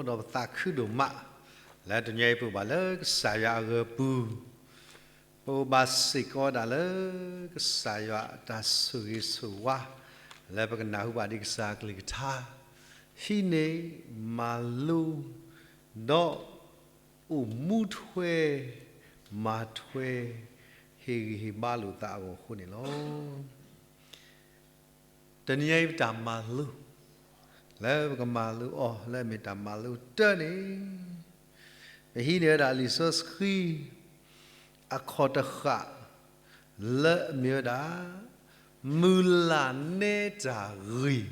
ဒီးပသးခုဒိၣ်မး လၢတနံၤအံၤပအိၣ်ဘၣ်လၢကစၢ်ယွၤအဂီၢ်ပူၤ, ပအိၣ်ဘၣ်စ့ၢ်ကီးဝဲဒၣ်လၢကစၢ်ယွၤအတၢ်ဆိၣ်ဂ့ၤဆိၣ်ဝါ လၢပကနၢ်ဟူဘၣ်ဒ်ကစၢ်အကလုၢ်ကထါ ဟံးန့ၢ်မၤလိ ဒီးအိၣ်မူထွဲ မၤထွဲ ဟ့ၣ်ဂံၢ်ဟ့ၣ်ဘါလိာ်သးအဂီၢ်အဃိန့ၣ်လီၤ. တနံၤအံၤပတၢ်မၤလိ လၢပကမၤလိအီၤလၢအမ့ၢ်တၢ်မၤလိတၢန့ၣ် ပဟံးန့ၢ်ဝဲဒၣ်လံာ်စီဆှံ အခီၣ်တဃာ် လၢအမ့ၢ်ဝဲဒၣ် မုၢ်လၢ်နဲတၢ်ဂ့ၤ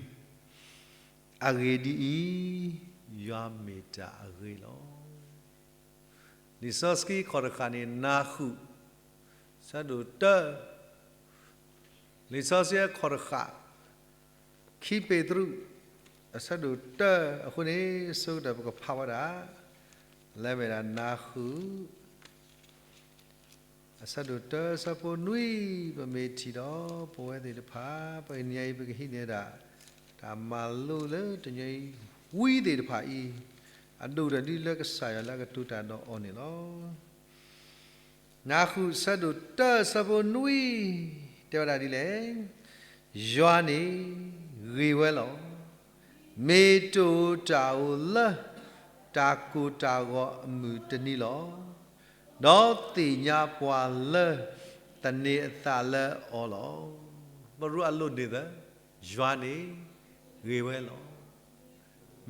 အဂ့ၢ်ဒ်အံၤ, ယွၤမ့ၢ်တၢ်အဂ့ၤလီၤ. လံာ်စီဆှံခီၣ်တဃာ်န့ၣ် နၢ်ဃုာ် ဆၢဒိၣ်တၢ, လံာ်စီဆှံခီၣ်တဃာ် ခံပ့းတရူး အဆၢဒိၣ်တၢ အဃိန့ၣ် ဆိကတၢၢ်ပကဖးဝဲဒၣ် လၢမ့ၢ်ဒၣ်နၢ်ဃုာ် အဆၢဒိၣ်တၢ ဆၢဖိနွံ, ပမ့ၢ်ထံၣ်ဒီး ပဝဲသ့ၣ်တဖၣ် ပကနံၤအံၤ ပကဟံးန့ၢ်ဒၣ် တၢ်မၤလိလၢတနံၤအံၤ ဝံသ့ၣ်တဖၣ်အံၤ အဒိၣ်တၢ်ဒ်လၢကစၢ်ယွၤလၢအကတိၤတၢ်ဒီးအီၤန့ၣ်လီၤ. နၢ်ဃုာ်ဆၢဒိၣ်တၢ ဆၢဖိနွံ တဲဝဲဒၣ်ဒ်လဲၣ်, ယွၤန့ၣ်ဂ့ၤဝဲလီၤ. မ့ၢ်တအိၣ်တၢ်အိၣ်လၢ တၢ်ကိၢ်တၢ်ဂီၤအမုၢ်တနံၤလီၤ. ဒီးသ့ၣ်ညါပှၤလၢ သန့ၤအသးလၢအီၤလီၤ. ပရူးအလိၣ်န့ၣ်သၢ, ယွၤန့ၣ်ဂ့ၤဝဲလီၤ.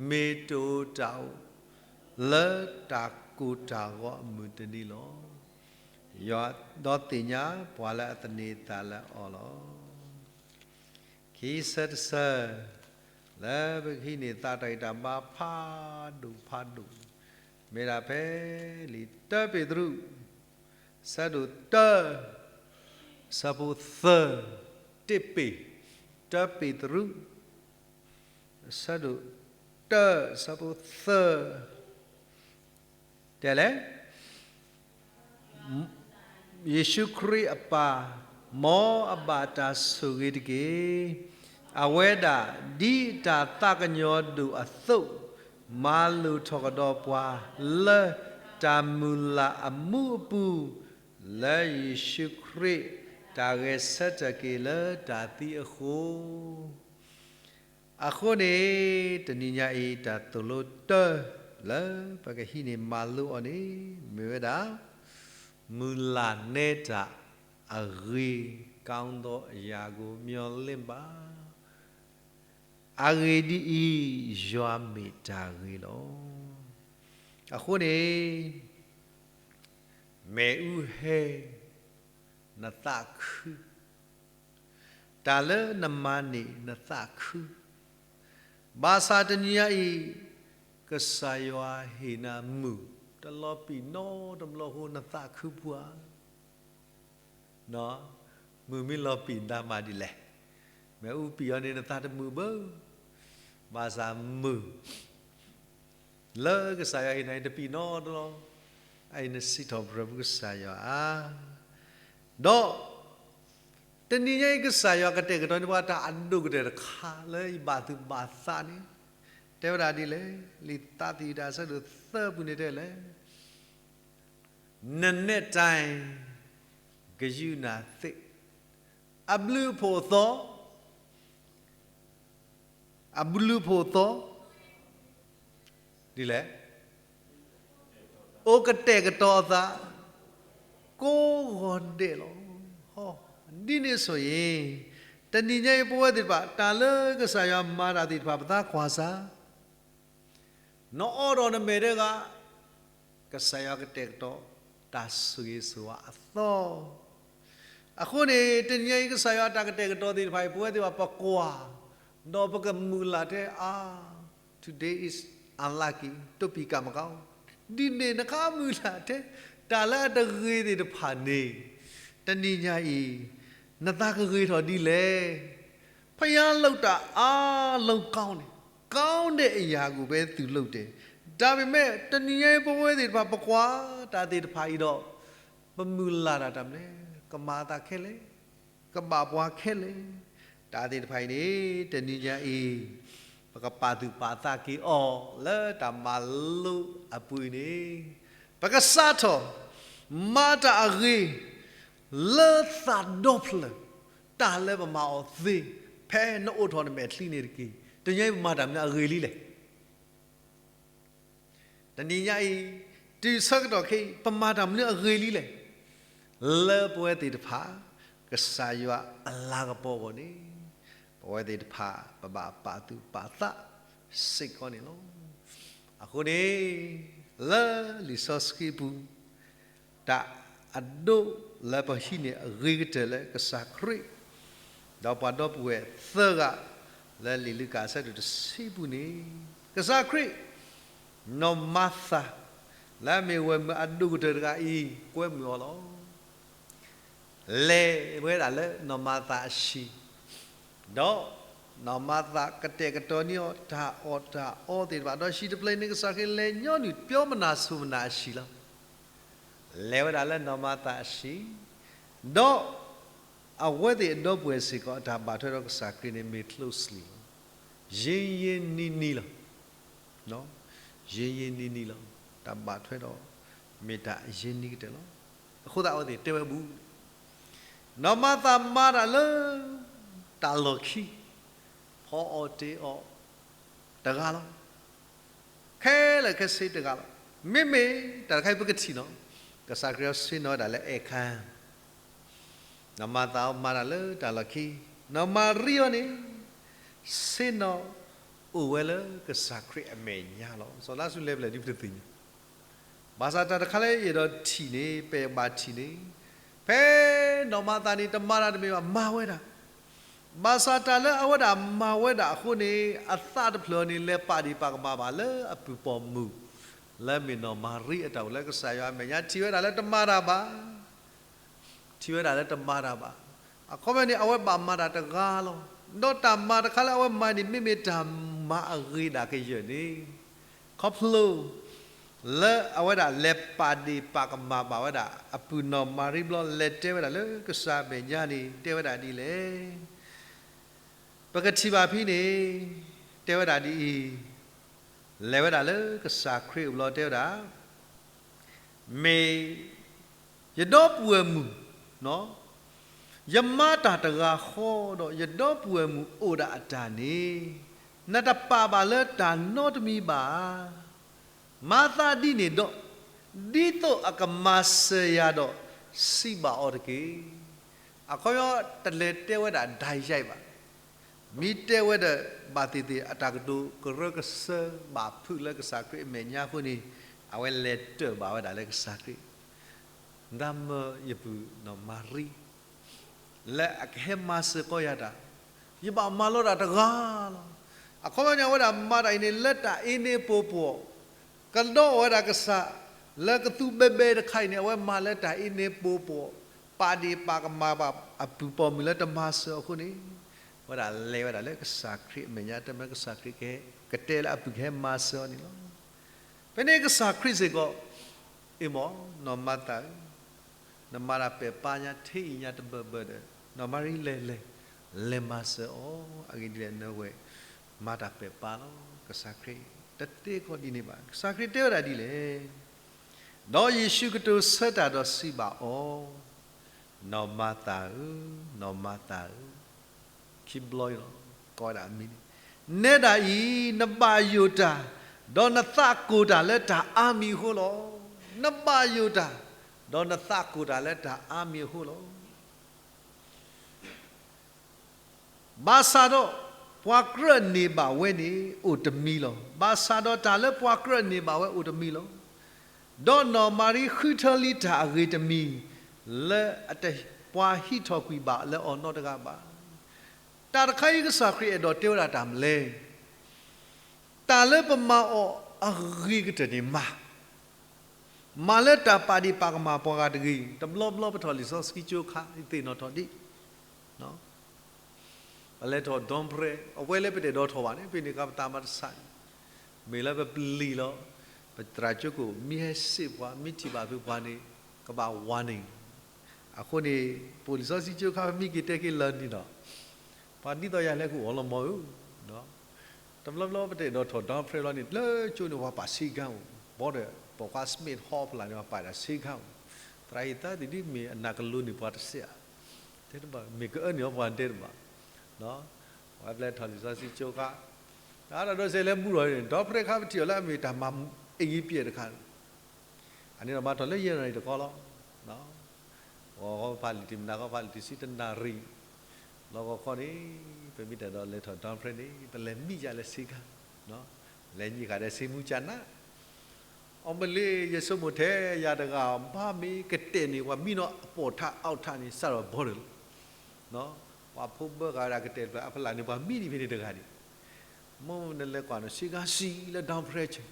မ့ၢ်တအိၣ်တၢ်အိၣ် လၢတၢ်ကိၢ်တၢ်ဂီၤအမုၢ်တနံၤလီၤ. ဒီးသ့ၣ်ညါပှၤလၢအသန့ၤအသးလၢအီၤလီၤ. ခံဆၢတဆၢ လၢပကဟံးန့ၢ်သးတၢ်ဂံၢ်တၢ်ဘါဖးဒိၣ်ဖးဒိၣ် မ့ၢ်ဒၣ်ဖဲလံာ်တၢပ့းတရူး ဆၢဒိၣ်တၢ ဆၢဖိသၢ, တၢပ့း, တၢပ့းတရူး ဆၢဒိၣ်တၢ ဆၢဖိသၢ တဲလဲၣ်, ယ့ၣ်ၡူးခရံာ်အပၢ်, မ်အဘၣ်တၢ်ဆိၣ်ဂ့ၤတက့ၢ်. အဝဲဒၣ်ဒ်တၢ်သးကညီၤဒိၣ်အသိး, မၤလိာ်ထီၣ်ကဒီးပှၤ လၢတၢ်မုၢ်လၢ်အမူအပူၤ, လၢယ့ၣ်ၡူးခရံာ်တၢ်ဂဲၤဆၢထၢၣ်က့ၤလၢတၢ်သံအဃိ အဃိန့ၣ် တနံၤညါအံၤ တၢ်သိၣ်လိတၢ လၢပကဟံးန့ၢ်မၤလိအီၤန့ၣ် မ့ၢ်ဝဲဒၣ် မုၢ်လၢ်နဲတၢ်အဂ့ၤ ကောင်းသောအရာကို မျှော်လင့်ပါ, အဂ့ၢ်ဒ်အံၤ, ယွၤမ့ၢ်တၢ်ဂ့ၤလီၤ. အဃိန့ၣ် မ့ၣ်အူဟဲ နသးခု တၢ်လၢနမၤန့ၣ်နသးခု, ဘၣ်ဆၣ်တနံၤညါအံၤ ကစၢ်ယွၤဟ့ၣ်နၤမုၢ် တလီၤပံာ်နီတဘျီအဃိ နသးခုပှၤ, မုၢ်မ့ၢ်လီၤပံာ်နသးမၤဒ်လဲၣ်, မ့ၣ်အူပံာ်အီၤန့ၣ် နသးတမုာ်ဘၣ်, ဘၣ်ဆၣ်မုၢ် လၢကစၢ်ယွၤဟ့ၣ်နၤအံၤ တပံာ်နီတလီၢ်, အအံၤနစံးထီၣ်ပတြၢၤပကစၢ်ယွၤဧါ. ဒီး တနံၤညါအံၤ ကစၢ်ယွၤကတဲာ်ကတီၤန့ၢ်ပှၤတၢ်အဒိၣ်ကတၢၢ်တခါလၢယဘၣ်သူၣ်ဘၣ်သးန့ၣ်, တဲဝဲဒၣ်ဒ်လဲၣ်, လံာ်သးသယုၢ်တၢ်ဆၢဒိၣ်သၢပူၤန့ၣ်တဲလဲၣ်, နနဲၣ်တၢ် ကယုၢ်နၤသ့ၣ်, အဘျုးအဖှိၣ်အသီ အဘျုးအဖှိၣ်အသီ ဒ်လဲၣ်, အိၣ်ကတဲာ်ကတီၤအသး ကိးဂီၤဒဲးလီၤ. ဒ်န့ၣ်အသိးအံၤ, တနံၤညါအံၤ ပဝဲသ့ၣ်တဖၣ် တၢ်လၢကစၢ်ယွၤမၤတၢ်သ့ၣ်တဖၣ် ပသးကွၢ်စၢ် နအီၣ်ဒီးနမဲာ်တဂၤ ကစၢ်ယွၤကတဲာ်ကတီၤ တၢ်ဆိၣ်ဂ့ၤဆိၣ်ဝါအသီ, အဃိန့ၣ် တနံၤညါအံၤ ကစၢ်ယွၤအတၢ်ကတဲာ်ကတီၤသ့ၣ်တဖၣ်အံၤ ပဝဲသ့ၣ်တဖၣ်ပကွၢ်, ဒီးပကမုၢ်လၢ်ထဲအါ, today is unlucky, တိပံၢ်ကၣ်မကီ, ဒ်န့ၣ်နခါမုၢ်လၢ်ထဲ တၢ်လၢအတဂ့ၤသ့ၣ်တဖၣ်န့ၣ်, တနံၤညါအံၤ နသးကဂ့ၤထီၣ်ဒ်လဲၣ်. ဘုရားလုပ်တာအားလုံးကောင်းတယ်, ကောင်းတဲ့အရာကိုပဲ သူလုပ်တယ်. ဒါပေမဲ့ တနံၤညါအံၤ ပဝဲသ့ၣ်တဖၣ် ပကွၢ်တၢ်သ့ၣ်တဖၣ်အံၤဒီး ပမုၢ်လၢ်တၢ်တၢ်မနုၤလဲၣ်, ကမၤအသးခဲလၢာ်, ကဘၣ်ပှၤခဲလၢာ်, တၢ်သ့ၣ်တဖၣ်အံၤန့ၣ် တနံၤညါအံၤ ပကပာ်သူၣ်ပာ်သးက့ၤအီၤလၢတၢ်မၤလိအပူၤအံၤန့ၣ်, ပကစးထီၣ်မၤတၢ်အဂ့ၤ လၢသးဒီဖျၢၣ် တၢ်လၢပမၤအီၤသ့, ဖဲနအိးထီၣ်နမဲာ်ချံန့ၣ်တက့ၢ်. တနံၤညါအံၤပမၤတၢ်မနုၤအဂ့ၤလံလဲၣ်. တနံၤညါအံၤ တုၤဆၢကတီၢ်ခဲအံၤ ပမၤတၢ်မနုၤအဂ့ၤလံလဲၣ်. လၢပဝဲသ့ၣ်တဖၣ် ကစၢ်ယွၤအလၤကပီၤအဂီၢ်န့ၣ် ပဝဲသ့ၣ်တဖၣ် ပဘၣ်ပာ်သူၣ်ပာ်သးစ့ၢ်ကီးန့ၣ်လီၤ. အဃိန့ၣ် လၢလံာ်စီဆှံပူၤ တၢ်အဒိလၢပဟံးန့ၢ်အဂ့ၤကတၢၢ်လၢကစၢ်ခရံာ် ဒီးပှၤဒီပုၢ်ဝဲၢ်သၢဂၤ လၢလံာ်လူၤကၣ်အဆၢဒိၣ်တဆံပူၤန့ၣ်, ကစၢ်ခရံာ် နီၢ်မၤသၤ လၢအမ့ၢ်ဝဲၢ်မုာ်အဒိၣ်ကတၢၢ်တဂၤအံၤ ကွဲမုာ်အီၤလီၤ. လဲၤဝဲဒၣ်လၢနီၢ်မၤသၤအဟံၣ်, ဒီးနီၢ်မၤသၤကတဲာ်ကတီၤန့ၢ်အီၤတၢ်အီၣ်တၢ်အီသ့ၣ်တဖၣ်, ဒီးဟံၣ်တဖျၢၣ်န့ၣ် ကစၢ်ခရံာ်လဲၤညီနုၢ် ပျီမနၤဆူၣ်မနၤအဟံၣ်လီၤ. လဲၤဝဲဒၣ်လၢနီၢ်မၤသၤအဟံၣ်, ဒီးအဝဲသ့ၣ်အဒီပုၢ်ဝဲၢ်စ့ၢ်ကီး အတၢ်ဘၣ်ထွဲဒီးကစၢ်ခရံာ်န့ၣ် မ့ၢ် closely လီၤ. ယ့ယ့နံနံလီၤ. ယ့ယ့နံနံလီၤ. တၢ်ဘၣ်ထွဲဒီး မ့ၢ်တၢ်အယ့နံကတၢၢ်လီၤ. အဃိသတးအဝဲသ့ၣ်တဲဝဲဘူး, နီၢ်မၤသၤမၤတၢ်လၢ တၢ်လီၢ်ခံ, ဖီအီၣ်တ့ၤအီၣ်တဂၤလီၤ. ခဲလၢာ်ခဲဆ့တဂၤလီၤ. မ့မ့ၢ်တၢ်တခါအံၤပကထံၣ်နီၤ, ကစၢ်ခရံာ်အီၤဆ့ၣ်နီၤဝဲဒၣ်လၢအဲၣ်ခါ နီၢ်မၤသၤအီၤမၤတၢ်လၢတၢ်လီၢ်ခံ, နီၢ်မၤရံအီၤန့ၣ် ဆ့ၣ်နီၤအိၣ်ဝဲလၢကစၢ်ခရံာ်အမဲာ်ညါလီၤ. စီၤလါစရူးလဲၤဖဲလဲၣ်ဒ်ပတသ့ၣ်ညါ, ဘၣ်ဆၣ်တၢ်တခါလၢယအဲၣ်ဒိးထံၣ်န့ၣ် ပဘၣ်ထံၣ်န့ၣ်, ဖဲနီၢ်မၤသၤန့ၣ် တမၤတၢ်တမ့ၢ်ဘၣ် မၤဝဲဒၣ်, ဘၣ်ဆၣ်တၢ်လၢအဝဲဒၣ်မၤဝဲဒၣ်အဃိန့ၣ် အသးတဖျၢၣ်န့ၣ် လဲၤပာ်ဒံးပာ်ကမၣ်ဘၣ်လၢအပုၢ်ပိာ်မုၣ် လၢမ့ၢ်နီၢ်မၤရံအတၢ်အိၣ်လၢကစၢ်ယွၤအမဲာ်ညါ ထံၣ်ဝဲဒၣ်လၢတမၤတၢ်ဘၣ် ထံၣ်ဝဲဒၣ်လၢတမၤတၢ်ဘၣ်. အခီပညီန့ၣ် အဝဲဘၣ်မၤတၢ်တဂၤလီၤ. ဒီးတၢ်မၤတခါလၢအဝဲမၤန့ၣ် မ့မ့ၢ်တၢ်မၤအဂ့ၤဒၣ်ကယၢၢ်န့ၣ်, ခီဖျိ လၢအဝဲဒၣ်လဲၤပာ်ဒ့ၣ်ပာ်ကမၣ်ဘၣ်ဝဲဒၣ် အပုၢ်နီၢ်မၤရံဘျီ လဲၤတဲဝဲဒၣ်လၢကစၢ်အမဲာ်ညါန့ၣ် တဲဝဲဒၣ်ဒ်လဲၣ်. ပကထံၣ်ဘၣ်ဖဲန့ၣ် တဲဝဲဒၣ်ဒ်အံၤ, လဲၤဝဲဒၣ်လၢကစၢ်ခရံာ်အအိၣ်ဘျီတဲဝဲဒၣ်, မ့ၢ်ယဒီပုၢ်ဝဲၢ်မုၣ်, ယမၤတၢ်တဂၤဃီဒီး ယဒီပုၢ်ဝဲၢ်မုၣ်အိၣ်ဒၣ်အတၢ်န့ၣ်, နတပာ်ဘၣ်လၢတၢ်နီတမံၤဘၣ်ဧါ. မၤသးဒ်န့ၣ်ဒီး, ဒ်သိးအကမၤစၢၤယၤဒီး စံးဘၣ်အီၤတက့ၢ်. အခီပညီတလဲၤတဲဝဲဒၣ် direct ဘၣ်. မ့ၢ်တဲဝဲဒီး ဘၣ်သ့ၣ်သ့ၣ်အတၢ်ကတိၤကရၢကစၢဘၣ်ဖုးလၢကစၢ်ခရံာ်အမဲာ်ညါအဃိန့ၣ်, အဝဲလဲၤတၢၢ်ဘၣ်ဝဲဒၣ်လၢကစၢ်ခရံာ်, ဒၣ်မၢယပုၢ်နီၢ်မၤရံ လၢအကဟဲမၤစၢၤကီယၤတၢ်, ယဘၣ်မၤလီၤတၢ်တဂၤလီၤ. အခီပညီန့ၣ် အဝဲဒၣ်မၤတၢ်အံၤန့ၣ် လၢတၢ်အ့န့ပှိၤပှီၢ်, ကဒီးအီၤဝဲဒၣ်ကစၢ်, လၢကသူဘဲဘဲတခါအံၤန့ၣ် အဝဲမၤလၢတၢ်အ့န့ပှိၤပှီၢ်, ပာ်ဒ့ၣ်ပာ်ကမၣ်ဘၣ်အပုၢ်ပိာ်မုၣ်လၢတမၤစၢၤအဃိန့ၣ်, အဝဲဒၣ်လဲၤဝဲဒၣ်လၢကစၢ်ခရံာ်အမဲာ်ညါ တမ့ၢ်ကစၢ်ခရံာ်ကဟဲ, ကတဲလၢအပုၢ်ကဟဲမၤစၢၤအီၤန့ၣ်လီၤ. ဖဲန့ၣ်ကစၢ်ခရံာ်စ့ၢ်ကီး, အ့ၣ်မး, နီၢ်မၤသၤဧၢ, နမၤတၢ်ပဲာ်ပါညါ ထဲအံၤညါတဘၢၣ်ဘၢၣ်ဒီး နီၢ်မၤရံလဲၤလဲၤ, လဲၤမၤစၢၤအီၤ, အဂ့ၢ်ဒ်လဲၣ် နဝဲမၤတၢ်ပဲာ်ပါလီၤ. ကစၢ်ခရံာ်တတဲကီးဒ်န့ၣ်ဘၣ်. ကစၢ်ခရံာ်တဲဝဲဒၣ်ဒ်လဲၣ်. ဒီးယ့ၣ်ၡူးကတိၤဆၢတၢ်ဒီးစံးဘၣ်အီၤ, နီၢ်မၤသၤဧၢ, နီၢ်မၤသၤဧၢ, ခံဘျီအံၤလီၤ, ကိးဝဲဒၣ်အမံၤန့ၣ်, နဲဒၣ်အံၤ နဘၣ်ယိၣ်တၢ်, ဒီးနသးကိၢ်တၢ်လၢတၢ်အါမံၤအဃိလီၤ. နဘၣ်ယိၣ်တၢ်, ဒီးနသးကိၢ်တၢ်လၢတၢ်အါမံၤအဃိလီၤ. ဘၣ်ဆၣ်ဒီး ပှၤကြၢးန့ၢ်ဘၣ်ဝဲန့ၣ် အိၣ်တမံၤလီၤ. ဘၣ်ဆၣ်ဒီးတၢ်လၢပှၤကြၢးန့ၢ်ဘၣ်ဝဲအိၣ်တမံၤလီၤ. ဒီးနီၢ်မၤရံဃုထၢလံတၢ်အဂ့ၤတမံၤ လၢအတပှၤဟံးထီၣ်ကွံာ်ဘၣ်လၢအီၤနီတဂၤဘၣ်. တၢ်တခါအံၤကစၢ်ခရံာ်အဲၣ်ဒိးတဲဝဲဒၣ်တၢ်မနုၤလဲၣ်. တၢ်လၢပမၤအီၤအဂ့ၤကတၢၢ်န့ၣ်မၤ မၤလၢတၢ်ပာ်ဒ့ၣ်ပာ်ကမၣ်ပှၤဂၤတဂ့ၤ. တဘျီဘျီပထီၣ်လံာ်စီဆှံကၠိခါ ယသ့ၣ်နီၣ်ထီၣ်ဒံး, ပလဲၤထီၣ်ဒီပြဲ, အဝဲလၢပတအဲၣ်ဒိးထီၣ်ဘၣ်န့ၣ် ဖဲန့ၣ်အခါပသးမၤတဆါန့ၣ်, မ့ၢ်လၢပပျံၤလီၤ, ပသရၣ်ကၠိခိၣ် မ့ၢ်ဟဲစံးပှၤ မ့ၢ်ထံၣ်ဘၣ်ဖုးပှၤန့ၣ် ကဘၣ်ဝါန့ၣ်, အဃိန့ၣ် ပအိၣ်လံာ်စီဆှံကၠိခါ ပမ့ၢ်က့ၤတဲက့ၤလၢာ်န့ၣ်ဒီး, ပှၤဒ်သိးယၤလဲၤဃုာ်အီၤလီၤမၢဧၢ, တဘျီဘျီပတအဲၣ်ဒိးထီၣ် Don Fred လီၤန့ၣ် လၢကၠိန့ၣ် ပှၤပာ်ဆ့ကၤအိၣ်, ဘီဒီး ပိာ်ခွါ Smith ဟီဖျါန့ၣ် ပှၤပာ်ဒၣ်ဆ့ကၤအိၣ်, သရၣ်ဟံသၢသ့ၣ်ဒ်မ့ၢ်အနၢ်ကလိၤန့ၣ် ပှၤတစဲးဧါ, တဲတဘၣ် မ့ၢ်ကအၢန့ၣ်အီၤ ပှၤတဲတဘၣ်, ပှၤပျဲထီၣ်လံာ်စီဆှံကၠိခါ, တၢ်ဒိးစဲးလဲၤမူထီၣ်န့ၣ် Don Fred ခါပထံၣ်အီၤလၢအမ့ၢ်တၢ်မၤအ့ၣ်ဂံၢ်ပျဲၢ်တခါ, အန့ၣ်ဒီးမၤထီၣ်လၢယဲၢ်နၣ်ရံၣ်တခီလီၤ. ဂီၤခီဖးလံာ်တံၢ်မနၤခီဖးလံာ်တံၢ်ဆံတနၣ်ရံၣ်, လီၢ်ကဝီၤခီန့ၣ် ပမ့ၢ်တအဲၣ်ဒိးလဲၤထီၣ် Don Fred န့ၣ် ပလဲၤမံယၤလၢဆ့ကၤ, လဲၤညံဃာ်ဒီးဆ့မူကနၣ်, အီၣ်မ့ၢ်လၢယဆိကမိၣ်ထဲယၤတဂၤ ဘၣ်မ့ၢ်ကတဲာ်န့ၣ် ပှၤမံနီၤအပိာ်ထါအီၣ်ထါန့ၣ် စးထီၣ်ဘီတလီၤ, ပှၤဖိဘၢဃာ်ဝဲဒၣ်ကတဲာ်တဖျၢၣ်အဖီလာ်န့ၣ် ပှၤမံဒံးဖဲန့ၣ်တဂၤန့ၣ်, မ့ၢ်နလဲၤကွၢ်နီၤ ဆ့ကၤဆံးလၢ Don Fred ဆ့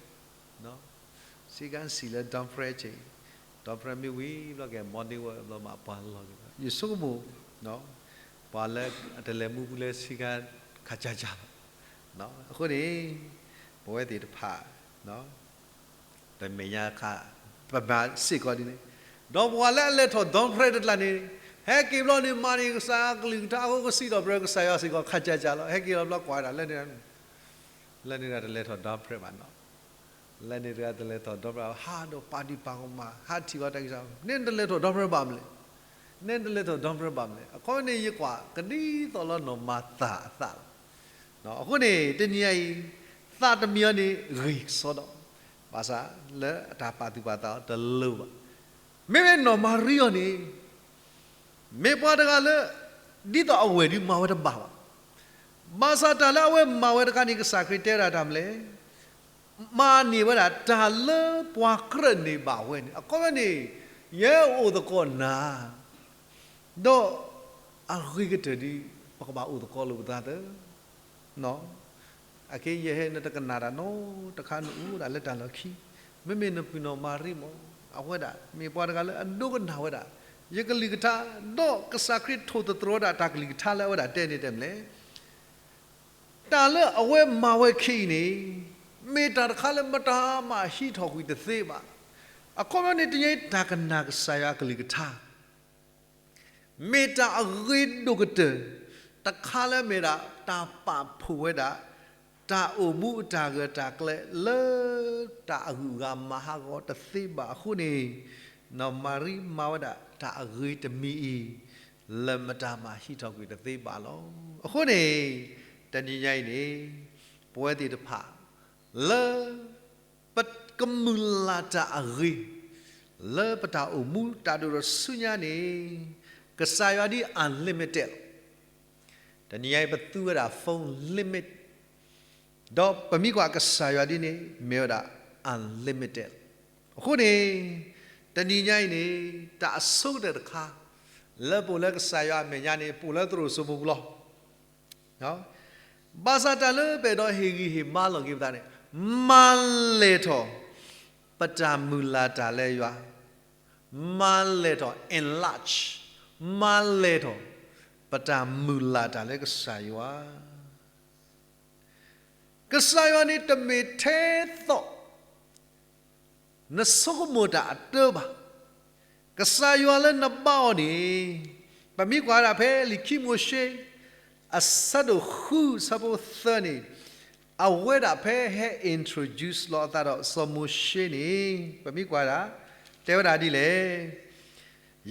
ဆ့ကၤဆံးလၢ Don Fred ဆ့, Don Fred မ့ၢ်ဝံၤဘျီကဲ morning work ဘျီမးပှၤလီၤက့ၤဘၣ် ယဆိကမိၣ်, ပှၤလၢအတလဲၤမူပူၤလၢဆ့ကၤခးကၢ်ကၢ်လီၤ. အဃိန့ၣ် ပဝဲသ့ၣ်တဖၣ် တမဲာ်ညါခါ ပမၤစ့ၢ်ကီးဒ်န့ၣ်, ဒီးပှၤလၢအလဲၤထီၣ် Don Fred တကျါန့ၣ် ဟဲက့ၤဘျီန့ၣ် မၤန့ၢ်ကစၢ်ယွၤကလုၢ်ကထါအဃိ ကစံးထီၣ်ပတြၢၤကစၢ်ယွၤစ့ၢ်ကီး ခးကၢ်ကၢ်လီၤ. ဟဲက့ၤလီၤဘျီကွၢ်ဝဲဒၣ်လၢန့ၣ် လၢန့ၣ်တဂၤတလဲၤထီၣ် Don Fred ဘၣ်နီၤ, လၢန့ၣ်တဂၤတလဲၤထီၣ် Don Fred ဘၣ် ဟးဒီးပာ်ဒံးပာ်ကမၣ် ဟးထံၣ်ဘၣ်တၢ်ကစၢ်, နဲနတလဲၤထီၣ် Don Fred ဘၣ်မလဲၣ်, နဲနတလဲၤထီၣ် Don Fred ဘၣ်မလဲၣ်. အခီပညီန့ၣ် ယကွၢ်ကဒ်သိးလၢနီၢ်မၤသၤအသးလီၤ. အဃိန့ၣ် တနံၤညါအံၤ သးတမံၤအီၤန့ၣ် ဂ့ၤကစီဒီ, ဘၣ်ဆၣ်လၢအတၢ်ပာ်သူၣ်ပာ်သးအီၤတလိၤဘၣ်. မ့မ့ၢ်နီၢ်မၤရံအီၤန့ၣ် မ့ၢ်ပှၤတဂၤလၢ ဒ်သိးအဝဲၢ်ဒုးမၤဝဲတဘၣ်ဘၣ်. ဘၣ်ဆၣ်တၢ်လၢအဝဲမၤဝဲတခါန့ၣ် ကစၢ်ခရံာ်တဲဝဲဒၣ်တၢ်မလဲၣ်, မၤန့ၢ်ဝဲဒၣ်တၢ်လၢပှၤကြၢးန့ၢ်ဘၣ်ဝဲန့ၣ်. အခီပညီန့ၣ် ယဲအိၣ်သကိးနၤ, ဒီးအဂ့ၤကတၢၢ်ဒ် ပကဘၣ်အိၣ်သကိးလိာ်ပသးသၢ အခဲအံၤယဟဲနတကနၣ်တၢ်နီတခါ နအိၣ်ဒၣ်လၢတၢ်လီၢ်ခံ, မ့မ့ၢ်နပုၢ်နီၢ်မၤရံမး, အဝဲဒၣ်မ့ၢ်ပှၤတဂၤလၢအဒိကနၣ်ဝဲဒၣ် ယကလုၢ်ကထါ, ဒီးကစၢ်ခရံာ်ထိၣ်သတြီၤဝဲဒၣ်တၢ်ကလုၢ်ကထါလၢအဝဲဒၣ်တဲန့ၣ်တဲမလဲၣ်. တၢ်လၢအဝဲမၤဝဲခဲအံၤန့ၣ် မ့ၢ်တၢ်တခါလၢမတၤမၤဟံးထီၣ်ကွံာ်တသ့ဘၣ်. အခီပညီန့ၣ် တနံၤအံၤတၢ်ကနၣ်ကစၢ်ယွၤအကလုၢ်ကထါ မ့ၢ်တၢ်အဂ့ၤဒိၣ်ကတၢၢ် တခါလၢမ့ၢ်ဒၣ် တၢ်ပာ်ဖှိၣ်ဝဲဒၣ် တၢ်အိၣ်မူအတၢ်ဂၢၢ်တၢ်ကျၢၤလၢ တၢ်အဂုၤအဂၤမၤဟးဂီၤတသ့ဘၣ်အဃိန့ၣ်, နီၢ်မၤရံမၤဝဲဒၣ်တၢ်အဂ့ၤတမံၤအံၤ လၢမတၤမၤဟံးထီၣ်ကွံာ်တသ့ဘၣ်လီၤ. အဃိန့ၣ် တနံၤညါအံၤန့ၣ် ပဝဲသ့ၣ်တဖၣ် လၢ ပကမုၢ်လၢ်တၢ်အဂ့ၤ လၢပတၢ်အိၣ်မူတၢ်ဒိၣ်ထီၣ်ဆူညါန့ၣ် ကစၢ်ယွၤဒ် unlimited လီၤ. တနံၤညါအံၤ ပသူဝဲဒၣ် phone limit ဒီးပမ့ၢ်ကွၢ်ကစၢ်ယွၤဒ်န့ၣ် မ့ၢ်ဝဲဒၣ် unlimited လီၤ. အဃိန့ၣ် တနံၤညါအံၤန့ၣ် တၢ်အဆိကတၢၢ်တခါ လၢပအိၣ်လၢကစၢ်ယွၤအမဲာ်ညါန့ၣ် ပအိၣ်လၢသရိာ်စိမိပူၤလီၤ. ဘၣ်ဆၣ်တၢ်လၢပအဲၣ်ဒိးဟ့ၣ်ဂံၢ်ဟ့ၣ်ဘါလိာ်က့ၤပသးန့ၣ် မၤလဲၢ်ထီၣ် ပတၢ်မုၢ်လၢ်တၢ်လၢယွၤ, မၤလဲၢ်ထီၣ် enlarge, မၤလဲၢ်ထီၣ် ပတၢ်မုၢ်လၢ်တၢ်လၢကစၢ်ယွၤ ကစၢ်ယွၤန့ၣ်တမ့ၢ်ထဲသိး နဆိကမိၣ်တၢ်အတၢဘၣ်. ကစၢ်ယွၤလၢနဘါအီၤန့ၣ် ပမ့ၢ်ကွၢ်ဒၣ်ဖဲလံာ်ခံမိၤၡ့ အဆၢဒိၣ်ဃုဆၢဖိသၢန့ၣ် အဝဲဒၣ်ဖဲဟဲ introduce လီၤအသးဒီးစီၤမိၤၡ့န့ၣ် ပမ့ၢ်ကွၢ်ဒၣ် တဲဝဲဒၣ်ဒ်လဲၣ်.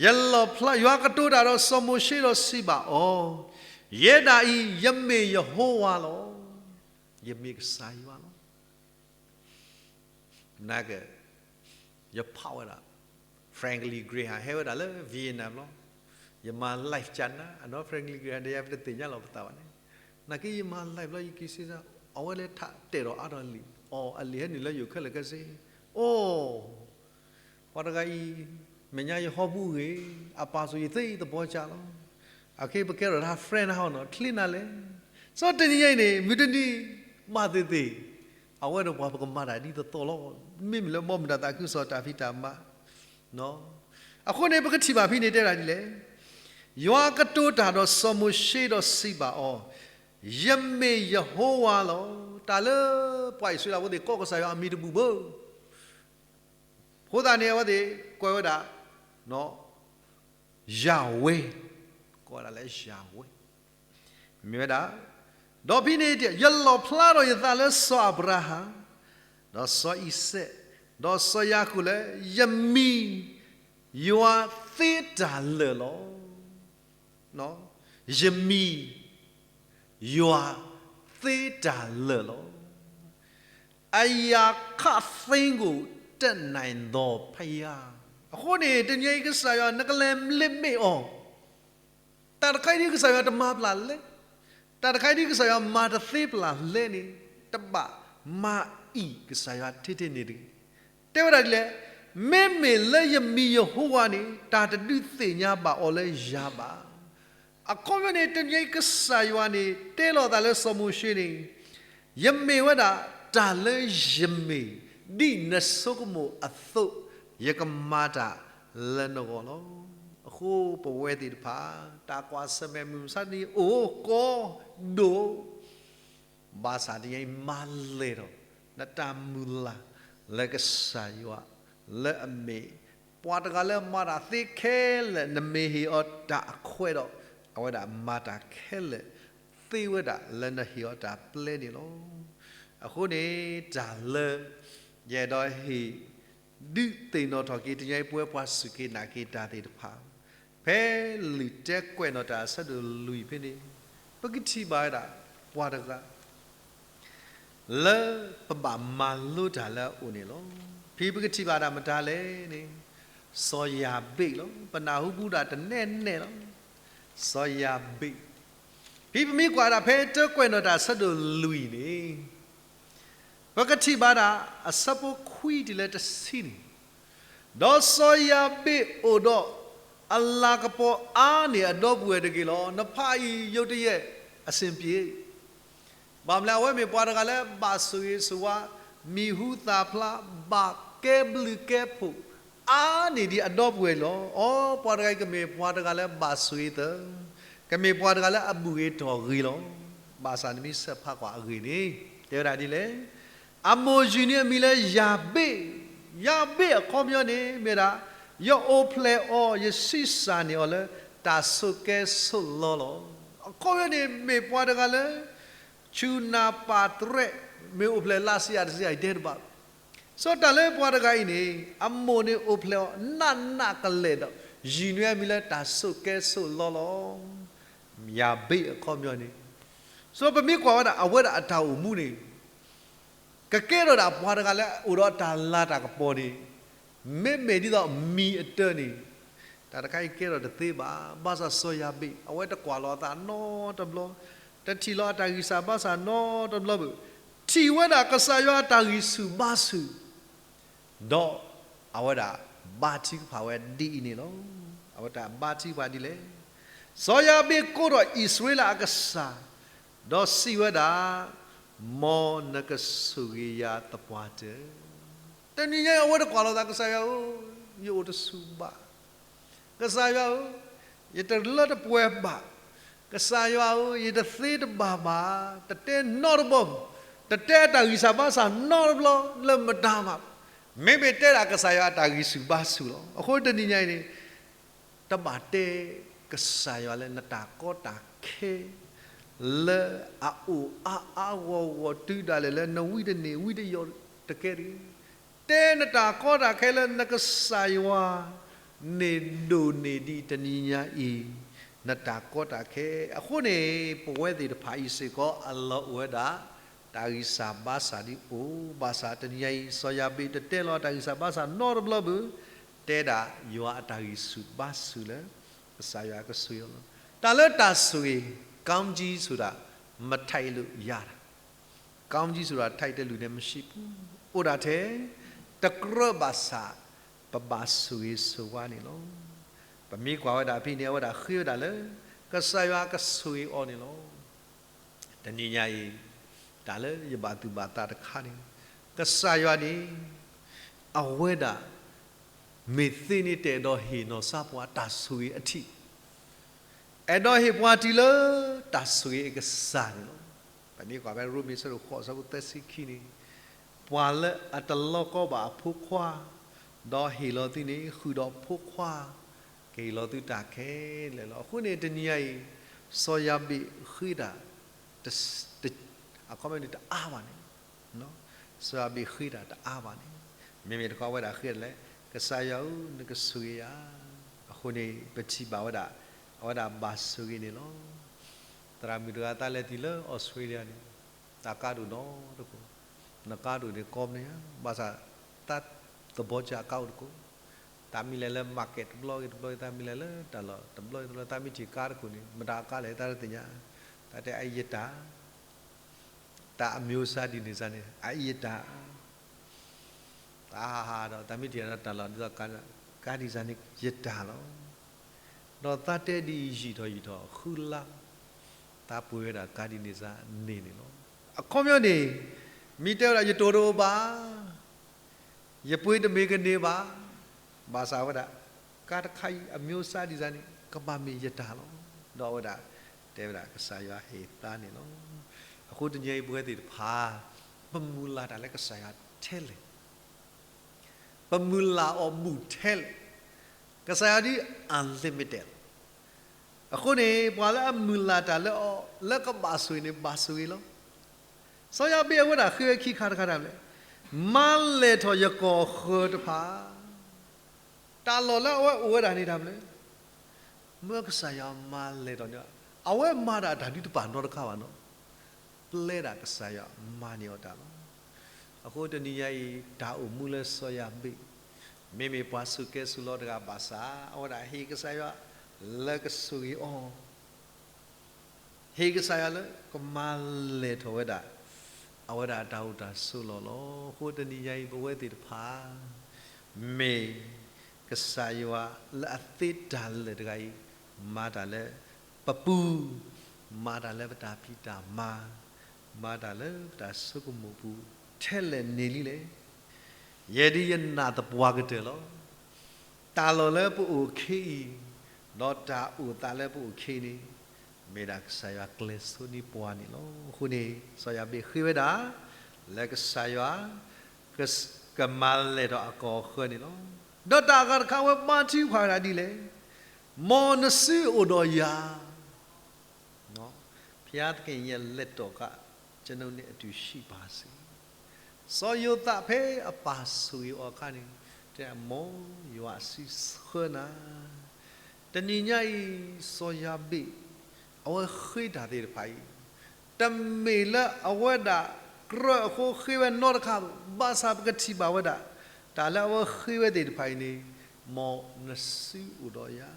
ယလီၣ်ဖျါ ယွၤကတိၤတၢ်ဒီးစီၤမိၤၡ့ဒီးစံးဘၣ်အီၤ, ယဲဒၣ်အံၤ ယမ့ၢ်ယဟိဝၤလီၤ. ယမ့ၢ်ကစၢ်ယွၤလီၤ. နာ်က့ ယဖးဝဲဒၣ် Franklin Graham ဟဲဝဲဒၣ်လၢ Vietnam လီၤ. ယမၤ live ကနၤ အနီၢ် Franklin Graham ဒီးယၤပတသ့ၣ်ညါလီၤပသးဘၣ်န့ၣ်, နာ်က့ယမၤ live လီၤ ယက့ၤစ့ၢ် အဝဲလၢထးတဲာ်ဒီးအါထီၣ်လံာ် အီၤအလံာ်ဟဲနုာ်လၢယိၤခဲလၢာ်ခဲဆ့, အိၣ် ပှၤတဂၤအံၤ မဲာ်ညါယဟီၣ်ဘူးဂ့ၤ, အပာ်ဆိၣ်ယသ့သဘီကၢ်လီၤ. အခဲအံၤပကဲထီၣ်တၢ် friend ဟီနီၤ ချ့နၤလဲၣ်. စီၤတနံၤညါအံၤန့ၣ် မုၢ်တနံၤ ဘၣ်သ့ၣ်သ့ၣ် အဝဲဒီးပှၤပကမၤတၢ်ဒ်သိးသိးလီၤ. မ့မ့ၢ်လၢဘီမုၢ်တၢ်သးခုကစီၣ်တၢ်ဖံးတၢ်မၤ အဃိန့ၣ် ပကထံၣ်ဘၣ်ဖဲန့ၣ်တဲဒၣ်ဒ်လဲၣ်. ယွၤကတိၤတၢ်ဒီးစီၤမိၤၡ့ဒီးစံးဘၣ်အီၤ, ယမ့ၢ်ယဟိဝၤလီၤ. တၢ်လၢပှၤအံၣ်စရ့လးဖိသ့ၣ်ကိးကစၢ်ယွၤအမံၤတဘူၣ်ဘၣ်. အဃိသတးန့ၣ် အဝဲသ့ၣ်ကွဲးဝဲဒၣ် ယၤဝဲ, ကိးဝဲဒၣ်လၢယၤဝဲ, မ့ၢ်ဝဲဒၣ် ဒီးဖဲန့ၣ် ယလီၣ်ဖျါထီၣ်ယသးလၢစီၤအၤဘြၤဟၣ်, ဒီးစီၤအံၤစဲး, ဒီးစီၤယၤကိာ်လၢ ယမံၤ ယွၤသ့တၢ်လၢာ်လီၤ. ယမံၤ ယွၤသ့တၢ်လၢာ်လီၤ. အရာခပ်သိမ်းကို တတ်နိုင်သောဘုရား. အဃိန့ၣ် တနံၤအံၤကစၢ်ယွၤ နကလဲၤ limit အီၤ, တၢ်တခါအံၤဒ်ကစၢ်ယွၤတမၤပျၢ်လဲၣ်, တၢ်တခါအံၤဒ်ကစၢ်ယွၤမၤတသ့ပျၢ်လဲၣ်န့ၣ် တဘၣ်မၤအံၤကစၢ်ယွၤထဲထဲန့ၣ်တဂ့ၤ. တဲဝဲဒၣ်ဒ်လဲၣ်, မ့မ့ၢ်လၢယမံၤယဟိဝၤန့ၣ် တၢ်တဒုးသ့ၣ်ညါဘၣ်အီၤလၢယၤဘၣ်. အခီပညီန့ၣ် တနံၤအံၤကစၢ်ယွၤန့ၣ် တဲလီၤသးလၢစီၤမိၤၡ့န့ၣ်, ယမ့ၢ်ဝဲဒၣ်တၢ်လၢယမ့ၢ် ဒ်နဆိကမိၣ်အသိး ယကမၤတၢ်လၢနဂီၢ်လီၤ. အဃိပဝဲသ့ၣ်တဖၣ် တၢ်ကွၢ်ဆၢၣ်မဲာ်မုၢ်မဆါတနံၤ အိၣ်ကိးဒိၣ် ဘၣ်ဆၣ်တနံၤအံၤ မၤလဲၢ်ဒီး နတၢ်မုၢ်လၢ်လၢကစၢ်ယွၤ လၢအမ့ၢ် ပှၤတဂၤလၢမၤတၢ်သ့ခဲလၢာ် နမ့ၢ်ဟ့ၣ်အီၤတၢ်အခွဲးဒီး အဝဲဒၣ်မၤတၢ်ခဲလၢာ်သ့ဝဲဒၣ်လၢနဟ့ၣ်အီၤတၢ်ပျဲန့ၣ်လီၤ. အဃိန့ၣ် တၢ်လၢ ယအဲၣ်ဒိးဟ့ၣ် ဒုးသ့ၣ်နီၣ်ထီၣ်က့ၤ တနံၤအံၤပဝဲပှၤစူၢ်က့ၤနာ်က့ၤတၢ်သ့ၣ်တဖၣ်, ဖဲလံာ်တဲကွဲးနီၣ်တၢ်အဆၢဒိၣ်လွံၢ်ဖဲန့ၣ် ပကထံၣ်ဘၣ်ဝဲဒၣ်ပှၤတဂၤ လၢပဘၣ်မၤလိတၢ်လၢအအိၣ်န့ၣ်လီၤ. ဖဲပကထံၣ်ဘၣ်ဒၣ်မတၤလဲၣ်န့ၣ် စီၤယၤဘ့းလီၤ. ပနၢ်ဟူဘူးဒၣ်တနဲၣ်နဲၣ်လီၤ. စီၤယၤဘ့း, ဖဲပမ့ၢ်ကွၢ်ဒၣ်ဖဲတၢကွဲးနီၣ်တၢ်အဆၢဒိၣ်လွံၢ်န့ၣ် ပကထံၣ်ဘၣ်ဒၣ် အဆၢဖိခွံတုၤလၢတဆံန့ၣ်, ဒီးစီၤယၤဘ့းအိၣ်ဒီး အလၤကပီၤအါန့ၢ်အဒီပုၢ်ဝဲၢ်တဂ့ၤလီၤ. နဖးအံၤယိၤတယဲၢ် အဆင်ပြေ ဘၣ်မနုၤလဲၣ် အဝဲမ့ၢ်ပှၤတဂၤလၢဘၣ်ဆိၣ်ဂ့ၤဆိၣ်ဝါ, မံၤဟူသၣ်ဖျါ, ဘၣ်ကဲဘျုးကဲဖှိၣ် အါန့ၢ်ဒံးအဒီပုၢ်ဝဲၢ်လီၤ. အိ ပှၤတဂၤအံၤကမ့ၢ်ပှၤတဂၤလၢဘၣ်ဆိၣ်ဂ့ၤသၢ, ကမ့ၢ်ပှၤတဂၤလၢအဘူၣ်ဂ့ၤတီၢ်ဂ့ၤလီၤ. ဘၣ်ဆၣ်နမ့ၢ်ဆဲးဖးကွၢ်အဂ့ၢ်န့ၣ် တဲဝဲဒၣ်ဒ်လဲၣ်, အမိၢ်ယုၢ်န့ၣ်အမံၤလၢယၤဘ့း, ယၤဘ့းအခီပညီန့ၣ် မ့ၢ်ဒၣ် ယအိၣ်ဖျဲၣ်အီၤ ယဆံးစၢ်န့ၢ်အီၤလၢ တၢ်ဆိၣ်ကဲဆိၣ်လီလီၤ. အခီပညီန့ၣ် မ့ၢ်ပှၤတဂၤလၢ ဆူၣ်နၢ်ပၢ်တရဲး မ့ၢ်အိၣ်ဖျဲၣ်လၢစံးယၤတစံးယၤအံၤတဲတဘၣ်, စီၤတၢ်လၢပှၤတဂၤအံၤန့ၣ် အမိၢ်န့ၣ်အိၣ်ဖျဲၣ်အီၤနးနးကလဲာ်ဒီး ယုၢ်န့ၢ်အမံၤလၢတၢ်ဆိၣ်ကဲဆိၣ်လီလီၤ. ယၤဘ့းအခီပညီန့ၣ်, စီၤပမ့ၢ်ကွၢ်ဝဲဒၣ်အဝဲဒၣ်အတၢ်အိၣ်မူန့ၣ် ကကဲထီၣ်ဒၣ်ပှၤတဂၤလၢအအိၣ်ဒီးတၢ်လၤတၢ်ကပီၤန့ၣ် မ့မ့ၢ်ဒ်သိးမံၤအတၢန့ၣ် တၢ်တခါအံၤကဲထီၣ်တသ့ဘၣ်. ဘၣ်ဆၣ်စီၤယၤဘ့း အဝဲတကွၢ်လီၤအသးနီတဘျီ, တထံၣ်လီၤအတၢ်ဂံၢ်စၢ်ဘါစၢ်နီတဘျီဘၣ်, ထံၣ်ဝဲဒၣ်ကစၢ်ယွၤအတၢ်ဂံၢ်ဆူၣ်ဘါဆူၣ် ဒီးအဝဲဒၣ်ဘါထုကဖၣ်ဝဲဒ်အံၤန့ၣ်လီၤ. အဝဲတၢ်ဘါထုကဖၣ်ဒ်လဲၣ်, စီၤယၤဘ့းကိးထီၣ်အံၣ်စရ့လးအကစၢ်, ဒီးစံးဝဲဒၣ်, မ်နကဆိၣ်ဂ့ၤယၤသပှၢ်တၢၢ်. တနံၤညါအံၤ အဝဲတကွၢ်လီၤသး ကစၢ်ယွၤဧၢ, ယအိၣ်တဆူၣ်ဘၣ် ကစၢ်ယွၤဧၢ, ယတလၢတပှဲၤဘၣ်. ကစၢ်ယွၤဧၢ, ယတသ့တဘၣ်ဘၣ်, တတဲနီတဘျီ, တတဲအတၢ်ဂံၢ်စၢ်ဘါစၢ်နီတဘျီလၢမတၤဘၣ်. မ့မ့ၢ်တဲဒၣ်ကစၢ်ယွၤအတၢ်ဂံၢ်ဆူၣ်ဘါဆူၣ်လီၤ. အဃိတနံၤညါအံၤန့ၣ် တဘၣ်တဲကစၢ်ယွၤလၢနတၢ်ကီတၢ်ခဲ လၢအအိၣ်အါအါဂီၢ်ဂီၢ်တုၤဒၣ်လဲာ်လၢနဝံတန့ၢ်ဝံတယီၢ်တကဲတဂ့ၤ. တဲနတၢ်ကီတၢ်ခဲလၢနကစၢ်ယွၤန့ၣ်ဒိၣ်န့ၢ်ဒံးတနံၤညါအံၤ နတၢ်ကီတၢ်ခဲ. အဃိန့ၣ် ပဝဲသ့ၣ်တဖၣ်အံၤစ့ၢ်ကီးအလီၢ်အိၣ်ဝဲဒၣ် တၢ်ဂံၢ်စၢ်ဘါစၢ်ဒ်အိၣ်, ဘၣ်ဆၣ်တနံၤညါအံၤ စီၤယၤဘ့းတတဲလီၤတၢ်ဂံၢ်စၢ်ဘါစၢ်နီတဘျီဘၣ်, တဲဒၣ်ယွၤအတၢ်ဂံၢ်ဆူၣ်ဘါဆူၣ်လၢ ကစၢ်ယွၤကဆိၣ်ဂ့ၤအီၤလီၤ. တၢ်လၢတၢ်ဆိၣ်ဂ့ၤ ကောင်းကြီးဆိုတာ မထိုက်လို့ရတာ, ကောင်းကြီးဆိုတာ ထိုက်တဲ့လူနဲ့မရှိဘူး, အိၣ်ဒၣ်ထဲတကြၢးဘၣ်ဆၣ် ပဘၣ်ဆိၣ်ဂ့ၤဆိၣ်ဝါန့ၣ်လီၤ. ပမ့ၢ်ကွၢ်ဝဲဒၣ်ဖဲန့ၣ် အဝဲဒၣ်ဃ့ဝဲဒၣ်လၢ ကစၢ်ယွၤကဆိၣ်ဂ့ၤအီၤန့ၣ်လီၤ. တနံၤညါအံၤ တၢ်လၢယဘၣ်သူၣ်ဘၣ်သးတခါန့ၣ် ကစၢ်ယွၤန့ၣ် အဝဲဒၣ် မ့ၢ်သ့န့ၢ်တအဲၣ်ဒိးဟ့ၣ်နီၢ်စါပှၤတၢ်ဆိၣ်ဂ့ၤအထံး, အဲၣ်ဒိးဟ့ၣ်ပှၤတုၤလၢတၢ်ဆိၣ်ဂ့ၤအကစၢ်န့ၣ်လီၤ. ပမ့ၢ်ကွၢ်ဖဲရိမ့ၤဆၢဒိၣ်ဃိးဆၢဖိသၢဆံခံန့ၣ် ပှၤလၢအတလီကီဘၣ်အဖိခွါ ဒီးဟ့ၣ်လီၤသုန့ၣ် ဃုာ်ဒီးဖိခွါ ကဟ့ၣ်လီၤသုတၢ်ခဲလၢာ်လီၤ. အဃိန့ၣ်တနံၤညါအံၤ စီၤယၤဘ့းဃ့တၢ် အခီပညီန့ၣ်တအါဘၣ်န့ၣ်, စီၤယၤဘ့းဃ့တၢ်တအါဘၣ်န့ၣ်, မ့မ့ၢ်တခီအဝဲဒၣ်ဃ့ဒ်လဲၣ်, ကစၢ်ယွၤဧၢ နကဆိၣ်ဂ့ၤယၤ, အဃိန့ၣ် ပထံၣ်ဘၣ်ဝဲဒၣ်, အဝဲဒၣ်ဘၣ်ဆိၣ်ဂ့ၤန့ၣ်လီၤ. သရၣ်မုၣ်တဂၤ သးလဲၤတုၤလၢအီးစထြ့လယါန့ၣ်, တၢ်ကါဒိၣ်နီတခိၣ်, နကါဒိၣ်န့ၣ်ကီပနံၣ်ဧါ, ဘၣ်ဆၣ် တၢ်သဘီကၢ်ကါအိၣ်တကိး, တၢ်မ့ၢ်လဲၤလၢ market တဘျီဂ့ၤတဘျီဂ့ၤ, တၢ်မ့ၢ်လဲၤလၢတၢ်လီၢ်တဘျီဂ့ၤတဘျီ, တၢ်မ့ၢ်ထံၣ်ကါတခိၣ်န့ၣ် မတၤအကါလဲၣ် တၢ်တသ့ၣ်ညါ, တၢ်တဲအအံၤယတၢ်, တၢ်အမျိုးအစားဒ်န့ၣ်စ့ၢ်န့ၣ် အအံၤယတၢ်, တၢ်ဟးဟးဒီး တၢ်မ့ၢ်ထံၣ်တၢ်လီၢ်ဒ်သိး ကါဒ်စ့ၢ်န့ၣ်ယတၢ်လီၤ. ဒီးသးတဲဒ်အံၤယံာ်ထီၣ်ယံာ်ထီၣ် ဃုလါ, သးပှ့ၤဝဲဒၣ်ကါဒ်န့ၣ်စ့ၢ်န့ၣ်န့ၣ်လီၤ. အခီပညီန့ၣ်, မ့ၢ်တဲဝဲဒၣ် ယတိၢ်တအိၣ်ဘၣ်, ယပှ့ၤတမ့ၢ်ကန့ၢ်ဘၣ်, ဘၣ်ဆၣ်ဝဲဒၣ် ကါတခါအံၤ အမျိုးအစားဒ်စ့ၢ်န့ၣ် ကဘၣ်မ့ၢ်ယတၢ်လီၤ. ဒီးအဝဲဒၣ်တဲဝဲဒၣ် ကစၢ်ယွၤဟ့ၣ်သါန့ၣ်လီၤ. အဃိတနံၤအံၤ ပဝဲသ့ၣ်တဖၣ် ပမုၢ်လၢ်တၢ်လၢကစၢ်ယွၤထဲလဲၣ်, ပမုၢ်လၢ်အီၤဘူးထဲလဲၣ်, ကစၢ်ယွၤဒ် unlimited လီၤ. အဃိန့ၣ် ပှၤလၢအမုၢ်လၢ်တၢ်လၢအီၤ လၢကဘၣ်ဆိၣ်ဂ့ၤန့ၣ် ဘၣ်ဆိၣ်ဂ့ၤလီၤ. စီၤယၤဘ့းအဝဲဒၣ်ဃ့ဝဲခံခါတခါဒ်လဲၣ်, မၤလဲၢ်ထီၣ်ယကီၢ်ဃၢၤတဖၣ်, တၢ်လီၢ်လၢအဝဲအိၣ်ဝဲဒၣ်န့ၣ်ဒ်လဲၣ်, မ့ၢ်ကစၢ်ယွၤမၤလဲၢ်ထီၣ်န့ၣ်, အဝဲမၤဒၣ်တၢ်ဒုးတပာ်နီတခါဘၣ်နီၤ, ပျဲဒၣ်ကစၢ်ယွၤမၤန့ၢ်အီၤတၢ်လီၤ. အဃိတနံၤညါအံၤ တၢ်အိၣ်မူလၢစီၤယၤဘ့း မ့မ့ၢ်ပှၤစူၢ်ကဲၤစူၢ်လီၤတဂၤဘၣ်ဆၣ် အဝဲဒၣ်ဟ့ၣ်ကစၢ်ယွၤလၢကဆိၣ်ဂ့ၤအီၤ, ဟ့ၣ်ကစၢ်ယွၤလၢကမၤလဲၢ်ထီၣ်ဝဲဒၣ် အဝဲဒၣ်တၢ်အိၣ်တၢ်ဆိးလီၢ်လီၤ. အဃိတနံၤညါအံၤ ပဝဲသ့ၣ်တဖၣ် မ့ၢ်ကစၢ်ယွၤလၢအသ့တၢ်လၢာ်တဂၤအံၤ မၤတၢ်လၢပပူၤ, မၤတၢ်လၢပတၢ်ဖံးတၢ်မၤ, မၤတၢ်လၢပတၢ်ဆိကမိၣ်ပူၤထဲလဲၣ်န့ၣ်လံလဲၣ်. ယဲဒၣ်ယနာ်သပှၢ်ကတၢၢ်လီၤ. တၢ်လီၢ်လၢပအိၣ်ခ့အံၤ, ဒီးတၢ်အိၣ်သးလၢပအိၣ်ခ့န့ၣ်, မ့ၢ်ဒၣ်ကစၢ်ယွၤကျဲၤစိန့ၢ်ပှၤန့ၣ်လီၤ. အဃိန့ၣ် စီၤယၤဘ့းဃ့ဝဲဒၣ် လၢကစၢ်ယွၤ ကမၤလဲၢ်ထီၣ်အကီၢ်အဃၢၤန့ၣ်လီၤ. ဒီးတၢ်အဂၤတခါ အဝဲဘါထုကဖၣ်ဝဲဒၣ်ဒ်လဲၣ်, မ်နစုအိၣ်ဒီးယၤ ဘုရားသခင်ရဲ့ လက်တော်က ကျွန်ုပ်နဲ့အတူရှိပါစေ. စီၤယိၤသးဖဲအပၢ်ဆိၣ်ဂ့ၤအီၤအခါန့ၣ်, တဲ မ်ယွၤအစုဆှၢနၤ. တနံၤညါအံၤ စီၤယၤဘ့း အဝဲဃ့တၢ်သ့ၣ်တဖၣ်အံၤ, တမ့ၢ်လၢအဝဲဒၣ်ကြၢးအဃိဃ့ဝဲနီတခါဘၣ်, ဘၣ်ဆၣ်ပကထံၣ်ဘၣ်ဝဲဒၣ် တၢ်လၢအဝဲဃ့ဝဲသ့ၣ်တဖၣ်အံၤန့ၣ်, မ်နစုအိၣ်ဒီးယၤ.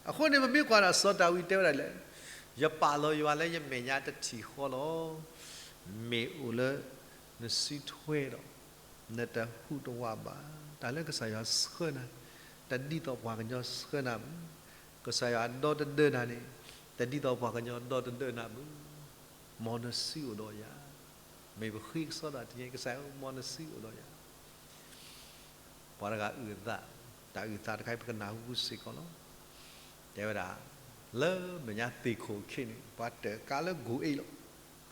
အဃိန့ၣ် ပမ့ၢ်ကွၢ်ဒၣ်စီၤဒၤဝံးတဲဝဲဒၣ်လဲၣ်, ယပာ်လီၤယွၤလၢယမဲာ်ညါတထံၣ်ဃီလီၤ. မ့ၢ်အိၣ်လၢနစုထွဲဒီး နတဟူးတဝးဘၣ်. တၢ်လၢကစၢ်ယွၤဆှၢနၤ, တဒ်သိးပှၤကညီဆှၢနၤဘၣ်. ကစၢ်ယွၤဒီတဒၢနၤန့ၣ်, တဒ်သိးပှၤကညီဒီတဒၢနၤဘၣ်. မ်နစုအိၣ်ဒီးယၤ. မ့ၢ်ပဃ့ကစီဒီတနံၤညါအံၤ ကစၢ်ဧၢ မ်နစုအိၣ်ဒီးယၤ. ပှၤတဂၤအုၣ်အသး, တၢ်အုၣ်သးတခါအံၤ ပကနၢ်ဟူစ့ၢ်ကီးလီၤ. တဲဝဲဒၣ်, လၢမဲာ်ညါသ့ၣ်ခိၣ်အခံန့ၣ် ပှၤတၢၣ်ကါလၢ gold age လီၤ.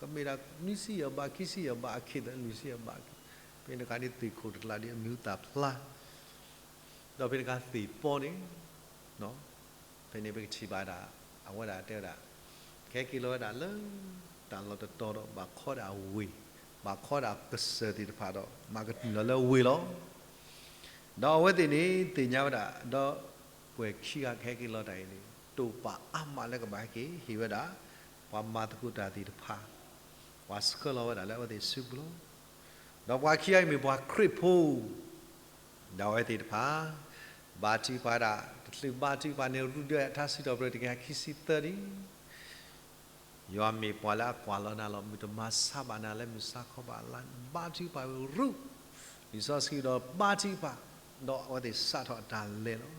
ကမ့ၢ်ဒၣ်နွံဆံယဲၢ်ဘး ခံဆံယဲၢ်ဘးအခ့သၢ လွံၢ်ဆံယဲၢ်ဘးအခ့, ဖဲန့ၣ်အခါန့ၣ် သ့ၣ်ခိၣ်တကျါဒ်အမံၤအသၣ်ဖျါ, ဒီးဖဲန့ၣ်အခါသ့ၣ်ပီန့ၣ် ဖဲန့ၣ်ပကထံၣ်ဘၣ်ဒၣ် အဝဲဒၣ်တဲဝဲဒၣ်, ကဟဲက့ၤလီၤဝဲဒၣ်လၢ တၢ်လီၢ်တတီၤဒီး ဘၣ်ခီဒၣ်ဝ့ၢ်, ဘၣ်ခီဒၣ်ကစၢၢ်သ့ၣ်တဖၣ်ဒီး မၤကတုၤလီၤလၢဝ့ၢ်လီၤ. ဒီးအဝဲသ့ၣ်န့ၣ်သ့ၣ်ညါဝဲဒၣ်, ဒီးပှဲၤခံဂၤကဟဲက့ၤလီၤတၢ်အံၤန့ၣ် တိာ်ပာ်အါမးလၢကဘၣ်ဟဲက့ၤဟ့ၣ်ဝဲဒၣ် ပှၤမၤသကိးတၢ်သ့ၣ်တဖၣ်, ပှၤဆှၢလီၤဝဲဒၣ်လၢအဝဲသ့ၣ်စုပူၤလီၤ. ဒီးပှၤခံဂၤအံၤမ့ၢ်ပှၤခရံာ်ဖိ ဒီးအဝဲသ့ၣ်တဖၣ် ဘါထုကဖၣ်ဒၣ်, တချုးဘါထုကဖၣ်န့ၣ် ရူၢ်ဒၢးအထါစံးထီၣ်ပတြၢၤတကယၤခံဆံသၢဒံး, ယွၤမ့ၢ်ပှၤလၢအကွၢ်လီၤနၤလီၤ. မုၢ်တမၤဆါဘၣ်နၤလၢမုၢ်ဆါခီဘၣ်အလါန့ၣ် ဘါထုကဖၣ်ဝဲရူၢ်, လံာ်စီဆှံဒီးဘါထုကဖၣ်, ဒီးအဝဲသ့ၣ်စးထီၣ်အတၢ်လဲၤလီၤ.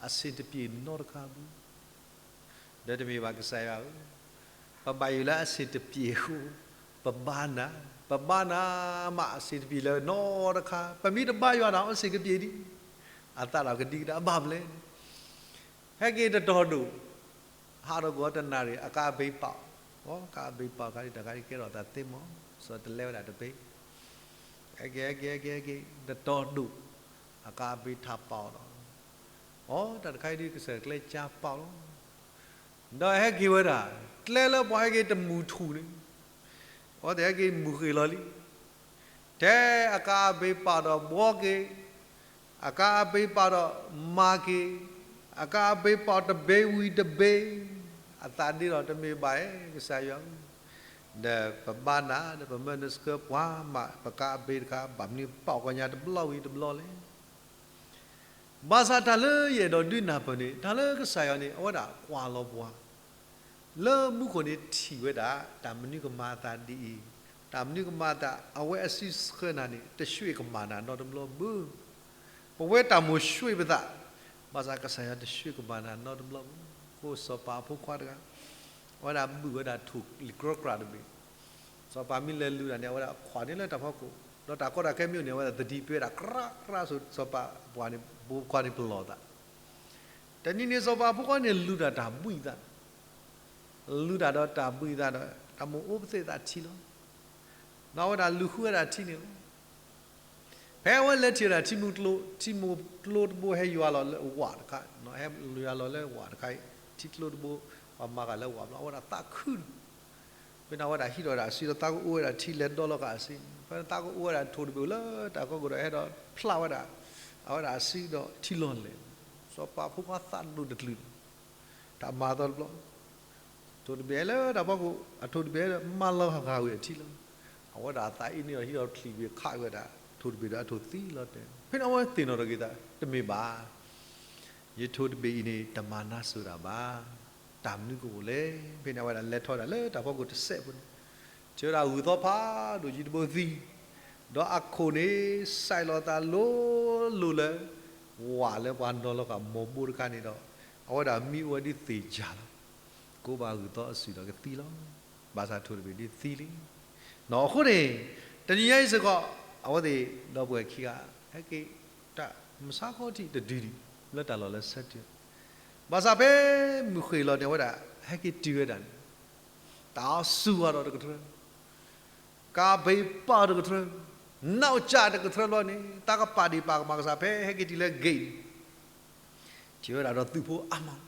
အဆင်တပြေနီတခါဘၣ်. ဒီးတမ့ၢ်ဘၣ်ကစၢ်ယွၤဧၢ, ပဘၣ်ယိၣ်လၢအဆင်တပြေအဃိ, ပဘါနၤ, ပဘါနၤမးအဆင်တပြေလၢနီတခါ, ပမ့ၢ်တဘါယွၤန့ၣ် အဆင်ကပြေဒံး, အသးဒီးကဒံကဒါဘၣ်မလဲၣ်. ဟဲက့ၤတတီၤဒိၣ်, ဟးထီၣ်ကွံာ်တနၣ်ရံၣ် အကါအဘ့ပာ်, အကါအဘ့ပာ်ခါဒံး တၢ်ခါဒံးကဲထီၣ်သးသ့မး, စီၤတလဲဝဲဒၣ်တဘ့ၣ်, ဟဲက့ၤ ဟဲက့ၤ ဟဲက့ၤ ဟဲက့ၤ တတီၤဒိၣ်, အကါအဘ့ထးပာ်အီၤဒီး, အိ တၢ်တခါအံၤဒ်ကစၢၢ်ကျဲကၠါပာ်လီၤ. ဒီးဟဲက့ၤဝဲဒၣ်, ကျဲလၢပှၤဟဲက့ၤတမုၢ်ထူၣ်န့ၣ်, အဝဲသ့ၣ်ဟဲက့ၤမုၢ်ဃ့ၢ်လီၤလံ. ထဲအကါအဘ့ၣ်ပာ်ဒီးဘှီက့ၤ, အကါအဘ့ၣ်ပာ်ဒီးမၤက့ၤ, အကါအဘ့ၣ်ပာ်တဘ့ၣ်ဝံၤတဘ့ၣ်, အသးဒ့ဒီးတမ့ၢ်ဘၣ်ဧၢ ကစၢ်ယွၤဧၢ, ဒီးပဘါနၤဒီးပမၢနဆှၢပှၤမး ပကါအဘ့ၣ်တခါ ဘၣ်မနုၤပာ်ကီညါတဘျီဝံၤတဘျီလဲၣ်. ဘၣ်ဆၣ်တၢ်လၢယအဲၣ်ဒိးဒုးနၢ်ပၢၢ်န့ၣ် တၢ်လၢကစၢ်ယွၤန့ၣ် အဝဲဒၣ်ကွၢ်လီၤပှၤ လၢမူခိၣ်န့ၣ်ထံၣ်ဝဲဒၣ် တၢ်မနုၤကမၤအသးဒ်အံၤ, တၢ်မနုၤကမၤအသး အဝဲအစုဆှၢနၤန့ၣ် တဆှ့ၣ်ကမၣ်နၤနီတဘျီဘၣ်. ပဝဲတၢ်မိၣ်ဆှှ့ၣ်ပသး, ဘၣ်ဆၣ်ကစၢ်ယွၤတဆှှ့ၣ်ကမၣ်နၤနီတဘျီဘၣ်. အဃိစီၤပၤအဖိခွါတဂၤ အဝဲဒၣ်ဘုၣ်ဝဲဒၣ်ထိၣ်လံၤကြီကြးတဘ့ၣ်, စီၤပၤမ့ၢ်လဲၤလူၤတၢ်န့ၣ် အဝဲဒၣ်ခွးန့ၢ်လၢတၢ်ဖီခိၣ်, ဒီးတၢ်ကီတၢ်ခဲမ့ၢ်အိၣ်န့ၣ် အဝဲဒၣ်သဒံးပှဲၤဝဲဒၣ်ကြးကြး ဆိစီၤပၤပှၤန့ၣ် ဖိခွါန့ၣ်ပလီၢ်သး. တနံၤန့ၣ် စီၤပၤအဖိခွါန့ၣ်လူၤတၢ်တၢ်ဘှံးသး, လူၤတၢ်ဒီးတၢ်ဘှံးသးဒီး တၢ်မိၣ်အိၣ်ပသ့ၣ်သးထံလီၤ. ဒီးအဝဲဒၣ်လူၤဃုဝဲဒၣ်ထံန့ၣ်လီၤ. ဖဲအဝဲလဲၤထံၣ်ဝဲဒၣ်ထံမုၢ်ကျိ, ထံမုၢ်ကျိတဘိဟဲယွၤလီၤလၢဝးတခါ, ဟဲယွၤလီၤလၢဝးတခါအံၤ, ထံကျိတဘိ ပှၤမၤဃာ်လၢဝးဘျီ အဝဲဒၣ်သးခုလီၤ. ဖဲန့ၣ် အဝဲဒၣ်ဟံးထီၣ်ဝဲဒၣ်အစုဒီးသးကအိၣ်ဝဲဒၣ်ထံလဲၤဒီလီၤဃာ်အစုန့ၣ်, ဖဲန့ၣ်သးကအိၣ်ဝဲဒၣ်ထိၣ်တဘ့ၣ်လၢတၢ်ကီၢ်ခိၣ်ဒီး ဟဲဒီးဖျးဝဲဒၣ် အဝဲဒၣ်အစုဒီးထံလီၤလဲၣ်. စီၤပၤဖိခွါသးဒိၣ်တကလုာ်, တၢ်မၤသီတဘျီ ထိၣ်တဘ့ၣ်လၢတၢ်ဖီခိၣ် အထိၣ်တဘ့ၣ်ဒီးမၤလီၤဃာ်ဝံၤအထံလီၤ. အဝဲဒၣ်အသးအံၤန့ၣ်ဒီးဟံးထီၣ်ချံးဘ့ၣ်ခးဝဲဒၣ် ထိၣ်တဘ့ၣ်ဒီးအထိၣ်သံလီၤတဲာ်. ဖဲန့ၣ်အဝဲသ့ၣ်နီၣ်ထီၣ်က့ၤသး တမ့ၢ်ဘၣ်, ယထိၣ်တဘ့ၣ်အံၤန့ၣ် တမၤနါစိၤဒၣ်ဘၣ်. တၢ်မနုၤကအိၣ်လဲၣ်. ဖဲန့ၣ်အဝဲဒၣ်လဲၤထီၣ်ဝဲဒၣ်လၢတၢ်ဖီခိၣ်တစဲးဖိန့ၣ်, ထံၣ်ဝဲဒၣ်ဂုၢ်သီဖးဒိၣ်ကံတဘိသံ, ဒီးအခိၣ်န့ၣ် စဲးလီၤသးလိၤလိၤလၢ ဝးလၢပှၤနီၤလီၤဃာ်မိၢ်ဘိတခါန့ၣ်ဒီး အဝဲဒၣ်မံအိၣ်ဝဲဒ်သ့ၣ်ကၢ်လီၤ. ကိးဘၣ်ဂုၢ်သီအစုဒီးကသံလီၤ. ဘၣ်ဆၣ်ထိၣ်တဘ့ၣ်ဒ်သံလံ. အဃိန့ၣ် တနံၤညါအံၤစ့ၢ်ကီး အဝဲသ့ၣ်ဒီပုၢ်ဝဲၢ်ခံဂၤ ဟဲက့ၤတၢ်မုၢ်ဆါခီထံးတဒုဒံး လၢတၢ်လီၢ်လၢဆၢထံး, ဘၣ်ဆၣ်ဖဲမုၢ်ဃ့ၢ်လီၤန့ၣ် အဝဲဒၣ်ဟဲက့ၤတုၤဝဲဒၣ်န့ၣ် တၢ်အီၣ်ဆူၣ်ဝဲဒီးတကထၢ ကါဘ့ၣ်ပာ်တကထၢ, နီၢ်ကၠၣ်တကထၢဘျီန့ၣ် တၢ်ကပာ်ဒံးပာ်ကမၣ်ကစၢ် ဖဲဟဲက့ၤတုၤလၢ gate န့ၣ် ထံၣ်ဝဲဒၣ်ဒီးသုးဖိအါမး,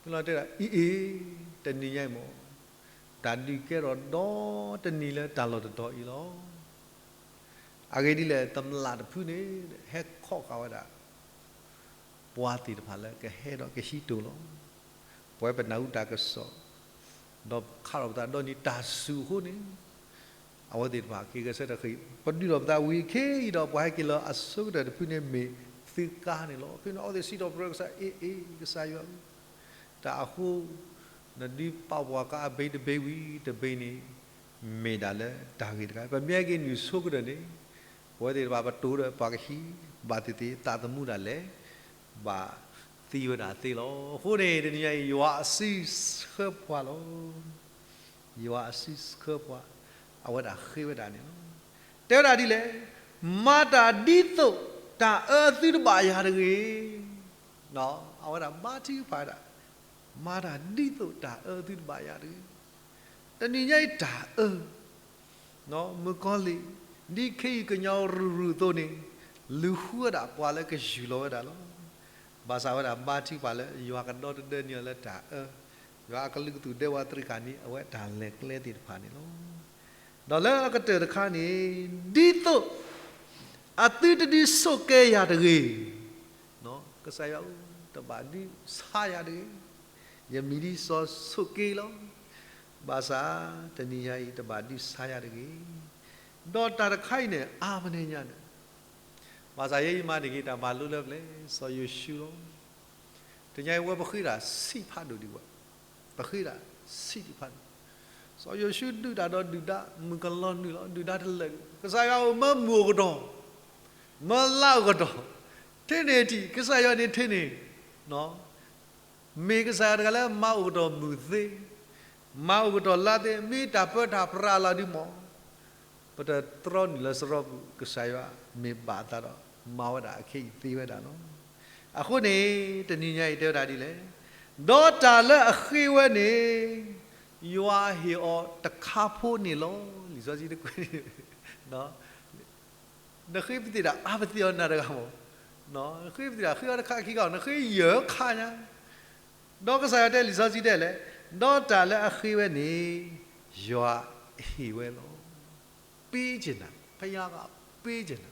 ဖဲလီၤတဲဒၣ် အံၤအံၤ တနံၤညါအံၤမး တၢ်ဒုးကဲထီၣ်ဒီတနံၤလၢတၢ်လီၢ်တတီၤအံၤလီၤ. အဂ့ၢ်ဒ်လဲၣ် သမလၣ်တဖုန့ၣ် ဟဲခီဃာ်ဝဲဒၣ် ပှၤသ့ၣ်တဖၣ်လၢကဟဲဒီးကဟံးတိၢ်လီၤ. ပဝဲပနၢ်ဟူတၢ်ကစီၣ် ဒီးခးထီၣ်ပသးဒီနံၤတၢ်စူၤအဃိန့ၣ် အဝဲသ့ၣ်တဖၣ်က့ၤဂဲၤဆၢထၢၣ်ဃ့ၢ် ပဒုးထီၣ်ပသးဝံၤခဲအံၤဒီး ပှၤဟဲက့ၤလၢအဆိကတၢၢ်တဖုန့ၣ်မ့ၢ်သုကါန့ၣ်လီၤ. ဖဲန့ၣ်အဝဲသ့ၣ်စံးထီၣ်ပတြၢၤကစၢ် အ့ၣ်အ့ၣ် ကစၢ်ယွၤဧၢ, တၢ်အဃိ နဒုးပာ်ပှၤကါအဘ့ၣ်တဘ့ၣ်ဝံၤတဘ့ၣ်န့ၣ် မ့ၢ်ဒၣ်လၢတၢ်ဂ့ၢ်တခါ ပမ့ၢ်ဟဲက့ၤနုာ်ဆိကတၢၢ်န့ၣ် ပဝဲသ့ၣ်တဖၣ်ပတိၤဒီးပှၤကဟံး ဘၣ်သ့ၣ်သ့ၣ်သးသမူဒၣ်လဲာ် ဘၣ်သံဝဲဒၣ်သ့လီၤ. အဃိန့ၣ် တနံၤညါအံၤ ယွၤအစုဆှၢပှၤလီၤ. ယွၤအစုဆှၢပှၤ အဝဲဒၣ်ဃ့ဝဲဒၣ်န့ၣ်လီၤ. တဲဝဲဒၣ်ဒ်လဲၣ်, မၤတၢ်ဒ်သိးတၢ်အၢသုတဘၣ်ယၤတဂ့ၤ. အဝဲဒၣ်ဘါထုကဖၣ်ဝဲဒၣ်, မၤတၢ်ဒ်သိးတၢ်အၢသုတဘၣ်ယၤတဂ့ၤ. တနံၤညါအံၤတၢ်အၢ မုၣ်ကီၤလံၢ် ဒ်ခ့ယုၢ်ကညီရုၢ်ရုၢ်အသိးန့ၣ် လူၤဃုဝဲဒၣ်ပှၤလၢကယူၢ်လီၤဝဲဒၣ်လီၤ. ဘၣ်ဆၣ်ဝဲဒၣ်ဘါထုကဖၣ်လၢ ယွၤကဒီတဒၢန့ၢ်အီၤလၢတၢ်အၢ, ယွၤအကလုာ်ကသူၣ်ဒဲဝဲတရံးဃာ်န့ၢ် အဝဲတၢ်လဲၤကျဲသ့ၣ်တဖၣ်န့ၣ်လီၤ. ဒီးလၢအကတၢၢ်တခါန့ၣ် ဒ်သိး အသုတဒုးဆိးကဲယၤတဂ့ၤ. ကစၢ်ယွၤဧၢ, တဘၣ်ဒုးဆါယၤတဂ့ၤ. ယမံၤဒ်စီၤဆိးက့လီၤ. ဘၣ်ဆၣ်တနံၤညါအံၤ တဘၣ်ဒုးဆါယၤတဂ့ၤ. ဒီးတၢ်တခါအံၤန့ၣ် အါမးန့ၣ်ညါန့ၣ် ဘၣ်ဆၣ်ယဲယမၤန့ၢ်က့ၤတၢ်မၤလိလၢပျဲၢ် စီၤယိၤၡူလီၤ. တနံၤညါအံၤဝဲပဃ့တၢ်ဆံးဖးဒိၣ်ဒံးဝဲ, ပဃ့တၢ်ဆံးဒံးဖးဒိၣ်. စီၤယိၤၡူဒုးတၢ်ဒီးဒုၣ်ဒါ မုၣ်ကလီၤနုာ်လီၤ ဒုၣ်ဒါတလၢာ်, ကစၢ်ယွၤဧၢ မၢမုၢ်အိၣ်ကတီၢ်, မၢလါအိၣ်ကတီၢ်, ထဲန့ၣ်ထံၣ် ကစၢ်ယွၤန့ၣ်ထဲန့ၣ် မ့ၢ်ကစၢ်ယွၤတဂၤလၢမၤအိၣ်ကတီၢ်မုၢ်သ့, မၤအိၣ်ကတီၢ်လါသ့, မ့ၢ်တၢ်ပၢတၢ်ပြးလီၤဒုးမး, ပတတြီနုာ်လၢစရီပူၤ, ကစၢ်ယွၤမ့ၢ်ဘၣ်အသးဒီး မၤဝဲဒၣ်အခဲအံၤသ့ဝဲဒၣ်လီၤ. အဃိန့ၣ် တနံၤညါအံၤတဲဝဲဒၣ်ဒ်လဲၣ်, ဒီးတၢ်လၢအဃ့ဝဲန့ၣ် ယွၤဟ့ၣ်အီၤတခါဖိန့ၣ်လီၤ. လံာ်စီဆှံတကွဲးန့ၣ် နဃ့ပသ့ၣ်ဒၣ်အါပသ့ၣ်အီၤနၤတဂၤမး, နဃ့ပသ့ၣ်ဒၣ်ဃ့အီၤတခါခံခါ, နဃ့ယဲၢ်ခါညါ, ဒီးကစၢ်ယွၤတဲလံာ်စီဆှံတဲလဲၣ်, ဒီးတၢ်လၢအဃ့ဝဲန့ၣ် ယွၤဟ့ၣ်ဝဲလီၤ. ပေးချင်တာ, ဘုရားက ပေးချင်တာ,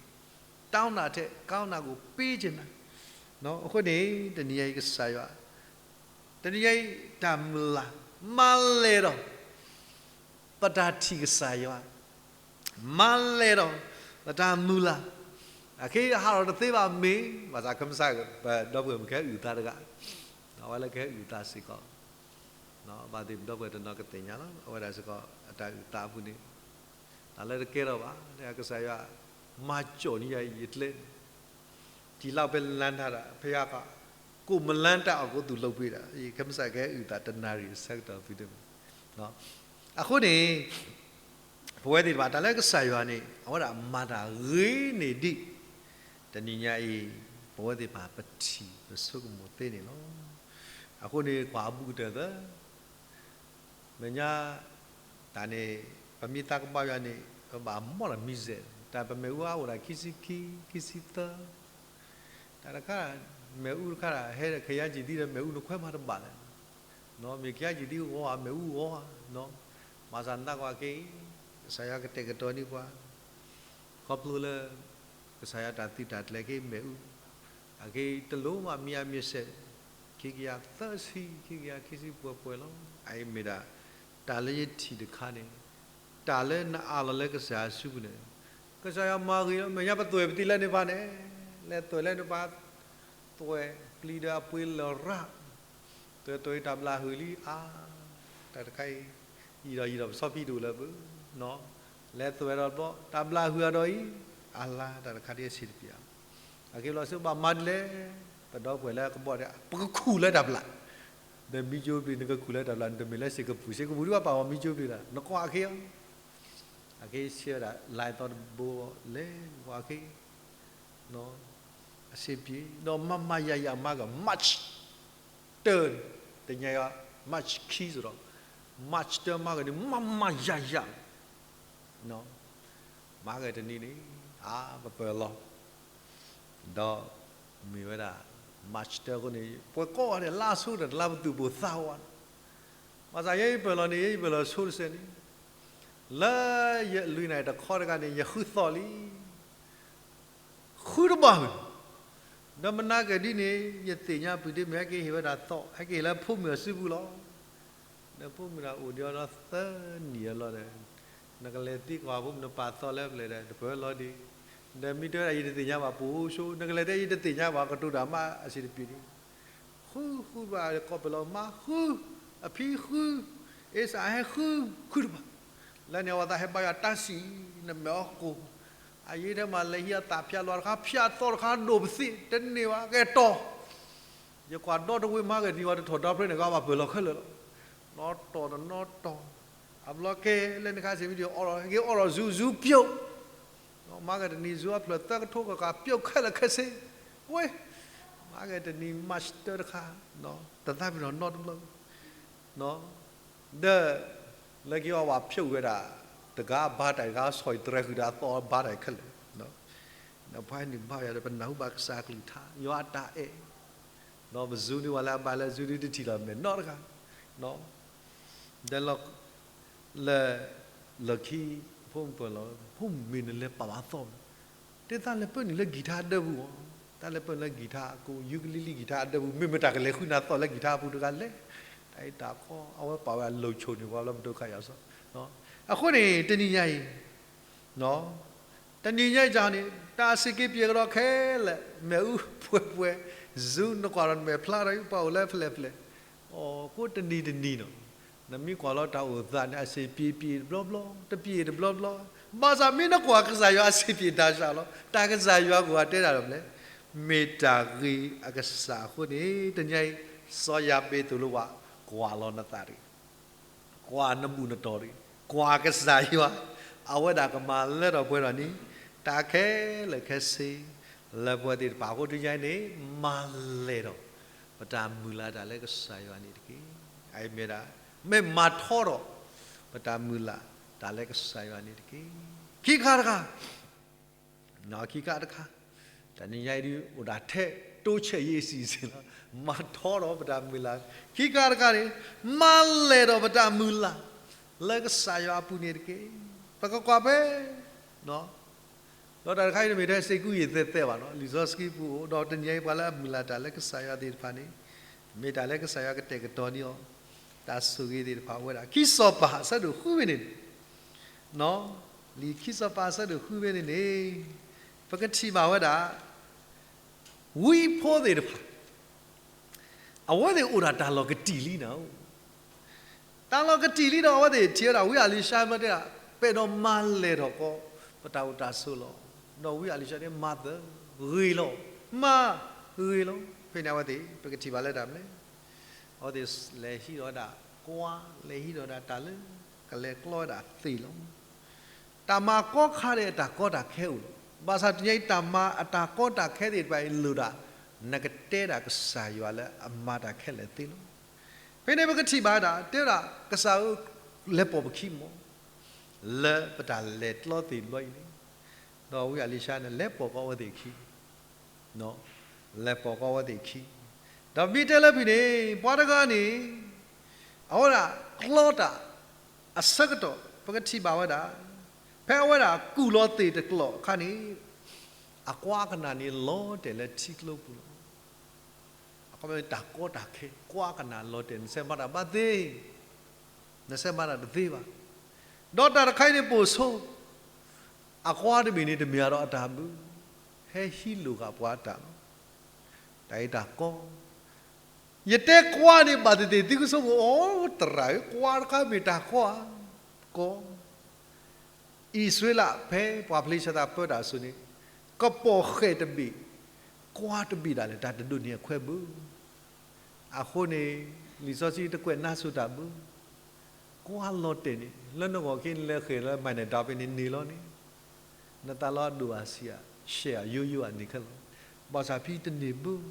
တောင်းတာထက်ကောင်းတာကို ပေးချင်တာ. အဃိန့ၣ် တနံၤညါအံၤကစၢ်ယွၤ, တနံၤညါအံၤ တၢ်မုၢ်လၢ် မၤလဲၢ်ဒီး ပတၢ်ထံၣ်ကစၢ်ယွၤ, မၤလဲၢ်ဒီး ပတၢ်မုၢ်လၢ်, အခဲအံၤဟးထီၣ်တသ့ဘၣ်မ့ၢ်, ဘၣ်ဆၣ်ခမစၢ် ပဒီပုၢ်ဝဲၢ်မ့ၢ်ကဟဲအုၣ်သးတဂၤ, အဝဲလၢကဟဲအုၣ်သးစ့ၢ်ကီး, ဘၣ်သ့ၣ်ပဒီပုၢ်ဝဲၢ်တနီၤကသ့ၣ်ညါလီၤ, အဝဲဒၣ်စ့ၢ်ကီး အတၢ်အုၣ်သးအပူၤန့ၣ်, တၢ်လၢတကဲထီၣ်ဘၣ်, ကစၢ်ယွၤ မၤကၠီၣ်န့ၢ်ယၤအံၤယကျဲန့ၣ် ထံၣ်လၢပလၢတၢ်ဒီး ဖဲယက ကိးမလၢတၢ်အီၣ်ကိးသူၣ်လိာ်ပှ့ၤဒၣ် ယကမစၢ်ကဟဲအုၣ်သးတနၣ်ရံၣ်အဆၢကတီၢ်ဖုဒၣ်မး. အဃိန့ၣ် ပဝဲသ့ၣ်တဖၣ် တၢ်လၢကစၢ်ယွၤန့ၣ် အဝဲဒၣ်မၤတၢ်ဂ့ၤန့ၢ်ဒံး, တနံၤညါအံၤ ပဝဲသ့ၣ်တဖၣ်ပထံၣ်ပဆိကမိၣ်သ့န့ၣ်လီၤ. အဃိန့ၣ် ကွၢ်အဘူးကတၢၢ်သၢ မဲာ်ညါ တၢ်န့ၣ် ပမ့ၢ်သးကဘါယွၤန့ၣ် ပဘၣ်မီၢ်ဒီးမံၤစဲး, တၢ်ပမ့ၣ်အူအါအိၣ်ဒၣ်ခံဆံခံ, ခံဆံသၢ, တၢ်တခါ မ့ၣ်အူတခါ ဟဲဒီးခဲယါကံၣ်သံဒီးမ့ၣ်အူနခွဲးမၤတဘၣ်လဲၣ်, မ့ၢ်ခဲယါကံၣ်သံဂီၤဧါ မ့ၣ်အူဂီၤဧါ, ဘၣ်ဆၣ်နသးကွၢ်က့ၤ ကစၢ်ယွၤကတဲာ်ကတီၤန့ၢ်ပှၤ ခီဖျိလၢ ကစၢ်ယွၤတၢ်သုးတၢ်ကျဲၤက့ၤမ့ၣ်အူ, အက့ၤတလိၣ်ဘၣ်မံၤအမံၤစဲး, ခံကယၤသၢဆံ, ခံကယၤခံဆံပှဲၤပှဲၤလီၤ. အအံၤမ့ၢ်ဒၣ် တၢ်လၢယထံၣ်တခါန့ၣ်, တၢ်လၢနအးလီၤလၢကစၢ်ယွၤစုပူၤန့ၣ်, ကစၢ်ယွၤမၤဂ့ၤလီၤ. မဲာ်ညါပသွဲၣ်ပတံၤလၢန့ၣ်ပၤန့ၣ်, လဲၤသွဲၣ်လၢန့ၣ်ပၤ သွဲၣ်ပျံၤဒီးအပှ့ၤလၢာ်ရၣ်, သွဲၣ်တီၢ်အံၤတၢ်ဘျၣ်ဟုၣ်လံအါ, တၢ်တခါအံၤ ယံာ်ဒီးယံာ်ဒီးပဆီဖံတအိၣ်လၢပူၤ, လဲၤသွဲၣ်ဒီးဘျီ တၢ်ဘျၣ်ဟုၣ်အါဒီးအံၤ, အလါတၢ်တခါဒ်အဆံးတပျၢ်, အက့ၤလီၤဆူဘၣ်မၤဒ်လဲၣ်, ပဒီပုၢ်ဝဲၢ်လၢကဘီၣ်ဒဲး ပကခူၣ်လၢတၢ်ဘျၣ်, ဒီးမံကၠိပျံၤ နကခူၣ်လၢတၢ်ဘျၣ် နတမ့ၢ်လၢစ့ၢ်ကပူၤ, စ့ၢ်ကပူၤဒ်ဘၣ်ပာ်ဝဲမံကၠိပျံၤဒၣ် နကွၢ်အခ့အီၤ, အက့ၤဆှၢဝဲဒၣ် လဲၤသီတဘိလဲၤကွၢ်အခ့ အဆင်ပြေ, ဒီးမၤမၤယၤယၤမၤက March တၢ, တနံၤညါအံၤ March ခံစ့ၢ်ဒီး March တၢမၤကန့ၣ် မၤမၤယၤယၤ, မၤကတနံၤန့ၣ် အါပပၢၢ်လီၤ, ဒီးမ့ၢ်ဝဲဒၣ် March တၢအဃိန့ၣ် ပှၤကိးဂၤဒဲး လါဆိဒီးတလါပသူၣ်ပိၢ်သးဝး, ဘၣ်ဆၣ်ယဲယပၢၢ်လီၤန့ၣ် ယပၢၢ်လီၤဆိတစဲးန့ၣ်, လၢယလွံၢ်နံၣ်တခီတဂၤန့ၣ် ယဃုသီၣ်လံ ဃုတဘၣ်မုၢ်, ဒီးမနၤကဒ်န့ၣ် ယသ့ၣ်ညါပုၢ်ဒ့မ့ၢ်ဟဲက့ၤဟ့ၣ်ဝဲဒၣ်သီၣ် ဟဲက့ၤဟ့ၣ်လၢဖိမုၣ်အစုပူၤလီၤ. ဒီးဖိမုၣ်ဒၣ်အိၣ်ဒံးအီၤဒီးသၢနံၣ်အလီၢ်ဒီး နကလဲၤသံကွၢ်ဖိမုၣ်နပာ်သီၣ်လၢပျၢၤဒီး တပၢၢ်လီၤဒံး, ဒီးမ့ၢ်တဲဝဲဒၣ်ယတသ့ၣ်ညါဘၣ်ပိာ်ဆိ, နကလဲၤတဲယတသ့ၣ်ညါဘၣ် ကတိၤတၢ်မးအဆံးတပျၢ်ဒံး ဃုဃုဘၣ် ကီၢ်ပလီၤမါဃု, အဖံဃု, အ့စၢ်ဟဲဃု, ဃုတဘၣ်, လၢန့ၣ်အဝဲသးဟဲဘါယွၤတၢ်စံး, နမဲာ်အီၤကိၢ်, အယံၤထဲမးလဲၤဟံးအသးဖၠးလီၤတခါ ဖၠးသီၣ်တခါဒိၣ်ပသ့ၣ် တန့ၢ်ဘၣ် ကဲတီၤ, ယကွၢ်ဒီတဝ့ၤမၤဂ့ၤတနံၤဝဲတထီၣ်ဒီဖျၢၣ်န့ၣ် ကဘၣ်ပၢၢ်လီၤခဲလၢာ်လီၤ, နီတီၤတနီတီၤ, အဘျီကဲလၢနခါစ့ၢ်မံၤဒံး အီၣ်လီၤက့ၤအီၣ်လီၤ ဇူး ဇူးပျိး မၤက့ၤတနံၤ ဇူးအဖျၢၣ်သၢကထိကကး ပျိးခဲလၢာ်ခဲဆ့, ဝဲ, မၤက့ၤတနံၤ March တၢတခါ, တသးပ့ၤနီၣ်နီတဘျီ, ဒီး, လၢက့ၤအီၤဝဲဖျိးဝဲဒၣ်, တဂၤဘါတၢ်တဂၤ ဆီၣ်အံၤတရဲဃုာ်ဒီးအသီၣ်ဘါတၢ်ခဲလၢာ်, ဒီးပှၤန့ၣ်ဘါယွၤဒီးပနၢ်ဟူဘၣ်ကစၢ်အကလုၢ်ကထါ ယွၤအတၢ်အဲၣ်, ဒီးပဇူးန့ၢ်ဝဲလၢအဘါလၢဇူးဒုတထံၣ်လီၤမဲာ်နီတဂၤ, ဒီး လၢ လၢခံ ဖိမုၣ်ပၢၢ်လီၤ, ဖိမုၣ်မ့ၢ်နလဲၤပာ်ဘၣ်သီၣ်မး, တဲသးလဲၤပၢနုာ်လၢကံၢ်ထါအဒၢပူၤအီၤ, သးလဲၤပၢနုာ်လၢကံၢ်ထါအကိး ယူကလံလံကံၢ်ထါအဒၢပူၤ မ့မ့ၢ်တၢ်ကလဲၤဃုနၤသီၣ်လၢကံၢ်ထါအပူၤတဂၤလဲၣ်, တၢ်အံၤတၢ်ခီ အဝဲပာ်ဝဲအလိၤဆိၣ်န့ၢ်ပှၤလၢပဒိၣ်ခါယၤစီ, အဃိန့ၣ် တနံၤညါအံၤ တနံၤညါအံၤန့ၣ် တၢ်စ့ၢ်က့ၤပှဲၤကဒီးခဲလၢာ် မ့ၣ်အူပှဲၤပှဲၤ, ဇူးနကွၢ်ဒီးနမဲာ်ဖျါထီၣ် ပှၤအိၣ်လၢဖျဲၣ်ဖျဲၣ်, အိၣ်ကိးတနံၤတနံၤနီၤ, နမ့ၢ်ကွၢ်လီၤတၢ်အိၣ်သးန့ၣ် အစ့ၢ်ပံးပံးတဘျီဘျီ, တပံးတဘျီဘျီ, ဘၣ်ဆၣ်မ့ၢ်နကွၢ်ကစၢ်ယွၤအစ့ၢ်ပံးတၢ်စှၤလီၤ, တၢ်ကစၢ်ယွၤကအိၣ်အတဲဒၣ်ဒီးမနုၤလဲၣ်, မ့ၢ်တၢ်ဂ့ၤအကစၢ်အဃိန့ၣ် တနံၤညါအံၤ စီၤယၤဘ့းသိၣ်လိဝဲ ကွၢ်လီၤနသးတဂ့ၤ ကွၢ်နဘူၣ်နတီၢ်တဂ့ၤ, ကွၢ်ကစၢ်ယွၤ, အဝဲဒၣ်ကမၤလၢထီၣ်ပှဲၤထီၣ်န့ၣ် တၢ်ခဲလၢာ်ခဲဆ့ လၢပဝဲသ့ၣ်တဖၣ်အဃိတနံၤညါအံၤန့ၣ် မၤလဲၢ်ဒီး ပတၢ်မုၢ်လၢ်တၢ်လၢကစၢ်ယွၤန့ၣ်တက့ၢ်. အအံၤမ့ၢ်ဒၣ် မ့ၢ်မၤထီထီၣ် ပတၢ်မုၢ်လၢ်တၢ်လၢကစၢ်ယွၤန့ၣ်တက့ၢ်. ခံခါတခါ ခံခါတခါ တနံၤညါအံၤဒုးအိၣ်ဒၣ်ထဲ တိုးချဲ့ရေးအစီအစဉ်လီၤ. မၤထီထီၣ်ပတၢ်မုၢ်လၢ်, ခံခါတခါန့ၣ်, မၤလဲၢ်ထီၣ်ပတၢ်မုၢ်လၢ် လၢကစၢ်ယွၤအပူၤန့ၣ်တက့ၢ်. ပကကွၢ်ဖဲ ဒီးတၢ်တခါအံၤတမ့ၢ်ထဲစ့ကူအံၤသဲးသဲးဘၣ်နီၤ, လံာ်စီဆှံပူၤအိၣ်, ဒီးတနံၤအံၤပှၤလၢအမုၢ်လၢ်တၢ်လၢကစၢ်ယွၤသ့ၣ်တဖၣ်န့ၣ်, မ့ၢ်တၢ်လၢကစၢ်ယွၤကတဲာ်ကတီၤန့ၢ်အီၤ တၢ်ဆိၣ်ဂ့ၤသ့ၣ်တဖၣ်အိၣ်ဝဲဒၣ်. ခံစီၤပၤအဆၢဒိၣ်ဃုဖဲန့ၣ်န့ၣ် လံာ်ခံစီၤပၤအဆၢဒိၣ်ဃုဖဲန့ၣ်န့ၣ်, ပကထံၣ်ဘၣ်ဝဲဒၣ် ဝံဖိသ့ၣ်တဖၣ် အဝဲသ့ၣ်အိၣ်ဒၣ်တၢ်လီၤကတံာ်လံနၤဧၢ. တၢ်လီၤကတံာ်လံဒီး အဝဲသ့ၣ်ထံၣ်ဝဲဒၣ် ဝံအလံၤၡါမ့ၢ်တဲဒၣ် ပအဲၣ်ဒိးမၤလဲၢ်ထီၣ်ကီး ပတၢ်အိၣ်တၢ်ဆိးလီၤ. ဒီးဝံအလံၤၡါန့ၣ် မၤသၢ, ဂ့ၤလီၤ, မၤဂ့ၤလီၤ. ဖဲန့ၣ်အဝဲသ့ၣ် ပကထံၣ်ဘၣ်လၢတၢ်မနုၤလဲၣ်, အဝဲသ့ၣ်လဲၤဟံးထီၣ်ဝဲဒၣ်ကွါ, လဲၤဟံးထီၣ်ဝဲဒၣ်တၢ်လၢ ကလဲၤကျီဝဲဒၣ်သ့ၣ်လီၤ. တၢ်မၤကီခါဒီးအတၢ်ကီတၢ်ခဲအိၣ်လီၤ. ဘၣ်ဆၣ်တနံၤအံၤ တၢ်မၤအတၢ်ကီတၢ်ခဲသ့ၣ်တဖၣ်အံၤ လိၣ်ဒၣ် နကတဲဒၣ်ကစၢ်ယွၤလၢအမၤတၢ်ခဲလၢာ်သ့လီၤ. ဖဲန့ၣ်ပကထံၣ်ဘၣ်ဒၣ် တဲဝဲဒၣ် ကစၢ်ဧၢ, လဲၤပိာ်ပခံမီၤ လၢပတၢ်လဲၤကျီသ့ၣ်တဘျီအံၤန့ၣ်, ဒီးဝံအလံၤၡါန့ၣ် လဲၤပိာ်ကီအဝဲသ့ၣ်အခံ လဲၤပိာ်ကီအဝဲသ့ၣ်အခံ, ဒီးမ့ၢ်တဲလၢဖဲန့ၣ် ပှၤတဂၤန့ၣ် အဝဲဒၣ်ကျီတၢ်အဆၢကတီၢ် ပကထံၣ်ဘၣ်ဝဲဒၣ်, ဖဲအဝဲဒၣ်ကူၣ်လီၤသ့ၣ်တကျိာ်အခါန့ၣ်, အကွါကနၣ်န့ၣ်လီၤတဲာ်လၢထံကျိပူၤလီၤ. အခီပညီတၢ်ကီတၢ်ခဲ ကွါကနၣ်လီၤတဲာ် နဆဲးမၤတၢ်ဘၣ်သ့, နဆဲးမၤတၢ်တသ့ဘၣ်. ဒီးတၢ်တခါအံၤန့ၣ်ပိာ်ဆိ အကွါတဘ့ၣ်န့ၣ် တမ့ၢ်အဒီးအတၢ်ဘု, ဟဲဟံးလိာ်ဃာ်ပှၤအတၢ်လီၤ. တၢ်အံၤတၢ်ကီ, ယတဲကွါန့ၣ် ဘၣ်သ့ၣ်သ့ၣ်သုကဆိကမိၣ် အိ သရၣ်ဧၢ, ကွါတခါမ့ၢ်တၢ်ကီဧါ, ကီ အံၣ်စရ့လးဖဲပှၤဖလ့ၡသးပၢတၢ်အစိၤန့ၣ်, ကပိာ်ဃဲၣ်တဘ့ၣ်, ကွါတဘ့ၣ်ဒၣ်လဲာ် တၢ်တဒိးန့ၢ်အခွဲးဘၣ်. အဃိန့ၣ် လံာ်စီဆှံတကွဲးနါစိၤတၢ်ဘၣ်. ကွါလီၤတဲာ်န့ၣ် လၢနဂီၢ်ခ့နလဲၤဃဲၣ်လၢမၤန့ၢ်တၢ်ဖဲန့ၣ်န့ၢ်လီၤန့ၣ်, နသးလီၤအဒိၣ်အဆံးအ, ရှဲအယိယိအန့ၣ်ခဲလီၤ. ဘၣ်ဆၣ်ဖဲတန့ၢ်ဘၣ်.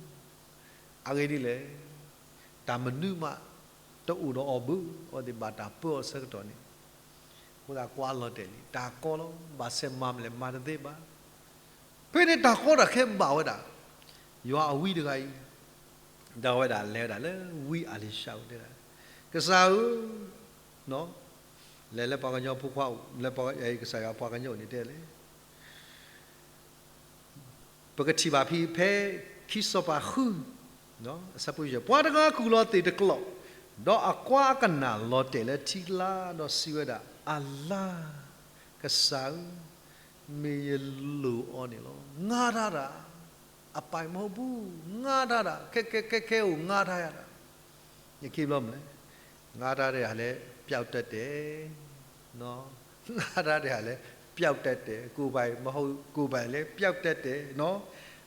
အဂ့ၢ်ဒ်လဲၣ်, တၢ်မနုၤမးတအိၣ်ဒီးအီၤဘၣ်, အဝဲသ့ၣ်ဘၣ်တၢ်ပၢအီၤဆၢကတီၢ်န့ၣ်, အဃိသတးကွါလီၤတဲာ်လံ, တၢ်ကီလီၤ, ဘၣ်ဆဲးမၤမလဲၣ်မၤတသ့ဘၣ်. ဖဲန့ၣ်တၢ်ကီတၢ်ခဲဘၣ်ဝဲဒၣ် ယွၤအဝံတဂၤအံၤ, ဒီးအဝဲဒၣ်လဲၤဝဲဒၣ်လၢဝံအလံၤၡါအအိၣ်တဲဒၣ်, ကစၢ်ဧၢ, လဲၤလၢပှၤကညီဖိခွါအိၣ်, လၢကစၢ်ယွၤပှၤကညီအိၣ်န့ၣ်တဲလဲၣ်. ပကထံၣ်ဘၣ်ဖဲ ဖဲခံစီၤပၤဃု အဆၢဖိယဲၢ်, ပှၤတဂၤကူၣ်လီၤသ့ၣ်တကျိာ်, ဒီးအကွါအကနၣ်လီၤတဲာ်လၢထံကျါ, ဒီးစံးဝဲဒၣ်, အလါ, ကစၢ်ဧၢ, မ့ၢ်ယလိၣ်အီၤန့ၣ်လီၤ. ငါးဒါဒၣ်, အပိုင်မဟုတ်ဘူး, ငါးဒါဒၣ်, ခဲခဲခဲခဲအိၣ် ငါးဒါယၤဒၣ်. ယခံဘျီမလဲၣ်, ငါးဒါဒၣ်လဲၣ် ပျောက်တတ်တယ်, ငါးဒါဒၣ်လဲၣ် ပျောက်တတ်တယ်, ကိုယ်ပိုင်မဟုတ်, ကိုယ်ပိုင်လည်း ပျောက်တတ်တယ်.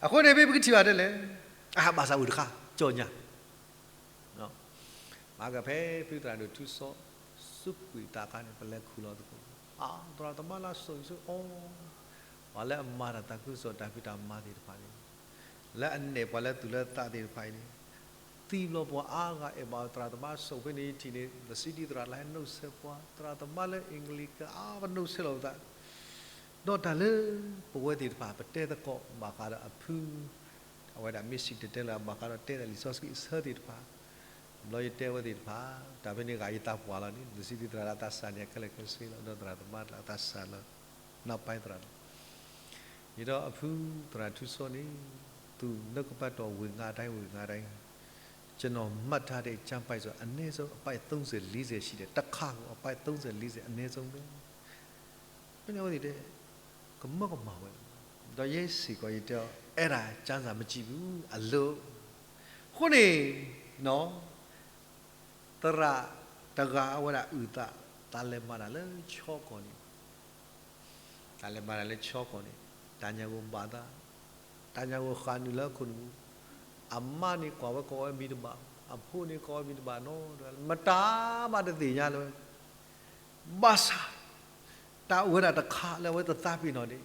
အဃိန့ၣ် ဖဲပကထံၣ်ဘၣ်ဒ်လဲၣ်, အဟးဘၣ်ဆၣ်အိၣ်တခါ, ကြော်ညာ, မၤကဖဲဖုသရၣ်ဒိၣ်ထူစီ စူးကွံာ်တၢ်အခါန့ၣ် ပလဲၤခူၣ်လီၤသကိး, အါ, သရၣ်သမါလၢအစိာ်အံၤစိအီၤ, ပှၤလၢအမၤတၢ်သးခုကစီၣ်တၢ်ဖံးတၢ်မၤသ့ၣ်တဖၣ်န့ၣ်, လၢအနဲၣ်ပှၤလၢသူၣ်လၢသးသ့ၣ်တဖၣ်အံၤန့ၣ်, သံဘျီပှၤအါဂၤအဲၣ်ဘၣ်သရၣ်သမါစိာ်ဖဲန့ၣ်ထံၣ်န့ၣ် လံာ်စီဆှံသရၣ်လၢဟဲနုတ်သဲးပှၤ, သရၣ်သမါလၢအ့ၣ်ကလံးကါအါ ပနုတ်သဲးလိာ်ပသး ဒီးတၢ်လၢပဝဲသ့ၣ်တဖၣ် ပတဲသကိးဘၣ်ဃးဒီးအဖု, အဝဲဒၣ်မ့ၢ်စံၣ်တဲၤတဲလီၤဘၣ်ဃးဒီးတဲဒၣ်လံာ်စီဆှံအဆၢသ့ၣ်တဖၣ်, ဘျီယတဲဝဲသ့ၣ်တဖၣ်, တၢ်ဖဲန့ၣ်ဂၤယသးပှၢ်လီၤန့ၣ် လံာ်စီဆှံသရၣ်လၢအသးစၢ်န့ၣ် အခဲလၢာ်ခဲဆ့လီၤ, ဒီးသရၣ်သမါလၢအသးစၢ်လီၤ, နောက်ပိုင်းသရၣ်လီၤ. ယဒီးအဖုသရၣ်ထူစီန့ၣ်, သူ့နှုတ်ကပတ်တော် ဝင်ငါတိုင်း, ဝင်ငါတိုင်း, ကျွန်တော်မှတ်ထားတဲ့ ကျမ်းပိုဒ်ဆို အနည်းဆုံး အပိုဒ်သုံးဆယ်လေးဆယ်ရှိတယ်, တစ်ခါကို အပိုဒ်သုံးဆယ်လေးဆယ် အနည်းဆုံးပဲ. ဖဲန့ၣ်အဝဲသ့ၣ်တဲ, ကမၢကမၣ်ဝဲ, ဒီးယဲစ့ၢ်ကီးယတဲအီၤ, အဲဒါကျမ်းစာမကြည့်ဘူး, အလိၣ်. အဃိန့ၣ်, သရၣ်တဂၤအဝဲဒၣ်အုၣ်သး, တၢ်လဲၤမၤတၢ်လၢဆီကီၢ်န့ၣ် တၢ်လဲၤမၤတၢ်လၢဆီကီၢ်န့ၣ်, တၢ်ညၣ်ဂိၢ်ဘၣ်သး, တၢ်ညၣ်ဂိၢ်ဃၣ်နုာ်လၢအခိၣ်နူာ်ပူၤ, အမါန့ၣ်ကွၢ်ဝဲကိးဝဲမံၤတဘၣ်, အဖိန့ၣ်ကိးဝဲမံၤတဘၣ်နီတဂၤ, မတၤမးတသ့ၣ်ညါလၢၤဝဲ, ဘၣ်ဆၣ် တၢ်အိၣ်ဝဲဒၣ်တခါလၢအဝဲတသးပ့ၤနီၣ်န့ၣ်,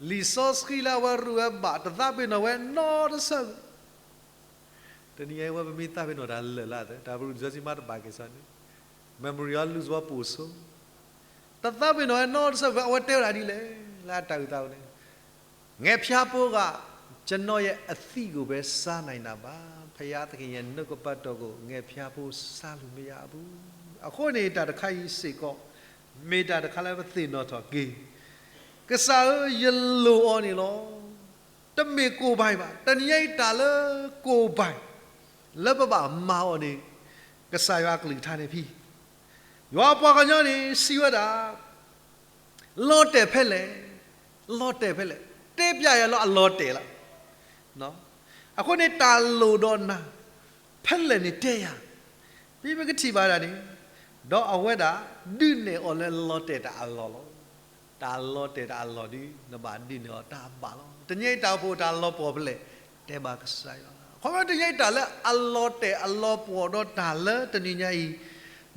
လံာ်စီဆှံလၢအဝဲရူးဝဲဘၣ် တသးပ့ၤနီၣ်ဝဲနီတဆၢ တနံၤအံၤဝဲပမ့ၢ်သးပ့ၤနီၣ်တၢ်လၢာ်လၢအသး တၢ်ပရူၢ်လံာ်စီဆှံမးတဘၣ်က့ၤစ့ၢ်န့ၣ်, memory အီၤ lose ဝဲပိာ်ဆိ, တသးပ့ၤနီၣ်ဝဲနီတဆၢ အဝဲတဲဝဲဒၣ်ဒ်လဲၣ်, လၢအတၢ်အုၣ်သးန့ၣ်, ငဲဖျါဖိဂၤ, ကျွန်တော်ရဲ့အသီးကိုပဲစားနိုင်တာပါ။ ဘုရားသခင်ရဲ့နှုတ်ကပတ်တော်ကို ငယ်ဖျားဖို့ စားလို့မရဘူး။ အဃိန့ၣ် တၢ်တခါအံၤစ့ၢ်ကီး မ့ၢ်တၢ်တခါလၢပသ့ၣ်နီၣ်ထီၣ်က့ၤ, ကစၢ်ဧၢ, ယလိၣ်အီၤန့ၣ်လီၤ. တမ့ၢ်ကိုယ်ပိုင်ဘၣ်. တနံၤညါအံၤ တၢ်လၢကိုယ်ပိုင် လၢပဘၣ်မၤအီၤန့ၣ် ကစၢ်ယွၤအကလုၢ်ကထါန့ၣ်ဖဲ ယွၤပှၤကညီန့ၣ် စံးဝဲဒၣ်, လီၤတဲာ်ဖဲလဲၣ်, လီၤတဲာ်ဖဲလဲၣ်, တဲပျဲယၤလၢအလီၤတဲာ်လီၤ. အဃိန့ၣ် တၢ်လိၣ်ဒီးနၤ ဖဲလဲၣ်န့ၣ်တဲယၤ, မ့ၢ်ပကထံၣ်ဘၣ်ဒၣ်န့ၣ်, ဒီးအဝဲဒၣ် ဒုးနဲၣ်အီၤလၢလီၤတဲာ်တၢ်အလီၢ်လီၤ. တၢ်လီၤတဲာ်တၢ်အလီၢ်ဒီး နဘၣ်ဒုးနဲၣ်အီၤတၢ်ဘၣ်လီၤ. တနံၤညါအံၤတၢ်အိၣ်ဖှိၣ်တၢ်လီၤပှီၢ်ဖဲလဲၣ်, တဲဘၣ်ကစၢ်ယွၤ. ခီဖျိတနံၤညါအံၤ တၢ်လၢအလီၤတဲာ်အလီၤပှီၢ်ဒီးတၢ်လၢတနံၤညါအံၤ,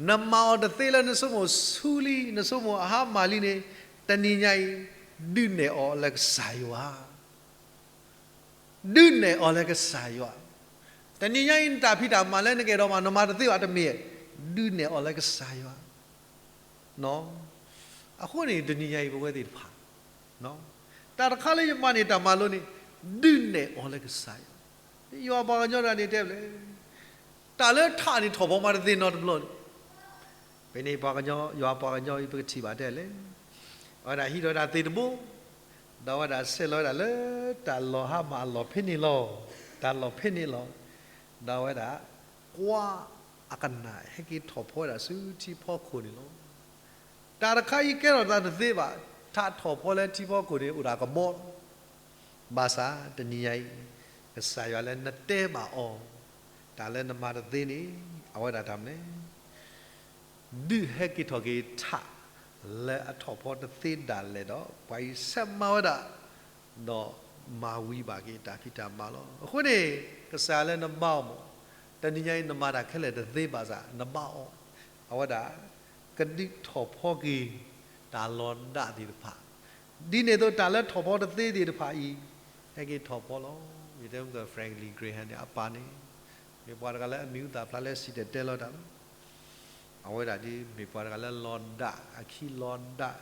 နမၤအီၤတသ့လၢနဆိကမိၣ်ဆူလံ, နဆိကမိၣ်အဟါမၢ်လံန့ၣ်, တနံၤညါအံၤ ဒုးနဲၣ်အီၤလၢကစၢ်ယွၤ ဒုးနဲၣ်အီၤလၢကစၢ်ယွၤ. တနံၤညါအံၤ နတၢ်ဖံးတၢ်မၤလၢနကအဲၣ်ဒိးမၤ နမၤတသ့ဘၣ်တမ့ၢ်, ဒုးနဲၣ်အီၤလၢကစၢ်ယွၤ. အဃိန့ၣ် တနံၤညါအံၤ ပဝဲသ့ၣ်တဖၣ် တၢ်တခါလၢယမၤန့ၢ်တၢ်မၤလိန့ၣ်, ဒုးနဲၣ်အီၤလၢကစၢ်ယွၤ. ယွၤပှၤကညီတဂၤန့ၣ်တဲလဲၣ်, တၢ်လၢထးန့ၣ်ထီၣ်ဖီမၤတသ့နီတဘျီန့ၣ်, ဖဲန့ၣ်ပှၤကညီ, ယွၤပှၤကညီအံၤ ပကထံၣ်ဘၣ်တဲလဲၣ်, အဝဲဒၣ်ဟံးထီၣ်ဝဲဒၣ်သ့ၣ်တဘိ, ဒီးအဝဲဒၣ်ဆဲးလီၤဝဲဒၣ်လၢတၢ်လီၢ်ဟါမၢ်အလီၢ်ဖဲန့ၣ်လီၤ. တၢ်လီၢ်ဖဲန့ၣ်လီၤ. ဒီးအဝဲဒၣ် ကွါအကနၣ်ဟဲက့ၤထီၣ်ဖီဝဲဒၣ်ဆူထံဖီခိၣ်န့ၣ်လီၤ. တၢ်တခါအံၤကဲထီၣ်သးတသ့ဘၣ်, ထးထီၣ်ဖီလၢထံဖီခိၣ်န့ၣ် အိၣ်ဒၣ်ကဘီလီၤ. ဘၣ်ဆၣ်တနံၤညါအံၤ, ကစၢ်ယွၤလၢနတဲဘၣ်အီၤ, တၢ်လၢနမၤတသ့န့ၣ်, အဝဲဒၣ်တၢ်မနုၤလဲၣ် ဒုးဟဲက့ၤထီၣ်က့ၤထးလၢအထီၣ်ဖီတသ့ဒၣ်လဲာ်ဒီး ပှၤအံၤဆဲးမၤဝဲဒၣ်, ဒီးမၤဝံၤဘၣ်က့ၤတၢ်ဖံးတၢ်မၤလီၤ. အဃိန့ၣ် ကစၢ်လၢနဘါအီၤမး, တနံၤညါအံၤ နမၤတၢ်ခဲလၢာ်တသ့ဘၣ်ဆၣ် နဘါအီၤ, အဝဲဒၣ် ကဒုးထီၣ်ဖီက့ၤ တၢ်လီၤဒၣ်သ့ၣ်တဖၣ်, ဒ်န့ၣ်အသိး တၢ်လၢထီၣ်ဖီတသ့သ့ၣ်တဖၣ်အံၤ ဟဲက့ၤထီၣ်ဖီလီၤ. ယတဲမ့ၢ်က Franklin Graham န့ၣ် အပၢ်န့ၣ် မ့ၢ်ပှၤတဂၤလၢအမံၤဟူသၣ်ဖျါလၢစံၣ်တဲၤတဲလီၤတၢ်လီၤ. အဝဲဒၣ်ဒ်မ့ၢ်ပှၤတဂၤလၢလီၤဒၣ်, အခံလီၤဒၣ်,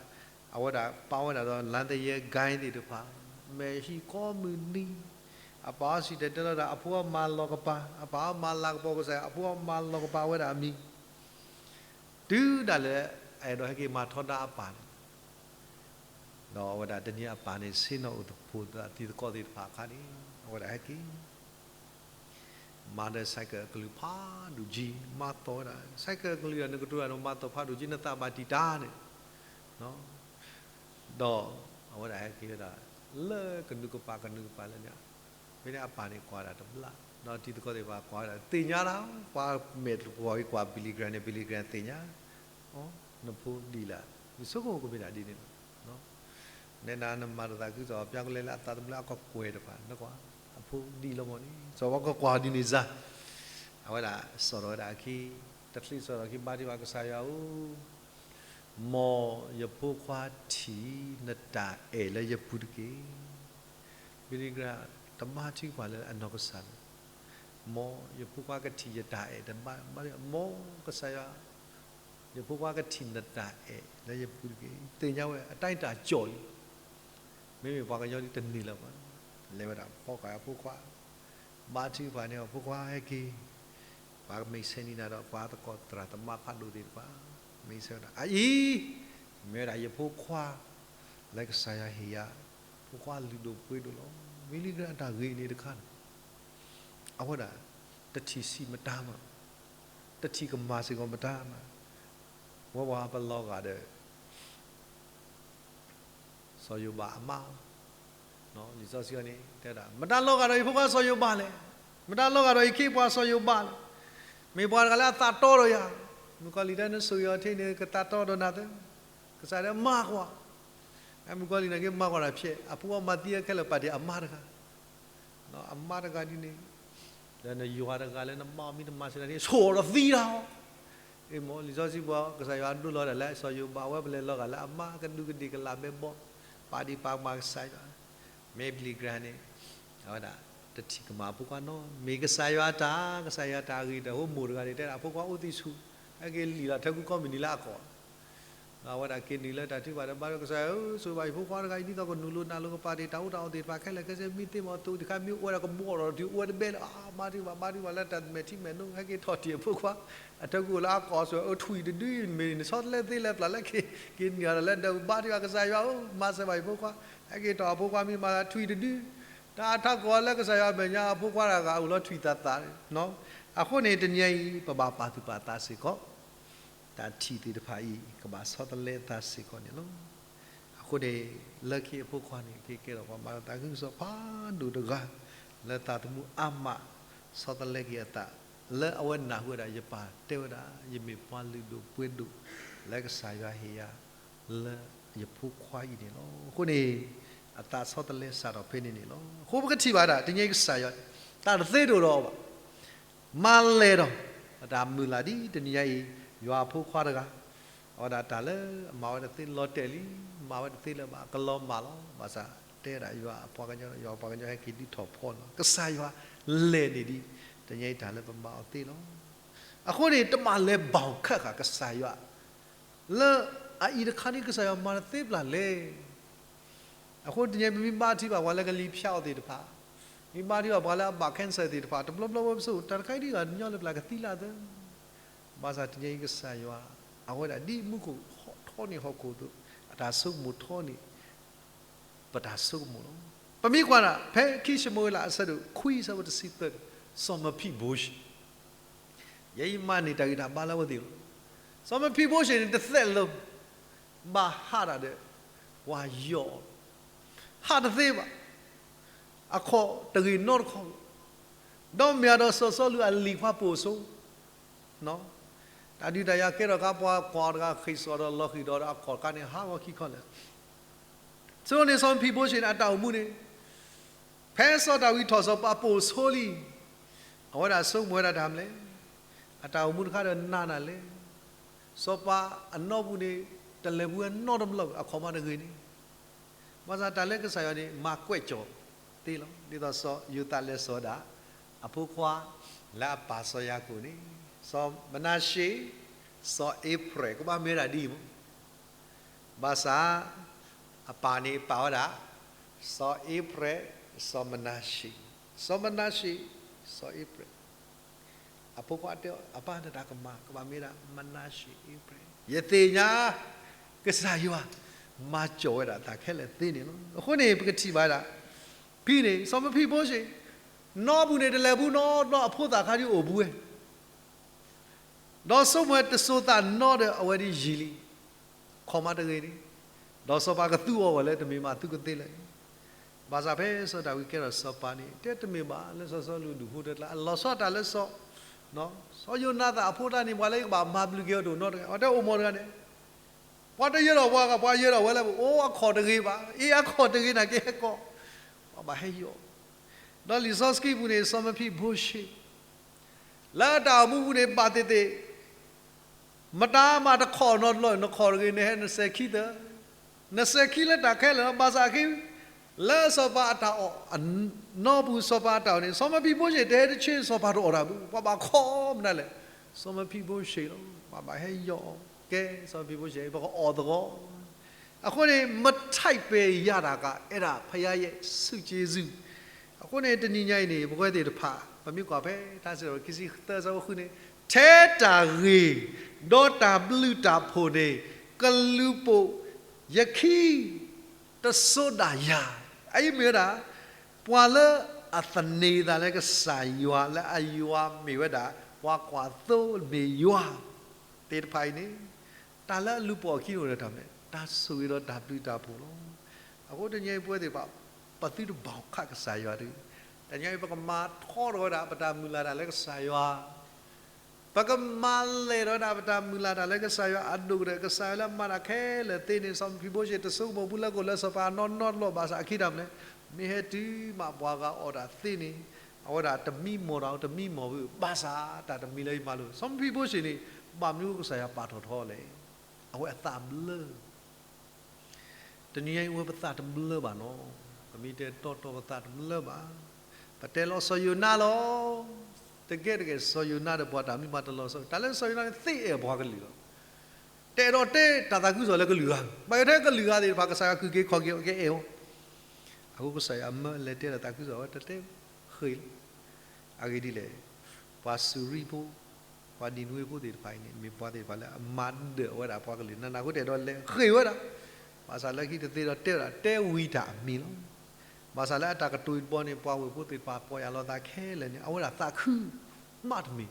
အဝဲဒၣ်ပာ်ဝဲဒၣ်ဒီး လါသယဲ gang သ့ၣ်တဖၣ်, မဲာ်ဟံၣ်ကိးမုၢ်နံၤ, အပၢ်အီၤစံၣ်တဲၤတဲလီၤတၢ်, အဖိအမၤလီၤကပၤ, အပၢ်အီၤမၤလၤကပီၤကစၢ်, အဖိအမၤလီၤကပၤဝဲဒၣ်အမံၤ တုၤဒၣ်လဲာ် အဲၣ်ဒိးဟဲက့ၤမၤထီဒါအပၢ်န့ၣ်, ဒီးအဝဲဒၣ်တနံၤအပၢ်န့ၣ် ဆ့ၣ်နီၤအိၣ်သဖိးသးသံသကိးသ့ၣ်တဖၣ်အခါန့ၣ် အဝဲဒၣ်ဟဲက့ၤ မၤဒီးဆိုင်ကယ်အကလုၢ်ဖးဒိၣ်ကံ, မၤသီၣ်ဝဲဒၣ် ဆိုင်ကယ်အကလုၢ်ဒီး နကတိၤတၢ်ဒီးမၤသီၣ်ဖးဒိၣ်ကံ နသးဘၣ်တံာ်တာ်န့ၣ်, ဒီးအဝဲဒၣ်ဟဲက့ၤဝဲဒၣ် လၢကနူးကပၤကနူးကပၤလၢန့ၣ်, ဖဲန့ၣ်အပၢ်န့ၣ်ကွၢ်ဒၣ်တဘျီ, ဒီးတံၤသကိးသ့ၣ်တဖၣ်ကွၢ်ဝဲဒၣ် သ့ၣ်ညါဒၣ်, ပှၤမဲာ်တပီၤအံၤကွၢ် Billy Graham န့ၣ် Billy Graham သ့ၣ်ညါ, အိ နဖိဒံးလၢ, ယဆိကမိၣ်ကမ့ၢ်ဒၣ်ဒ်န့ၣ်လီၤ. နဲဒၣ်နမၤတသးခုစီၤပၤကလဲလၢအသးသမူလၢအကကွဲၢ်တဖၣ် နကွၢ်, အဖိဒံးလီၤမးန့ၣ် စီၤပၤကကွၢ်ဒ်န့ၣ်စ့ၢ်, အဝဲဒၣ်စိာ်ထီၣ်ဝဲဒၣ်အခံ, တချုးစိာ်ထီၣ်ခံဘါထုကဖၣ် ကစၢ်ယွၤဧၢ, မ်ယဖိခွါထံၣ်နတၢ်အဲၣ်လၢယပူၤတက့ၢ်. Billy Graham တဘါထုကဖၣ်လၢအနီၢ်ကစၢ်လၢၤ, မ်ယဖိခွါကထံၣ်ယတၢ်အဲၣ်တဘၣ်, မ်ကစၢ်ယွၤ ယဖိခွါကထံၣ်နတၢ်အဲၣ်လၢယပူၤတက့ၢ်. သ့ၣ်ညါဝဲအတၢ်အံၤတၢ်ကၠီၣ်အံၤ, မ့မ့ၢ်ပှၤကညီဒ်တန့ၢ်လၢၤဘၣ်, လဲၤဝဲဒၣ်ဖီၣ်ဃာ်အဖိခွါ, ဘါထုကဖၣ်န့ၢ်အဖိခွါဟဲက့ၤ, ပှၤမ့ၢ်ဆဲးနံၤနၤဒီး ပှၤသကိးသရၣ်သမါဖးဒိၣ်သ့ၣ်တဖၣ်, မ့ၢ်ဆဲးဝဲဒၣ် အအံၤ မ့ၢ်ဝဲဒၣ်ယဖိခွါ လၢကစၢ်ယွၤဟ့ၣ်ယၤ, ဖိခွါလုၢ်ဒိၣ်ပှ့ၤဒိၣ်လီၤ. Billy Graham အတၢ်ဂ့ၢ်န့ၣ်တခါန့ၣ် အဝဲဒၣ် တထံၣ်ဆံးမတၤမး, တထံၣ်ကမၣ်စ့ၢ်ကီးမတၤမး, ဝဲပှၤပလီၤဂာ်ဒီး စီၤယိၤဘးအမါ, လံာ်စီဆှံအံၤန့ၣ် တဲဝဲဒၣ် မတၤလီၤဂာ်ဒီးယဖိခွါစီၤယိၤဘးလဲၣ်, မတၤလီၤဂာ်ဒီးယခ့ပှၤစီၤယိၤဘးလဲၣ်, မ့ၢ်ပှၤတဂၤလၢအသးတီဒီးယၤ, မုၣ်ကီၤလံၢ်တဲ နဆိၣ်ဂ့ၤအီၤထဲန့ၣ် ကသးတီဒီးနၤသ့, ကစၢ်တဲမၤကွၢ်, မုၣ်ကီၤလံၢ်န့ၣ်က့ၤမၤကွၢ်တၢ်ဖျဲး, အဖိအမါသံခဲလၢာ်ပာ်တ့ၢ်အမါတဂၤ အမါတဂၤဒ်န့ၣ်, ဒီးနယွၤတဂၤလၢနဘါအီၤမ့ၢ်တမၤစၢၤတၢ်န့ၣ် ဆိၣ်အီၤဒီးသံတၢ်အီၤ, အ့ၣ်မ့ၢ်လံာ်စီဆှံပှၤ ကစၢ်ယွၤဒိလီၤဝဲဒၣ်လၢ စီၤယိၤဘးဝဲပလဲၤလီၤဂာ်လၢအမါကဒူးကဒ့ၣ်ကလာ်ဘဲဘီ, ပာ်ဒံးပာ်ကမၣ်ကစၢ်ယွၤ, မ့ၢ် Billy Graham န့ၣ်, အဝဲဒၣ် တထံၣ်ကမၣ်အဖိခွါနီတမံၤ, မ့ၢ်ကစၢ်ယွၤအတၢ်, ကစၢ်ယွၤအတၢ်ဂ့ၢ်တၢ်ဟိမိၢ်တဂၤန့ၣ် တဲဒၣ်အဖိခွါအိၣ်သံဆူၣ်, ဟဲက့ၤလံာ်လီၤထဲကူကီၢ်မုၢ်နံၤလၢအကီၢ် အဝဲဒၣ်က့ၤနုာ်လၢတၢ်ထုကဖၣ်ဒီး ဘါထုကဖၣ် ကစၢ်ဧၢ, ဆိၣ်ဂ့ၤဘၣ်ယဖိခွါတဂၤအံၤ ဒ်သိးကနုာ်လီၤနၢ်လီၤကပၤတ့ၢ် တၢ်အူတၢ်အီၣ်သ့ၣ်တဖၣ်ခဲလၢာ်ခဲဆ့ မ့ၢ်သ့မ့ၢ်အသိးတခါ မ့ၢ်အိၣ်ဝဲဒၣ်ကဘီၣ်ဒီး တုၤအိၣ်ဝဲတဘဲလၢ အါ မၤတံၢ်ဘၣ် မၤတံၢ်ဘၣ် လၢတၢ်မဲာ်ထံမဲာ်နိ ဟဲက့ၤထီၣ်တ့ၢ်အဖိခွါ အထၢၣ်ကူၣ်လၢအကိာ်ဆိၣ် အထွံၣ်တဒု မ့ၢ်နဆီတလဲသ့လၢပျၢ်လၢက့ၤ က့ၤနုာ်ဒီးလၢဒၢး ဘါတံၢ်ဘၣ် ကစၢ်ယွၤဧၢ, မၤစၢၤဘၣ်ယဖိခွါ, ဟဲက့ၤထီၣ်အဖိခွါ မ့ၢ်မၤထွံၣ်တဒု, တၢ်အထးကီၢ်လၢကစၢ်ယွၤမဲာ်ညါ အဖိခွါတဂၤအိၣ်လီၤထွံၣ်သးသး, အဃိန့ၣ် တနံၤအံၤ ပဘၣ်ပာ်သူၣ်ပာ်သးစ့ၢ်ကီး တၢ်ထံၣ်သ့ၣ်တဖၣ်အံၤ ကဘၣ်ဆီတလဲအသးစ့ၢ်ကီးန့ၣ်လီၤ. အဃိန့ၣ် လၢခံအဖိခွါန့ၣ် ကကဲထီၣ်ပှၤမၤလီၤသးခုကစီၣ်ဖးဒိၣ်တဂၤ လၢသးသမူအါမး ဆီတလဲက့ၤအသး လၢအဝဲနၢ်ဟူဝဲဒၣ် ယပၢ်တဲဝဲဒၣ် ယမ့ၢ်ပှၤလုၢ်ဒိၣ်ပှ့ၤဒိၣ် လၢကစၢ်ယွၤဟ့ၣ်ယၤ လၢယဖိခွါအံၤန့ၣ်လီၤ. အဃိန့ၣ် အသးဆီတလဲစးထီၣ်ဖဲန့ၣ်န့ၣ်လီၤ. အဃိပကထံၣ်ဘၣ်ဒၣ် တနံၤအံၤကစၢ်ယွၤ တၢ်တသ့ဒိၣ်ဒီးအီၤဘၣ် မၤလဲၢ်ဒီး ပတၢ်မုၢ်လၢ်ဒ်တနံၤညါအံၤ ယွၤအဖိခွါတဂၤ အဝဲဒၣ်တၢ်လၢအမၤဝဲတသ့လီၤတဲာ်လံ, မၤဝဲတသ့လၢၤဘၣ် ကလီၤမၢ်လီၤ. ဘၣ်ဆၣ်တဲဒၣ်ယွၤအပှၤကညီ ယွၤအပှၤကညီဟဲက့ၤဒုးထီၣ်ဖီလီၤ. ကစၢ်ယွၤလဲၢ်န့ၢ်ဒံး တနံၤညါအံၤတၢ်လၢပမၤအီၤသ့လီၤ. အဃိန့ၣ် တမၤလဲၤဘၣ်အီၤခၣ်ဃၣ်ကစၢ်ယွၤ လၢအအံၤတခါန့ၣ် ကစၢ်ယွၤမၤတသ့ပျၢ်လဲၣ်. အဃိတနံၤညါအံၤ ပမ့ၢ်ဘါထုကဖၣ်ပှၤလၢကလံၤဖၠါအီၤသ့ၣ်တဖၣ်, မ့ၢ်ဘါထုကဖၣ်ပှၤလၢအဘၣ် cancer သ့ၣ်တဖၣ် တဘျီဘျီဝဲပစိ တၢ်တခါအံၤဒ်ဂၤညီလၢပျၢ်ကသံလၢသၢ ဘၣ်ဆၣ်တနံၤညါအံၤကစၢ်ယွၤ အဝဲဒၣ်ဒ်မူခိၣ်ထီန့ၢ်ဟီၣ်ခိၣ်အသိး အတၢ်ဆိကမိၣ်ထီန့ၢ် ပတၢ်ဆိကမိၣ်လီၤ. ပမ့ၢ်ကွၢ်ဒၣ် ဖဲခံၡမူၤအ့လးအဆၢဒိၣ်ခွံအဆၢဖိတဆံသၢန့ၣ် စီၤမဖံးဘိၡ့ ယဲအံၤမၤန့ၢ်တၢ်ဂံၢ်တၢ်ဘါလၢအဝဲသ့ၣ်လီၤ. စီၤမဖံးဘိၡ့န့ၣ် တသဲးလၢ ဘၣ်ဟးတၢ်ဒီး ပှၤယီၤ ဟးတသ့ဘၣ်. အခီၣ်တဂ့ၤနီတခီၣ်, ဒီးမ့ၢ်အဒီးစီၤစီလူးအလံၤပှၤပိာ်အစိ တၢ်ဒုးတၢ်ယၤကဲထီၣ်အခါ ပှၤကွၢ်တဂၤဃ့ၢ်စိာ်ဒီးလီၤဃံၤဒီးအခီၣ်တခါန့ၣ် ဟးဂီၤခံခီလဲၣ်. ဆိန့ၣ် စီၤမဖံးဘိၡ့န့ၣ် အတၢ်အိၣ်မူန့ၣ် ဖဲစီၤဒၤဝံးထီၣ်စီၤပၤပိာ်အစိလံ အဝဲဒၣ်ဆိကမိၣ်ဝဲဒၣ်တၢ်မနုၤလဲၣ်, အတၢ်အိၣ်မူတခါဒီးနးနးလဲၣ်. စီၤပၤအနီၢ်ပူၤန့ၣ် တလဲၤဘူးဝဲနီတဘျီ အခီၣ်မးတဂ့ၤန့ၣ် ဘၣ်ဆၣ်တၢ်လၢကစၢ်ယွၤန့ၣ် မၤကွဲးကၠီၣ်သ့လီၤ. ဒ်သိးစီၤယိၤသးလဲၤစိာ်ဒၣ် အဖိခွါ လၢအပၢ်စီၤယၤကိာ်န့ၣ် စီၤမနၤၡ့, စီၤအ့ဖရဲၣ် ကဘၣ်မ့ၢ်ဝဲဒၣ်ဒ်အံၤမး. ဘၣ်ဆၣ် အပၢ်န့ၣ်ပာ်ဝဲဒၣ် စီၤအ့ဖရဲၣ်, စီၤမနၤၡ့, စီၤမနၤၡ့, စီၤအ့ဖရဲၣ် အဖိခွါတဲအီၤ အပၢ် နတၢ်ကမၣ် ကဘၣ်မ့ၢ်ဒၣ် မနၤၡ့ အ့ဖရဲၣ်. ယသ့ၣ်ညါ ကစၢ်ယွၤ မၤကၠီၣ်ဝဲဒၣ်တၢ်ခဲလၢာ်သ့န့ၣ်လီၤ. အဃိန့ၣ် ပကထံၣ်ဘၣ်ဒၣ် ဖဲန့ၣ် စီၤမဖံးဘိၡ့ နီၢ်ပူၤန့ၣ် တလဲၤဘူးနီတဘျီ အဖိသၣ်ခါဒ်အိၣ်ဘူးဝဲ ဒီးဆိကမိၣ်ဝဲတစိၤသးနီဒီးအဝဲဒ်ယံာ်လံ, အခီၣ်မးတဂ့ၤန့ၣ်, ဒီးစီၤပၤကသူအီၤဝဲလၢတမ့ၢ်ဘၣ်သုကသ့လၢာ်န့ၣ်, ဘၣ်ဆၣ်ဖဲစီၤဒၤဝံးကဲထီၣ်စီၤပၤန့ၣ် တဲတမ့ၢ်ဘၣ်လၢစီၤစီလူးဒုးဟူတကျါ အလီၤဆီတၢ်လၢစီၤ, စီၤယိၤနၤသၣ်အဖိတၢ်န့ၣ် ပှၤလၢယကဘၣ်မၤဘျုးက့ၤအီၤတအိၣ်နီတဂၤ, အတဲအိၣ်မီတဂၤန့ၣ် ပှၤတယၢၤထီၣ်ပှၤဂၤ ပှၤယၢၤထီၣ်ဝဲလၢပအိၣ်အခီၣ်တဂ့ၤဘၣ်, အ့ အခီၣ်တဂ့ၤနာ်က့ဟဲကီၢ်, ပှၤဘၣ်ဟဲယီၤ, ဒီးလံာ်စီဆှံပူၤန့ၣ် စီၤမဖံးဘိၡ့ လၢတၢ်အိၣ်မူပူၤန့ၣ် ဘၣ်သ့ၣ်သ့ၣ် မတၤမၤတခီၣ်နီတဘျီ နခီၣ်တဂ့ၤ နဟဲနစဲၤခံသၢ, နစဲၤခံလၢတၢ်ခဲလၢာ်လီၤ. ဘၣ်ဆၣ်အခံ လၢစီၤပၤအတၢ်အီၣ် နီၢ်ပူၤစီၤပၤအတၢ်အီၣ်န့ၣ် စီၤမဖံးဘိၡ့တဟဲတဆ့ စီၤပၤတအီၣ်တၢ်ဘၣ်, ပှၤဘၣ်ခီမနုၤလဲၣ်, စီၤမဖံးဘိၡ့လီၤ. ပှၤဘၣ်ဟဲယီၤအီၤ ကဲ စီၤမဖံးဘိၡ့ ပကအီၣ်သဂီၢ် အဃိန့ၣ် မထိုက်ပဲရတၢ်က အဲဒါဘုရားရဲ့ဆုကျေးဇူး. အဃိန့ၣ် တနံၤညါအံၤန့ၣ် ပဝဲသ့ၣ်တဖၣ် ပမ့ၢ်ကွၢ်ဖဲ တၢ်စံးထီၣ်ပတြၢၤ ခံဆံသၢ အဆၢဖိဃုန့ၣ် ထဲတၢ်ဂ့ၤ ဒီးတၢ်ဘျုးတၢ်ဖှိၣ်န့ၣ် ကလူၤပိာ်ယခံ တစိဒၣ်ယၤ. အအံၤမ့ၢ်ဝဲဒၣ် ပှၤလၢအသန့ၤသးလၢကစၢ်ယွၤ လၢအယွၤမ့ၢ်ဝဲဒၣ် ပှၤကွၢ်သိမ့ၢ်ယွၤသ့ၣ်တဖၣ်အံၤန့ၣ် တၢ်လၢအလူၤပိာ်အခံန့ၣ်အိၣ်ဒီးတၢ်မနုၤလဲၣ်, တၢ်ဆိၣ်ဂ့ၤဒီးတၢ်ဘျုးတၢ်ဖှိၣ်လီၤ. အဃိတနံၤအံၤပဝဲသ့ၣ်တဖၣ် ပသုတဘၣ်ခးကစၢ်ယွၤတဂ့ၤ. တနံၤအံၤပကမၤထီထီၣ်ဝဲဒၣ်ပတၢ်မုၢ်လၢ်တၢ်လၢကစၢ်ယွၤ ပကမၤလဲၢ်ထီၣ်ဝဲဒၣ်ပတၢ်မုၢ်လၢ်တၢ်လၢကစၢ်ယွၤအဒိၣ်ကတၢၢ်, ကစၢ်ယွၤလၢမၤတၢ်ခဲလၢာ်သ့န့ၣ် စီၤမဖံးဘိၡ့တဆိကမိၣ်ဘူးလၢကအိၣ်လၢစီၤပၤအနီၢ်နီတဘျီ ဘၣ်ဆၣ်အခံတၢ်မနုၤလဲၣ်, မ့ၢ်ဟဲတုၤမးပှၤဂၤအီၣ်တၢ်သ့န့ၣ် အဝဲဒၣ်တမံမီၢ်တၢ်တမံမီၢ်ဘၣ်, ဘၣ်ဆၣ်တၢ်တမံၤလၢယမၤလိာ် စီၤမဖံးဘိၡ့န့ၣ် ဘၣ်မနုၤကစၢ်ယွၤပာ်ထီၣ်ထီလဲၣ်, အဝဲအသးဘျၢ တနံၤညါအံၤ အဝဲပသးတဘျၢဘၣ်နီၤ. ပမ့ၢ်တဲတီတီပသးတဘျၢဘၣ်. ပတဲလီၤစီၤယိၤနါလီၤ. တကဲတကဲ စီၤယိၤနါဒီးပှၤတၢ်မံမၤတလီၤဆီ, တၢ်လၢစီၤယိၤနါန့ၣ် သ့အဲၣ်ပှၤကလုာ်လီၤ. တအဲၣ်ဒိးတဲတၢ်သးခုကစီၣ်လၢကလုာ်ဂၤ, ဘၣ်ယိၣ်ထဲကလုာ်ဂၤသ့ၣ်တဖၣ် ကစၢ်ယွၤကုၢ်က့ၤခီၣ်က့ၤအီၤကအဲၣ်အီၤ, အဃိကစၢ်ယွၤမၢလဲၤတဲတၢ်သးခုကစီၣ်ဝဲတတဲဃ့လီၤ. အဂ့ၢ်ဒ်လဲၣ်, ပှၤစူၤရံဖိ, ပှၤနံၤနဝ့ဖိသ့ၣ်တဖၣ်အံၤန့ၣ် မ့ၢ်ပှၤသ့ၣ်တဖၣ်လၢအမၤဒၢၣ်ဝဲဒၣ်ပှၤကလုာ် နးနးဃိတအဲၣ်ဒိးလဲၤဃ့ၢ်ဝဲဒၣ်, ဘၣ်ဆၣ်လၢခံတသ့ဒီးတဲဝဲဒၣ် တဲဝံၤတၢ်အမံၤလီၤ. ဘၣ်ဆၣ်လၢအတၢ်ကတိၤတဘီန့ၣ် ပှၤဝ့ၢ်ဖိသ့ၣ်တဖၣ်ပီၢ်ယၢ်လီၤသးခဲလၢာ်န့ၣ် အဝဲဒၣ်သးခု မးတမံၤ,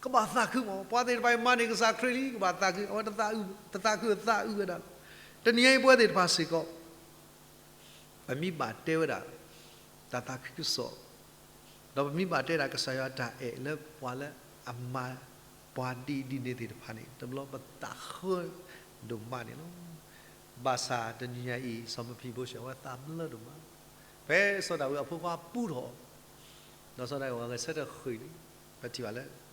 ကဘၣ်သးခုမး, ပှၤသ့ၣ်တဖၣ်အံၤမၤန့ၢ်ကစၢ်ခရံာ်လံ ကဘၣ်သးခု, အဝဲတသးခုအသးအုးဝဲဒၣ်လီၤ. တနံၤအံၤပဝဲသ့ၣ်တဖၣ်စ့ၢ်ကီး ပမ့ၢ်ဘၣ်တဲဝဲဒၣ် တၢ်သးခုကစီၣ်, ဒီးပမ့ၢ်ဘၣ်တဲဒၣ်ကစၢ်ယွၤတၢ်အဲၣ်လၢပှၤလၢအမၤပှၤဒ်အံၤဒ်န့ၣ်သ့ၣ်တဖၣ်န့ၣ် တဘျီပသးခုဒိၣ်မးန့ၣ်လီၤ. ဘၣ်ဆၣ်တနံၤညါအံၤ စီၤမဖံဘိရှ့ အဝဲသးဘျၢဒိၣ်မး, ဖဲစီၤဒၤဝံးအဖိခွါပူထီၣ် ဒီးစီၤဒၤဝံးအဂဲၤဆၢထၢၣ်ဃ့ၢ်န့ၣ် ပထံၣ်ဘၣ်လၢ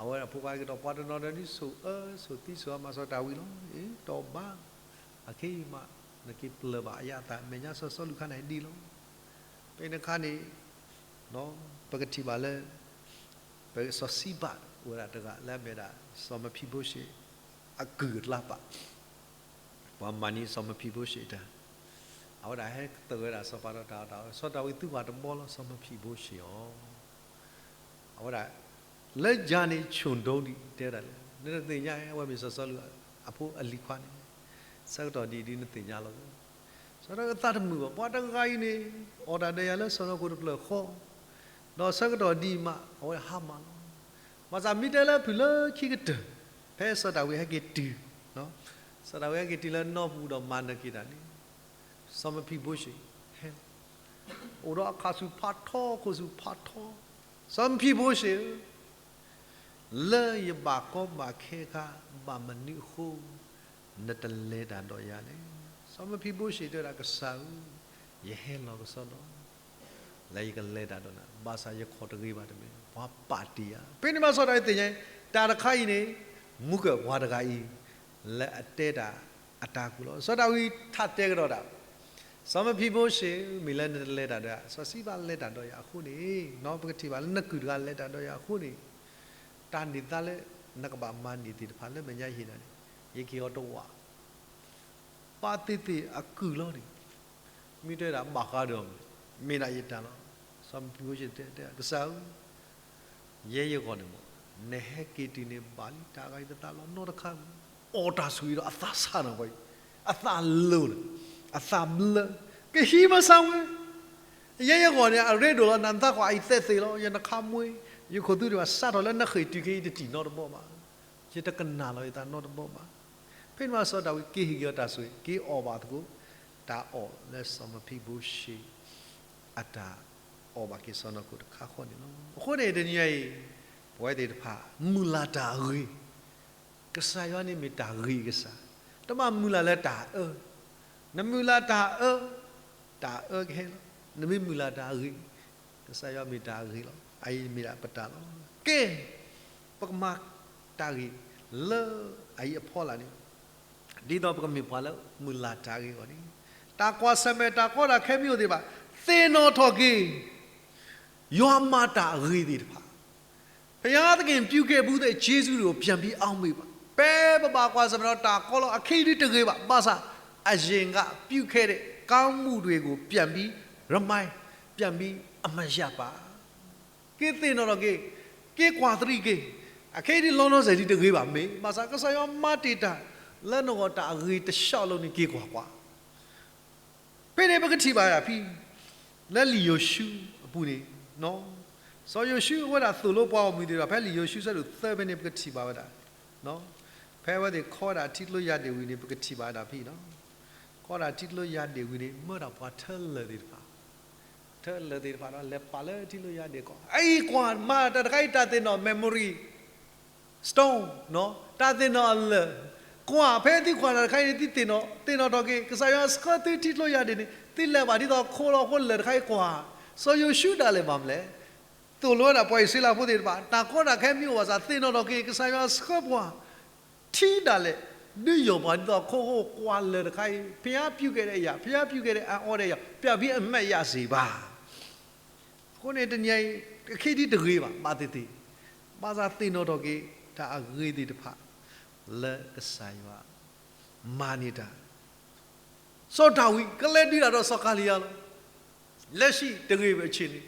အဝဲဒၣ်ဖိခွါကဒီးပှၤတနီၤဒီးဒ်ဆိၣ်အၢဆိၣ်သံဆိၣ်အၢ မၤစီၤဒၤဝံးလီၤ. အ့ တဘၣ်, အခဲအံၤမး နက့ၤပျၢၤဘၣ်အယၤအသး မဲာ်ညါစီၤစီလူးခါန့ၣ်ဒ်လီၤ. ဖဲန့ၣ်အခါန့ၣ် ပကထံၣ်ဘၣ်လၢ ပစီၤစံဘၣ်အိၣ်ဝဲဒၣ်တဂၤလၢအမ့ၢ်ဒၣ် စီၤမဖံဘိရှ့ အကုၢ်အကျါပာ် ပှၤမၤန့ၢ်စီၤမဖံဘိရှ့တၢ်, အဝဲဒၣ်ဟဲကတၢၢ်ဝဲဒၣ်စီၤပၤဒီးတၢ်အီၣ်တၢ်အီ, စီၤဒၤဝံးသုကွၢ်တဘီလီၤ စီၤမဖံဘိရှ့အီၤ, အဝဲဒၣ် လၢယၤန့ၣ် ဆိၣ်ဒိဒံး တဲဝဲဒၣ်လၢ နတသ့ၣ်ညါ အဝဲမ့ၢ်စီၤစီလူးအဖိအလံၤခွါန့ၣ်, ဆၢကတီၢ်ဒ်အံၤဒ်နသ့ၣ်ညါလီၤ. စီၤဒၤဝံးအသးတမုာ်ဘၣ်, ပှၤတဂၤအံၤန့ၣ် အီၣ်တၢ်ဒီးယၤလၢစီၤနီၢ်ခိၣ်တဖျၢၣ်ဃီ, ဒီးဆၢကတီၢ်ဒ်အံၤမး အဝဲဟါမၢ်လီၤ. ဘၣ်ဆၣ်မ့ၢ်တဲလၢဖုၣ်လၢခံကတၢၢ် ဖဲစီၤဒၤဝံးဟဲက့ၤတုၤ, စီၤဒၤဝံးဟဲက့ၤတုၤလၢနီၢ်ပူၤဒီးမၤနၢၤက့ၤတၢ်န့ၣ် စီၤမဖံဘိရှ့ ဟဲလီၤ, အိၣ်ဒီးအခးဆူၣ်ဖးထီ ခိၣ်ဆူၣ်ဖးထီ, စီၤမဖံဘိရှ့ဧၢ, လၢယဘၣ်ကီဘၣ်ခဲအခါ ဘၣ်မနုၤအဃိ နတလဲၤတၢ်ဒီးယၤလဲၣ်. စီၤမဖံဘိရှ့တဲဝဲဒၣ် ကစၢ်ဧၢ, ယဟဲလီၤကစီဒီ လၢယကလဲၤတၢ်ဒီးနၤ, ဘၣ်ဆၣ်ယခီၣ်တဂ့ၤဘၣ်တမ့ၢ် ပှၤပာ်တ့ၢ်ယၤ. ဖဲန့ၣ်မးစီၤဒၤဝံးသ့ၣ်ညါ တၢ်တခါအံၤန့ၣ် မူကၢၢ်ပှၤတဂၤအံၤ လၢအတဲတၢ်အတၢ်ကူၣ်လီၤ. စီၤဒၤဝံးထးတဲကဒီးတၢ်, စီၤမဖံဘိရှ့ မ့ၢ်လၢနတလဲၤတၢ်ဒီးယၤ, စီၤစံဘၣ်လဲၤတၢ်ဒီးယၤအဃိန့ၣ်, ပကထံၣ်ဘၣ်လၢနကုၢ်တဂၤလဲၤတၢ်ဒီးယၤအဃိန့ၣ်, တၢ်န့ၢ်သါလၢနကဘၣ်မၤန့ၢ်သ့ၣ်တဖၣ်လၢမဲာ်ညါဟ့ၣ်နၤန့ၣ်, ယကဟ့ၣ်အီၤတဝာ် ဘၣ်သ့ၣ်သ့ၣ်အကုၢ်လီၤန့ၣ်, မ့ၢ်တဲဒၣ်ဘၣ်ဃးဒီး မ့ၢ်ဒၣ်ယတၢ်လီၤ. စီၤမဖံဘိရှ့တဲ ကစၢ်ဧၢ, ယဲယဂီၢ်န့ၣ်မး, နဟဲက့ၤတုၤန့ၣ်ဘၣ်လံ, တၢ်ဂၤအံၤတသးလီၤနီတခါ, အီၣ်တၢ်ဆိၣ်ဂ့ၤဒီးအသးဆါနီၤပှၤအံၤ, အသးလီၤလၢ, အသးဘျၢ, ကဟံးမၤစၢၤဝဲ ယဲယဂီၢ်န့ၣ် အရ့ဒိၣ်လီၤ, နသးကွၢ်အံၤသဲသ့ၣ်လီၤ, ယနခါမှ့, ယခိၣ်သူဒံးဘၣ်စးထီၣ်လၢနဃ့ၢ်တုၤခဲအံၤတတံၢ်နီတဘီဘၣ်, ယတကနၣ်လီၤယသးနီတဘီဘၣ်. ဖဲန့ၣ်မးစီၤဒၤဝံးက့ၤဟ့ၣ်က့ၤအီၤတၢ်ဆိၣ်ဂ့ၤ, က့ၤအီၣ်ဘၣ်သကိး တၢ်အီၣ်လၢစီၤမဖံဘိရှ့ အတၢ်အီၣ်ဘၣ်က့ၤစီၤနီၢ်ခိၣ်တခါဃီန့ၣ်လီၤ. အဃိန့ၣ် တနံၤအံၤ ပဝဲသ့ၣ်တဖၣ် မုၢ်လၢ်တၢ်ဂ့ၤ, ကစၢ်ယွၤန့ၣ်မ့ၢ်တၢ်ဂ့ၤကစၢ်, တဘၣ်မုၢ်လၢ်လၢတၢ်အၢ, နမုၢ်လၢ်တၢ်အၢ, တၢ်အၢကဟဲလီၤ, နမ့ၢ်မုၢ်လၢ်တၢ်ဂ့ၤ, ကစၢ်ယွၤမ့ၢ်တၢ်ဂ့ၤလီၤ, အအံၤမ့ၢ်ဒၣ်ပတၢ်လီၤ. ကဲ, ပကမၤတၢ်ဂ့ၤလၢအအံၤအဖီလာ်န့ၣ်, ဒ်သိးပကမ့ၢ်ပှၤလၢမုၢ်လၢ်တၢ်ဂ့ၤအဂီၢ်န့ၣ်, တၢ်ကွၢ်ဆၢၣ်မဲာ်တၢ်ကီတၢ်ခဲမ့ၢ်အိၣ်သ့ၣ်တဖၣ်, သ့ၣ်နီၣ်ထီၣ်က့ၤ ယွၤမၤတၢ်အဂ့ၤသ့ၣ်တဖၣ်, ဘုရားသခင်ပြုခဲ့ဘူးတဲ့ကျေးဇူးတွေကို ပြန်ပြီးအောက်မေ့ပါ. ဖဲပဘၣ်ကွၢ်ဆၢၣ်မဲာ်ဒီးတၢ်ကီလီၤ အခဲအံၤဒ်တဂ့ၤဘၣ်, ဘၣ်ဆၣ် အရင်ကပြုခဲ့တဲ့ကောင်းမှုတွေကို ပြန်ပြီး remind, ပြန်ပြီး အမှတ်ရပါ. က့ၤသ့ၣ်နီၣ်ထီၣ်က့ၤ, က့ၤကွၢ်သရံးက့ၤ, အခဲအံၤဒ် လောလောဆယ် ဒ်တဂ့ၤဘၣ်မ့ၢ်, ဘၣ်ဆၣ်ကစၢ်ယွၤမၤတ့ၢ်တၢ်လၢနဂီၢ်တၢ်အဂ့ၤတဆှီလီၤန့ၣ် က့ၤကွၢ်ကွၢ် ဖဲန့ၣ်ပကထံၣ်ဘၣ်ဒၣ်ဖဲ လၢလံာ်ယိၤၡူအပူၤန့ၣ်, စီၤယိၤၡူအဝဲဒၣ်သိၣ်လိပှၤဂီၢ်မုၢ်သ့ၣ်တဖၣ် ဖဲလံာ်ယိၤၡူဆၢဒိၣ်သၢဖဲန့ၣ် ပကထံၣ်ဘၣ်ဝဲဒၣ်, ဖဲအဝဲသ့ၣ်ခီဝဲဒၣ်ထံကျိယၤဒ့ၣ်ဝံၤန့ၣ် ပကထံၣ်ဘၣ်ဝဲဒၣ်ဖဲ, ခီဒၣ်ထံကျိယၤဒ့ၣ်ဝံၤန့ၣ် မၢဒၣ်ပှၤထၢလၢာ်သ့ၣ်တဖၣ်, ထၢလၢာ်သ့ၣ်တဖၣ်ဒီးလဲၤပာ်လၢထံကျိယၤဒ့ၣ်ကီၢ်, အအံၤကွၢ်မၤတၢ်တခါအံၤ တၢ်သ့ၣ်နီၣ် memory stone, တၢ်သ့ၣ်နီၣ်အလၢာ်, ကွၢ်ဖဲသုကွၢ်တၢ်တခါအံၤန့ၣ် သုသ့ၣ်နီၣ်, သ့ၣ်နီၣ်ထီၣ်က့ၤ ကစၢ်ယွၤဆှၢသုထံကျိယၤဒ့ၣ်န့ၣ် သုလဲၤဘၣ်ဒ်သိးခိလီၤအဃိလၢာ်တခါအံၤကွၢ်, စီၤယိၤၡူဒၣ်လဲာ်ဘၣ်မနုၤလဲၣ်, သိၣ်လိဝဲဒၣ်ပှၤအံၣ်စရ့လးဖိသ့ၣ်တဖၣ် တၢ်ကီတၢ်ခဲမ့ၢ်အိၣ်ဘၣ်ဆၣ် သ့ၣ်နီၣ်ထီၣ်က့ၤ ကစၢ်ယွၤဆှၢပှၤ ထံဒၣ်လဲာ်, ဒုးယီၢ်ပှၤဒ်သိးခိအဃိကွၢ်လၢာ်တခါအံၤ ဘုရားပြုခဲ့တဲ့အရာ, ဘုရားပြုခဲ့တဲ့အံၤ အီၤဒဲးယီၤ ပြန်ပြီးအမှတ်ရစေပါ. အဃိန့ၣ်တနံၤအံၤ အခဲအံၤဒ်တဂ့ၤဘၣ်, ဘၣ်သ့ၣ်သ့ၣ်, ဘၣ်ဆၣ်သ့ၣ်နီၣ်ထီၣ်က့ၤ တၢ်အဂ့ၤသ့ၣ်တဖၣ် လၢကစၢ်ယွၤ မၤန့ၢ်တၢ်, စီၤဒၤဝံးကလဲၤဒုးတၢ်ဒီးစီၤကၤလံယါလီၤ. လၢၡံတဂ့ၤဝဲအဆ့န့ၣ်,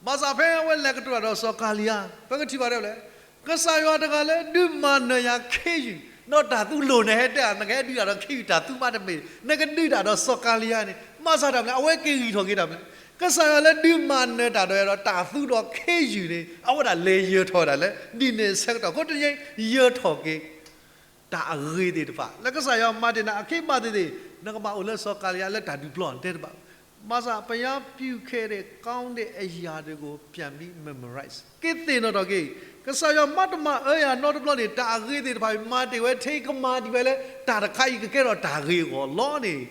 ဘၣ်ဆၣ်ဖဲအဝဲလဲၤကတိၤတၢ်ဒီးစီၤကၤလံယါ, ပကထံၣ်ဘၣ်ဒ်လဲၣ်, ကစၢ်ယွၤတဂၤလၢဒုးမၤနၢၤယၤခ့ယုၢ်, ဒီးတၢ်သူလိၤနဟဲတဲဧါ, နကဟဲဒုးတၢ်ဒီးခ့ယုၢ်တၢ်သူမးတမ့ၢ်, နကဒုးတၢ်ဒီးစီၤကၤလံယါန့ၣ် ဘၣ်ဆၣ်တၢ်မနုၤလဲၣ်, အဝဲက့ၤဂံၢ်ထီၣ်က့ၤတၢ်မနုၤလဲၣ်, ကစၢ်ယွၤလၢဒုးမၤနၢၤတၢ်ဒီးယၤဒီးတၢ်သူဒီးခ့ယုၢ်န့ၣ် အဝဲဒၣ်လဲၤယၢၤထီၣ်ဝဲဒၣ်လၢ ဒ်န့ၣ်အဆၢကတီၢ် အဃိတနံၤအံၤ ယၢၤထီၣ်က့ၤ တၢ်အဂ့ၤသ့ၣ်တဖၣ် လၢကစၢ်ယွၤမၤတ့ၢ်နၤ အက့ၤဘၣ်သ့ၣ်သ့ၣ် နကဘၣ်အိၣ်လၢစီၤကၤလံယါလၢတၢ်ဒုးပျီတဲတဘၣ်, ဘၣ်ဆၣ် ဘုရားပြုခဲ့တဲ့ ကောင်းတဲ့အရာတွေကို ပြန်ပြီး memorize က့ၤသ့ၣ်နီၣ်ထီၣ်က့ၤ, ကစၢ်ယွၤမၤတမၤအၢယၤနီတဘျီန့ၣ် တၢ်အဂ့ၤသ့ၣ်တဖၣ် မၤတ့ၢ်ဝဲထဲကမၤဒံးဝဲလၢ တၢ်တခါအံၤကကဲထီၣ်တၢ်ဂ့ၤအဂီၢ်လီၤန့ၣ်,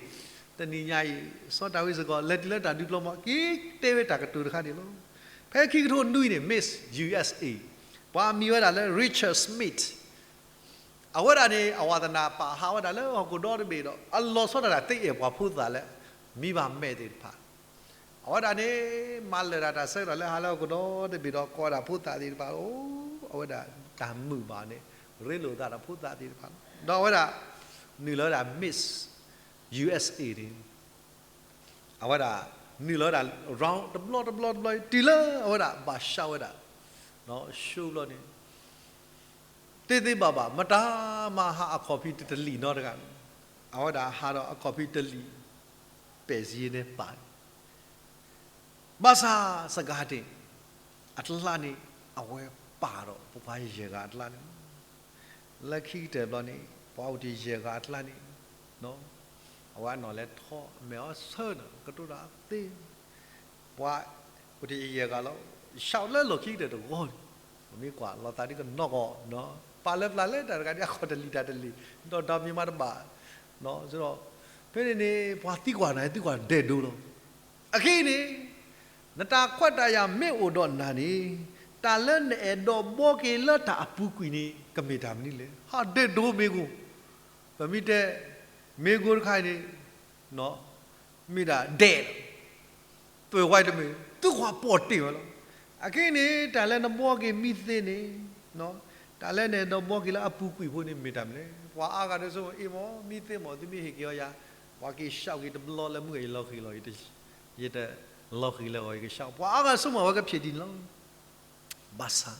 တနံၤညါအံၤ စီၤဒၤဝံးစ့ၢ်ကီး လဲၤတုၤလၢတၢ်ဒုးပျီမး က့ၤတဲဝဲတၢ်ကတိၤတခါန့ၣ်လီၤ. ဖဲခံကထိနွံန့ၣ် Miss U S A ပှၤမံၤဝဲဒၣ်လၢ Richard Smith အဝဲဒၣ်န့ၣ် အဝၤသနာ်ပာ်ဟးဝဲဒၣ်လၢဟီၣ်ခိၣ်ဒီတဘ့ၣ်ဒီး အလီၤဆီဒၣ်တၢ်သ့အဲၣ်ပှၤဖိသၣ်လၢ မံၤဘၣ်မဲာ်သ့ၣ်တဖၣ်, အဝဲဒၣ်န့ၣ် မၤလၢာ်ဒၣ်တၢ်ဆၢကတီၢ်လၢဟးလၢဟီၣ်ခိၣ်ဒီတဘ့ၣ်ဒီး ကိးဝဲဒၣ်ဖိသၣ်သ့ၣ်တဖၣ်, အိၣ် အဝဲဒၣ်တၢ်မုာ်ဘၣ်န့ၣ် ရ့လိာ်သးဒီးဖိသၣ်သ့ၣ်တဖၣ်လီၤ. ဒီးအဝဲဒၣ် နုာ်လီၤဝဲဒၣ် Miss U S A န့ၣ် အဝဲဒၣ် နုာ်လီၤဝဲဒၣ် round တဘျီတဘျီတဘျီ တုၤလၢအဝဲဒၣ်ဘၣ်ဆှးဝဲဒၣ် show ဘျီန့ၣ် သ့သ့ဘၣ်ဘၣ် မတၤမၤဟးအခီၣ်ဖံးတတလံာ်နီတဂၤ, အဝဲဒၣ်ဟးဒီးအခီၣ်ဖံးတလံာ် ပဲာ်စံန့ၣ်ပာ်, ဘၣ်ဆၣ်စကားန့ၣ် အကျါန့ၣ် အဝဲပာ်ဒီးပှၤယဲၢ်ဂၤအကျါန့ၣ်လီၤ. လၢခံကတၢၢ်ဘျီန့ၣ် ပှၤအိၣ်တ့ၢ်ယဲၢ်ဂၤအကျါန့ၣ် အဝဲအနီၢ်လဲၤထီၣ် မဲာ်အီဆၢနၤ ကတိၤတၢ်သ့, ပှၤအိၣ်တ့ၢ်ယဲၢ်ဂၤလီၤ. ဆှးလၢလီၢ်ခံကတၢၢ်တဂီၢ်န့ၣ် ပမ့ၢ်ကွၢ်လီၤသးဒ်ကနီၢ်ကီၢ် ပာ်လၢပျၢ်လၢတၢ်တဂၤဒ်အခီၣ်တလံာ်တၢ်တလံာ် ဒီးဒီမံၤမးတဘၣ်, ဒီး ဖဲန့ၣ်န့ၣ် ပှၤသံကွၢ်နၤ သံကွၢ်ဒဲးဒိလီၤ. အခဲအံၤန့ၣ် နတၢ်ခွဲးတၢ်ယာ်မ့ၢ်အိၣ်ဒီးနၤန့ၣ် တၢ်လၢနအဲၣ်ဒိးဘှီက့ၤလၢတၢ်အပူၤကွံာ်န့ၣ် ကမ့ၢ်တၢ်မနုၤလဲၣ်. ဟးဒဲးဒိမ့ၢ်ဂ့ၤ, ပမ့ၢ်တဲ မ့ၢ်ဂ့ၤတခါအံၤန့ၣ် မ့ၢ်ဒၣ်ဒဲးလီၤ, သွဲၣ်ဝဲတမ့ၢ် သုခွါပိာ်တ့ၢ်ဝဲလီၤ. အခဲအံၤန့ၣ် တၢ်လၢနဘှီက့ၤမံသ့န့ၣ် တၢ်လၢနအဲၣ်ဒိးဘှီက့ၤလၢအပူၤကွံာ်ဖိန့ၣ် မ့ၢ်တၢ်မနုၤလဲၣ်. ပှၤအါဂၤဒ်ဆိကမိၣ် အ့ၣ်မ့ၢ် မံသ့မ့ၢ် သုမ့ၢ်ဟ့ၣ်က့ၤအီၤယၤ ပှၤက့ၤဆှးက့ၤတဘျီလၢမုၢ်ဂၤ ယလီၤဃံၤလီၤ ယတလီၤဃံၤလၢအဂီၢ် ယကဆှး ပှၤအါဂၤဆိကမိၣ်ဝဲကဖျဲးဒ်န့ၣ်လီၤ. ဘၣ်ဆၣ်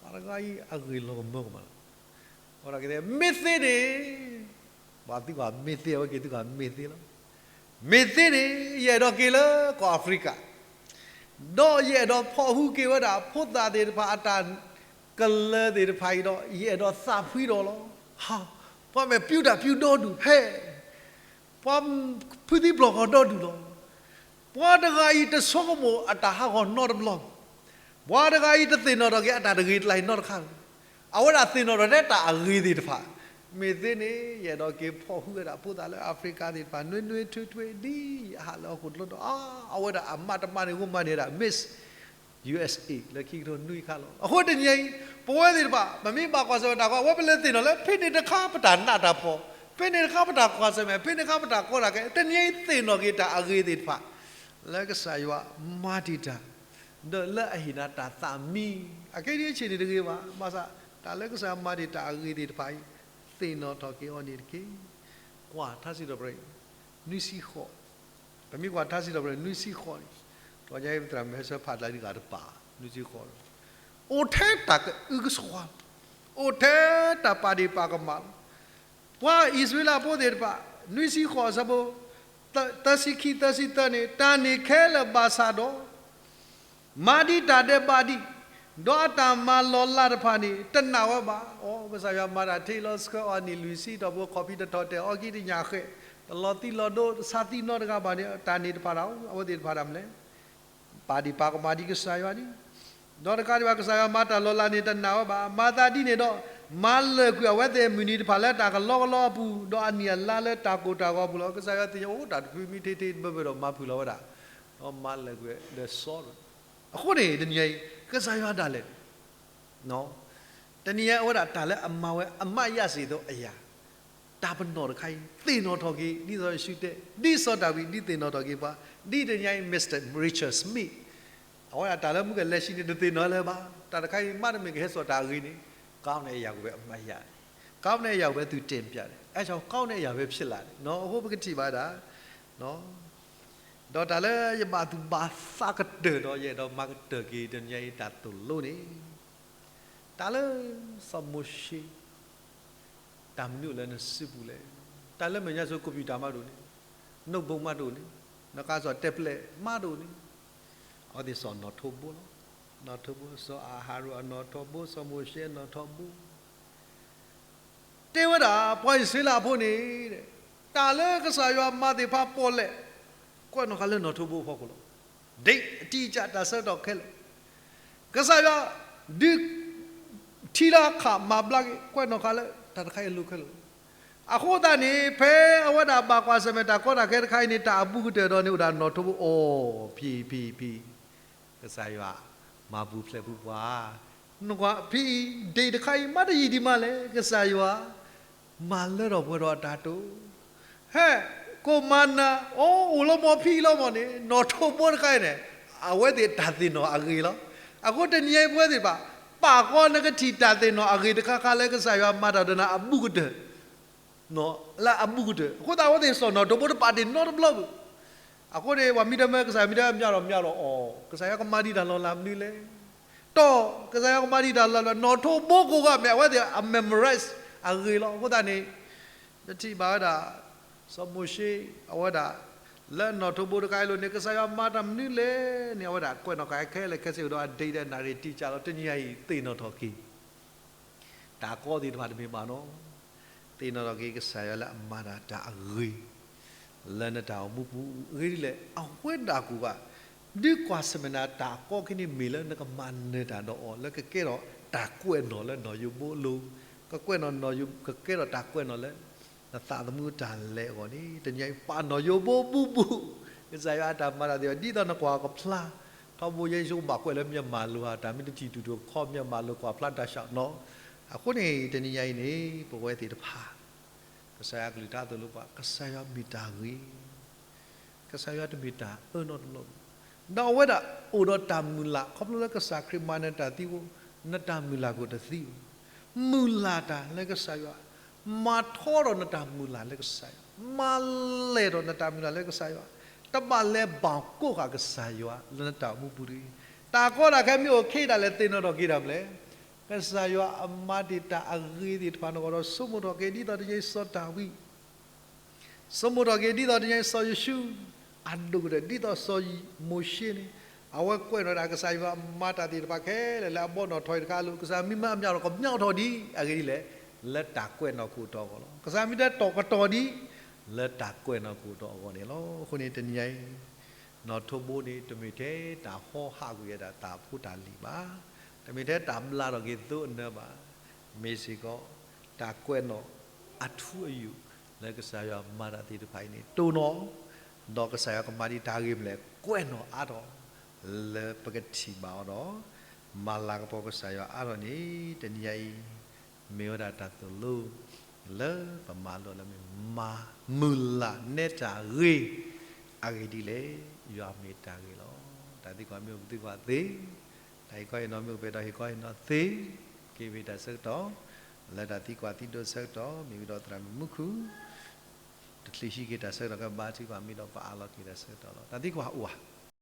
ပှၤတဂၤအံၤအဂ့ၢ်လီၤကမၢကမၣ်လီၤ. အဝဲဒၣ်က့ၤ မ့ၢ်သ့န့ၣ် ပှၤသုကမ့ၢ်သ့ အဝဲက့ၤသုကမ့ၢ်သ့လီၤ. မ့ၢ်သ့န့ၣ် ယအဲၣ်ဒိးက့ၤလၢကီၢ်အၤဖရံကၤ ဒီးယအဲၣ်ဒိးဖီၣ်ဟုက့ၤဝဲဒၣ် ဖိသၣ်သ့ၣ်တဖၣ်အတၢ်ကလၢၤသ့ၣ်တဖၣ်အံၤဒီး ယအဲၣ်ဒိးသးဖှံဒီးလီၤ. ပှၤမ့ၢ်ပျူတၢ်ပျူဒီဒူၣ်ဟဲ ပှၤဖုသံပျီၢ်ဃီဒီဒူၣ်လီၤ. ပှၤတဂၤအံၤတဆိကမိၣ်အတၢ်ဟးဂီၤနီတဘျီ, ပှၤတဂၤအံၤတသ့ၣ်နီၣ်ထီၣ်က့ၤအတၢ်တဂ့ၤတလၢ်အံၤနီတခါ, အဝဲဒၣ်သ့ၣ်နီၣ်ထီၣ်ထဲတၢ်အဂ့ၤသ့ၣ်တဖၣ်, မ့ၢ်သ့န့ၣ် ယအဲၣ်ဒိးက့ၤဖီၣ်ဟုဝဲဒၣ်ဖိသၣ်လၢအၤဖရံကၤသ့ၣ်တဖၣ် နွ့နွ့ထွ့ထွ့ ဒ်ယဟးလၢဟီၣ်ခိၣ်တလီၢ်ဒီး အဝဲဒၣ်အမၤတမၤန့ၣ် ဂိၢ်မၤန့ၢ်ဒၣ် Miss U S A လၢခံကထိနွံခါလီၤ. အဃိတနံၤအံၤ ပဝဲသ့ၣ်တဖၣ် ပမ့ၢ်ဘၣ်ကွၢ်ဆၢၣ်မဲာ်တၢ်ကီ အဝဲပလဲၤသ့ၣ်နီၣ်လၢ ဖဲန့ၣ်တခါပတၢ်နးတၢ်ဖှီၣ်, ဖဲန့ၣ်တခါပတၢ်ကွၢ်ဆၢၣ်မဲာ်, ဖဲန့ၣ်တခါပတၢ်ကီတၢ်ခဲ, တနံၤအံၤသ့ၣ်နီၣ်က့ၤတၢ်အဂ့ၤသ့ၣ်တဖၣ် လၢကစၢ်ယွၤမၤတ့ၢ်တၢ် ဒီးလၢအဟ့ၣ်နၤတၢ်သးမံ, အခဲအံၤဒ်အံၤန့ၣ်တဂ့ၤဘၣ်, ဘၣ်ဆၣ် တၢ်လၢကစၢ်ယွၤမၤတ့ၢ်တၢ်အဂ့ၤသ့ၣ်တဖၣ်အံၤ သ့ၣ်နီၣ်ထီၣ်က့ၤအီၤန့ၣ်တက့ၢ်. ကွၢ်ထါစံးထီၣ်ပတြၢၤ နွံဆံဃိး, ပမ့ၢ်ကွၢ်ထါစံးထီၣ်ပတြၢၤနွံဆံဃိးန့ၣ်, တနံၤအံၤပသရၣ်မုၣ်ဟဲဆၢဖးတၢ်လံတဂၤတပၤ, နွံဆံဃိး, အိၣ်ထဲတၢ်ကအုကစွါ, အိၣ်ထဲတၢ်ပာ်ဒ့ၣ်ပာ်ကမၣ်လီၤ. ပှၤအံၣ်စရ့လးဖိသ့ၣ်တဖၣ်, နွံဆံဃိးအဆၢဖိ သၢဆံခံ သၢဆံသၢန့ၣ်, တၢ်န့ၢ်ခဲလၢာ်ဘၣ်ဆၣ်ဒီး မၤဒံးတၢ်ဒဲးဘးဒံး, ဒီးအတၢ်မၤလီၤလးတဖၣ်န့ၣ် တနာ်ဝဲဘၣ်. အိ ကစၢ်ယွၤမၤတၢ်ထံလီၤဆှၢအီၤနံၣ်လွံၢ်ဆံ ဒီးဖိခီၣ်ဖံးတထီၣ်တဲာ်အီကံတညၣ်ဃဲး, တလီၤသံလီၤဒိ တဆါသံနီတဂၤဘၣ်န့ၣ် တၢ်န့ၢ်တဖၣ်တၢ်, အဝဲသ့ၣ်တဖၣ်တၢ်မနုၤလဲၣ်. ပာ်ဒံးပာ်ကမၣ်ဒံးကစၢ်ယွၤန့ၣ်, ဒီးတကးဒံးဘၣ် ကစၢ်ယွၤမၤတၢ်လီၤလးန့ၣ် တနာ်ဝဲဘၣ်. မၤသးဒ်န့ၣ်ဒီး မၤလၢာ်ကွံာ်အဝဲသ့ၣ်မုၢ်နံၤတဖၣ်လၢတၢ်ကလီကလီအပူၤ, ဒီးအနံၣ်အလါလၢတၢ်ကိၢ်တၢ်ဂီၤအပူၤလီၤ. ကစၢ်ယွၤသ့ၣ်ညါအိၣ်တၢ်တဖုမံထံထံတဘၢဘၢဒီးမၤဖုၣ်လီၤဝဲဒၣ်, ဒီးမၤလၢာ်ကွံာ်ဒီးစီၤ, အဃိန့ၣ် တနံၤအံၤ ကစၢ်ယွၤဒၣ်လဲာ် တနံၤအံၤအဝဲဒၣ်တၢ်လၢအမၤဝဲ အမးယၤစ့ၢ်ကီးအယၤ, တၢ်ပနီၣ်တခါအံၤ သ့ၣ်နီၣ်ထီၣ်က့ၤ ဒ်စီၤယိၤၡူတဲ, ဒ်စီၤဒၤဝံး ဒ်သ့ၣ်နီၣ်ထီၣ်က့ၤပှၤ, ဒ်တနံၤအံၤ Mister Richard Smith အဝဲဒၣ်တၢ်လၢမုၢ်ကလဲၤဆံန့ၣ် တသ့ၣ်နီၣ်လၢၤဘၣ်. တၢ်တခါအံၤ မ့တမ့ၢ်ကဟဲစိာ်တၢ်အဂ့ၤန့ၣ်, ကီန့ၣ်အယၤကဝဲအမးယၤန့ၣ်, ကောင်းတဲ့အရာကိုပဲ သူတင်ပြတယ်. အဲဒါကြောင့် ကောင်းတဲ့အရာပဲဖြစ်လာတယ်နော်. အဃိပကထံၣ်ဘၣ်ဒၣ် ဒီးတၢ်လၢယဘၣ်သူၣ်ဘၣ်သးကတၢၢ်ဒီး ယအဲၣ်ဒိးမၤကတၢၢ်က့ၤတနံၤအံၤ တၢ်သိၣ်လိန့ၣ် တၢ်လၢစီၤမိၤၡ့ တၢ်မနုၤအိၣ်လၢနစုပူၤလဲၣ်. တၢ်လၢမဲာ်ညါစိၤ computer မးဒိၣ်န့ၣ်, notebook မးဒိၣ်န့ၣ်, နကစီၣ် tablet မးဒိၣ်န့ၣ်, အဝဲသ့ၣ်စီၤနီၣ်ထိးဘိလီၤ. နီၣ်ထိးဘိ, စီၤအၤဟရိၣ်အနီၣ်ထိးဘိ, စီၤမိၤၡ့အနီၣ်ထိးဘိ တဲဝဲဒၣ် ပှၤအံၣ်စရ့လးဖိန့ၣ် တၢ်လၢကစၢ်ယွၤမၤသ့ၣ်တဖၣ်ပီၣ်လဲၣ် ကွဲးနီၣ်ဃာ်လၢနီၣ်ထိးဘိအဖီခိၣ်လီၤ. ဒ့ၣ်အတံၢ်ကၢ် တၢ်ဆၢကတီၢ်ခဲလၢာ် ကစၢ်ယွၤ ဒုးထံလၢအခးမၤဘျါက့ၤ ကွဲးနီၣ်ဃာ်လၢတၢ်တခါအံၤအလိၤခဲလၢာ်လီၤ. အဃိသတးန့ၣ် ဖဲအဝဲဒၣ်ဘၣ်ကွၢ်ဆၢၣ်မဲာ်တၢ်ကီတၢ်ခဲတခါအံၤန့ၣ် တၢ်အဘူးကတၢၢ်ဒီးန့ၣ် အိၣ်ဒၣ်နီၣ်ထိးဘိ အိၣ်ဖံဖံဖံ ကစၢ်ယွၤ မၤပူၤဖျဲးပူၤပှၤ, နကွၢ်ဖံအံၤ ဒ့ၣ်တခါအံၤ မ့ၢ်တယံာ်ဒံးမးလဲၣ်, ကစၢ်ယွၤ မၤလၢထီၣ်ပှဲၤထီၣ်အတၢ်တိာ်, ဟဲ, ကိၣ်မၤနၤ, အိၣ်အိၣ်လီၤမီၢ်ဖံအံၤလီၤမီၢ်န့ၣ် နီၣ်ထိးဘိတခါအံၤန့ၣ် အဝဲသ့ၣ်တၢ်သ့ၣ်နီၣ်အဂ့ၤလီၤ. အဃိတနံၤအံၤပဝဲသ့ၣ်တဖၣ် ပာ်ဃီနကထံၣ်တၢ်သ့ၣ်နီၣ်အဂ့ၤတခါခါလၢကစၢ်ယွၤမၤတၢ်ဒီးနၤအဘူးကတၢၢ် လၢအဘူးကတၢၢ်. အဃိသတး အဝဲသ့ၣ်စီၣ်နီၣ်ထိးဘိတပာ်တ့ၢ်နီတဘျီဘၣ်. အဃိန့ၣ် ပှၤမ့ၢ်တမၢကစၢ်ယွၤ မ့ၢ်တမၢမၠးလီၤမၠးလီၤအီၤ, ကစၢ်ယွၤကမၤဒံးတၢ်လီၤလးမနုၤလဲၣ်. တီၢ်, ကစၢ်ယွၤကမၤဒံးတၢ်လီၤလး နီၣ်ထိးဘိကိးဂၤမ့ၢ် အဝဲသ့ၣ်အ memorize အဂ့ၤလီၤ. အဃိသတးန့ၣ် ပထံၣ်ဘၣ်ဝဲဒၣ် စီၤမိၤၡ့ အဝဲဒၣ် လၢနီၣ်ထိးဘိတခါအံၤအလိၤန့ၣ် ကစၢ်ယွၤမၤတၢ်မနုၤလဲၣ်န့ၣ် အဝဲဒၣ်ကွဲးနီၣ်ဃာ်ခဲလၢာ်ခဲဆ့ဒီး အဒ့ၣ်ဒီးနၣ်ရံၣ်တံၢ်ကၢ်လီၤ. တနံၤအံၤသ့ၣ်နီၣ်ထီၣ်က့ၤ တၢ်ကီသ့ၣ်တဖၣ်တမ့ၢ်ဘၣ်နီၤ. သ့ၣ်နီၣ်ထီၣ်က့ၤကစၢ်ယွၤလၢအမၤတၢ်တၢ်အဂ့ၤ လၢနတၢ်အိၣ်မူပူၤအဂ့ၢ်ဒ်လဲၣ်. အဝဲဒၣ်ကိးဂၤ ဒုးကွၢ်ဆၢၣ်မဲာ်နၤတၢ်ကီခဲန့ၣ်မ့ၢ်လၢနကမၤနၢၤတၢ်ဒီးအီၤ လၢကကဲထီၣ်တၢ်ကွဲးနီၣ်လၢနီၣ်ယိးဘိအလိၤ, ကကွဲးနီၣ်နီၣ်ယိး ကကဲထီၣ်တၢ်ကွဲးနီၣ်လၢ နသးသမူတၢ်လဲၤအဂီၢ်န့ၣ် တနံၤအံၤပာ်နီၣ်ယိးဘိဘူးဘူး ကစၢ်ယွၤအတၢ်မၤတၢ်သ့ၣ်တဖၣ် ဒ်သိးနကွၢ်ကဖျါ ထီဘိယဲၢ်ဆိကမိၣ် ဘၣ်ကွဲးလၢမျက်မှန်လိၤဧါ, တၢ်မ့ၢ်တထံၣ်တူၢ်တူၢ်ခီ မျက်မှန်လိၤ ကွၢ်ဖျါတၢ်ဆှးနီၤ. အဃိန့ၣ် တနံၤညါအံၤန့ၣ် ပဝဲသ့ၣ်တဖၣ် ကစၢ်ယွၤကလုၢ်တၢ်သိၣ်လိပှၤ ကစၢ်ယွၤမ့ၢ်တၢ်ဂ့ၤ, ကစၢ်ယွၤတမ့ၢ်တၢ်အၢနီတဘျီဘၣ်. ဒီးအဝဲဒၣ်အိၣ်ဒီးတၢ်မုၢ်လၢ် ခီဖျိလၢကစၢ်ခရံာ်မၤနၢၤတၢ်သံအဃိ နတၢ်မုၢ်လၢ်ကအိၣ်တသံဘၣ်. မုၢ်လၢ်တၢ်လၢကစၢ်ယွၤ, မၤထီထီၣ်နတၢ်မုၢ်လၢ်လၢကစၢ်ယွၤ, မၤလဲၢ်ထီၣ်နတၢ်မုၢ်လၢ်လၢကစၢ်ယွၤ, တဘၣ်လဲၤဘၣ်ကိးဃာ်ကစၢ်ယွၤလၢနတၢ်အိၣ်မူပူၤတဂ့ၤ. တၢ်ကီတၢ်ခဲမ့ၢ်အိၣ်ခဲအံၤဒၣ်လဲာ် သ့ၣ်နီၣ်ထီၣ်က့ၤဒၣ်မလဲၣ်. ကစၢ်ယွၤအမၤတ့ၢ်တၢ်အဂ့ၤသ့ၣ်တဖၣ်န့ၣ်ဒီး ဆိကမိၣ်ထီၣ်က့ၤဒ်သိးတနံၤအံၤစီၤဒၤဝံး ဆိကမိၣ်ထီၣ်က့ၤဒ်သိးတနံၤအံၤစီၤယိၤၡူး အဒိၣ်ကတၢၢ် ဒ်သိးစီၤမိၤၡ့န့ၣ် အဝဲကွဲးနီၣ်ဒၣ်ကစၢ်ယွၤမၤတၢ်သ့ၣ်တဖၣ်ခဲလၢာ်လၢအဘီနီၣ်ထီၣ်အံၤတခါအလိၤ ကစၢ်မ့ၢ်မၤအမျးထီၣ် ကမျးထီၣ်ဒံးအဂ့ၢ်ဒ်လဲၣ်. လၢတၢ်ကွဲးနီၣ်ကအိၣ်ထီၣ်အဂီၢ်လီၤ. ကစၢ်မ့ၢ်တဲတီၣ်ကတီၢ်ဒံး လၢတၢ်ကွဲးနီၣ်ကအိၣ်ထီၣ်အဂီၢ်န့ၣ်လီၤ. အဃိန့ၣ်တနံၤညါအံၤ နီၣ်ထိးဘိန့ၣ် တမ့ၢ်ထဲတၢ်ဟီဟးကွံာ်ဝဲဒၣ် တၢ်ဖိတၢ်လံၤဘၣ်, တမ့ၢ်ထဲတၢ်ဘျါထီၣ်က့ၤသိအနၢဘၣ်, မ့ၢ်စ့ၢ်ကီး တၢ်ကွဲးနီၣ်အထူအယိာ် လၢကစၢ်ယွၤမၤတၢ်သ့ၣ်တဖၣ်အံၤန့ၣ် တိၢ်နီၣ်, ဒီးကစၢ်ယွၤကမၤဒံးတၢ်ဂ့ၤမနုၤလဲၣ် ကွဲးနီၣ်အါထီၣ် လၢပကထံၣ်ဘၣ်အီၤဒီး မၤလၤကပီၤကစၢ်ယွၤအါထီၣ်န့ၣ် တနံၤညါအံၤ မ့ၢ်ဝဲဒၣ်တၢ်သိၣ်လိ လၢပမၤလိလၢမ့ၢ်မၤမုၢ်လၢ်နဲတၢ်ဂ့ၤ, အဂ့ၢ်ဒ်လဲၣ်, ယွၤမ့ၢ်တၢ်ဂ့ၤလီၤ. တၢ်သံကွၢ်မ့ၢ်အိၣ် ပသံကွၢ်သ့, တၢ်ဟ့ၣ်ခီဟ့ၣ်နီၤမ့ၢ်အိၣ် ပအဲၣ်ဒိးဟ့ၣ်ခီဟ့ၣ်နီၤသ့, က့ၤမ့ၢ်တၢ်ဆၢကတီၢ် လၢတၢ်သံကွၢ်သံဒိးဆၢကတီၢ် မ့ၢ်ဝံၤဒီးသရၣ်မုၣ်မူခိၣ် တချုးဟံးက့ၤတၢ်ဆၢကတီၢ် ကဘါထုကဖၣ်မ့ၢ်ဒီးပအးလီၤက့ၤတၢ်ဆၢကတီၢ်လီၤ. တၢ်သံကွၢ်အိၣ်ဧါ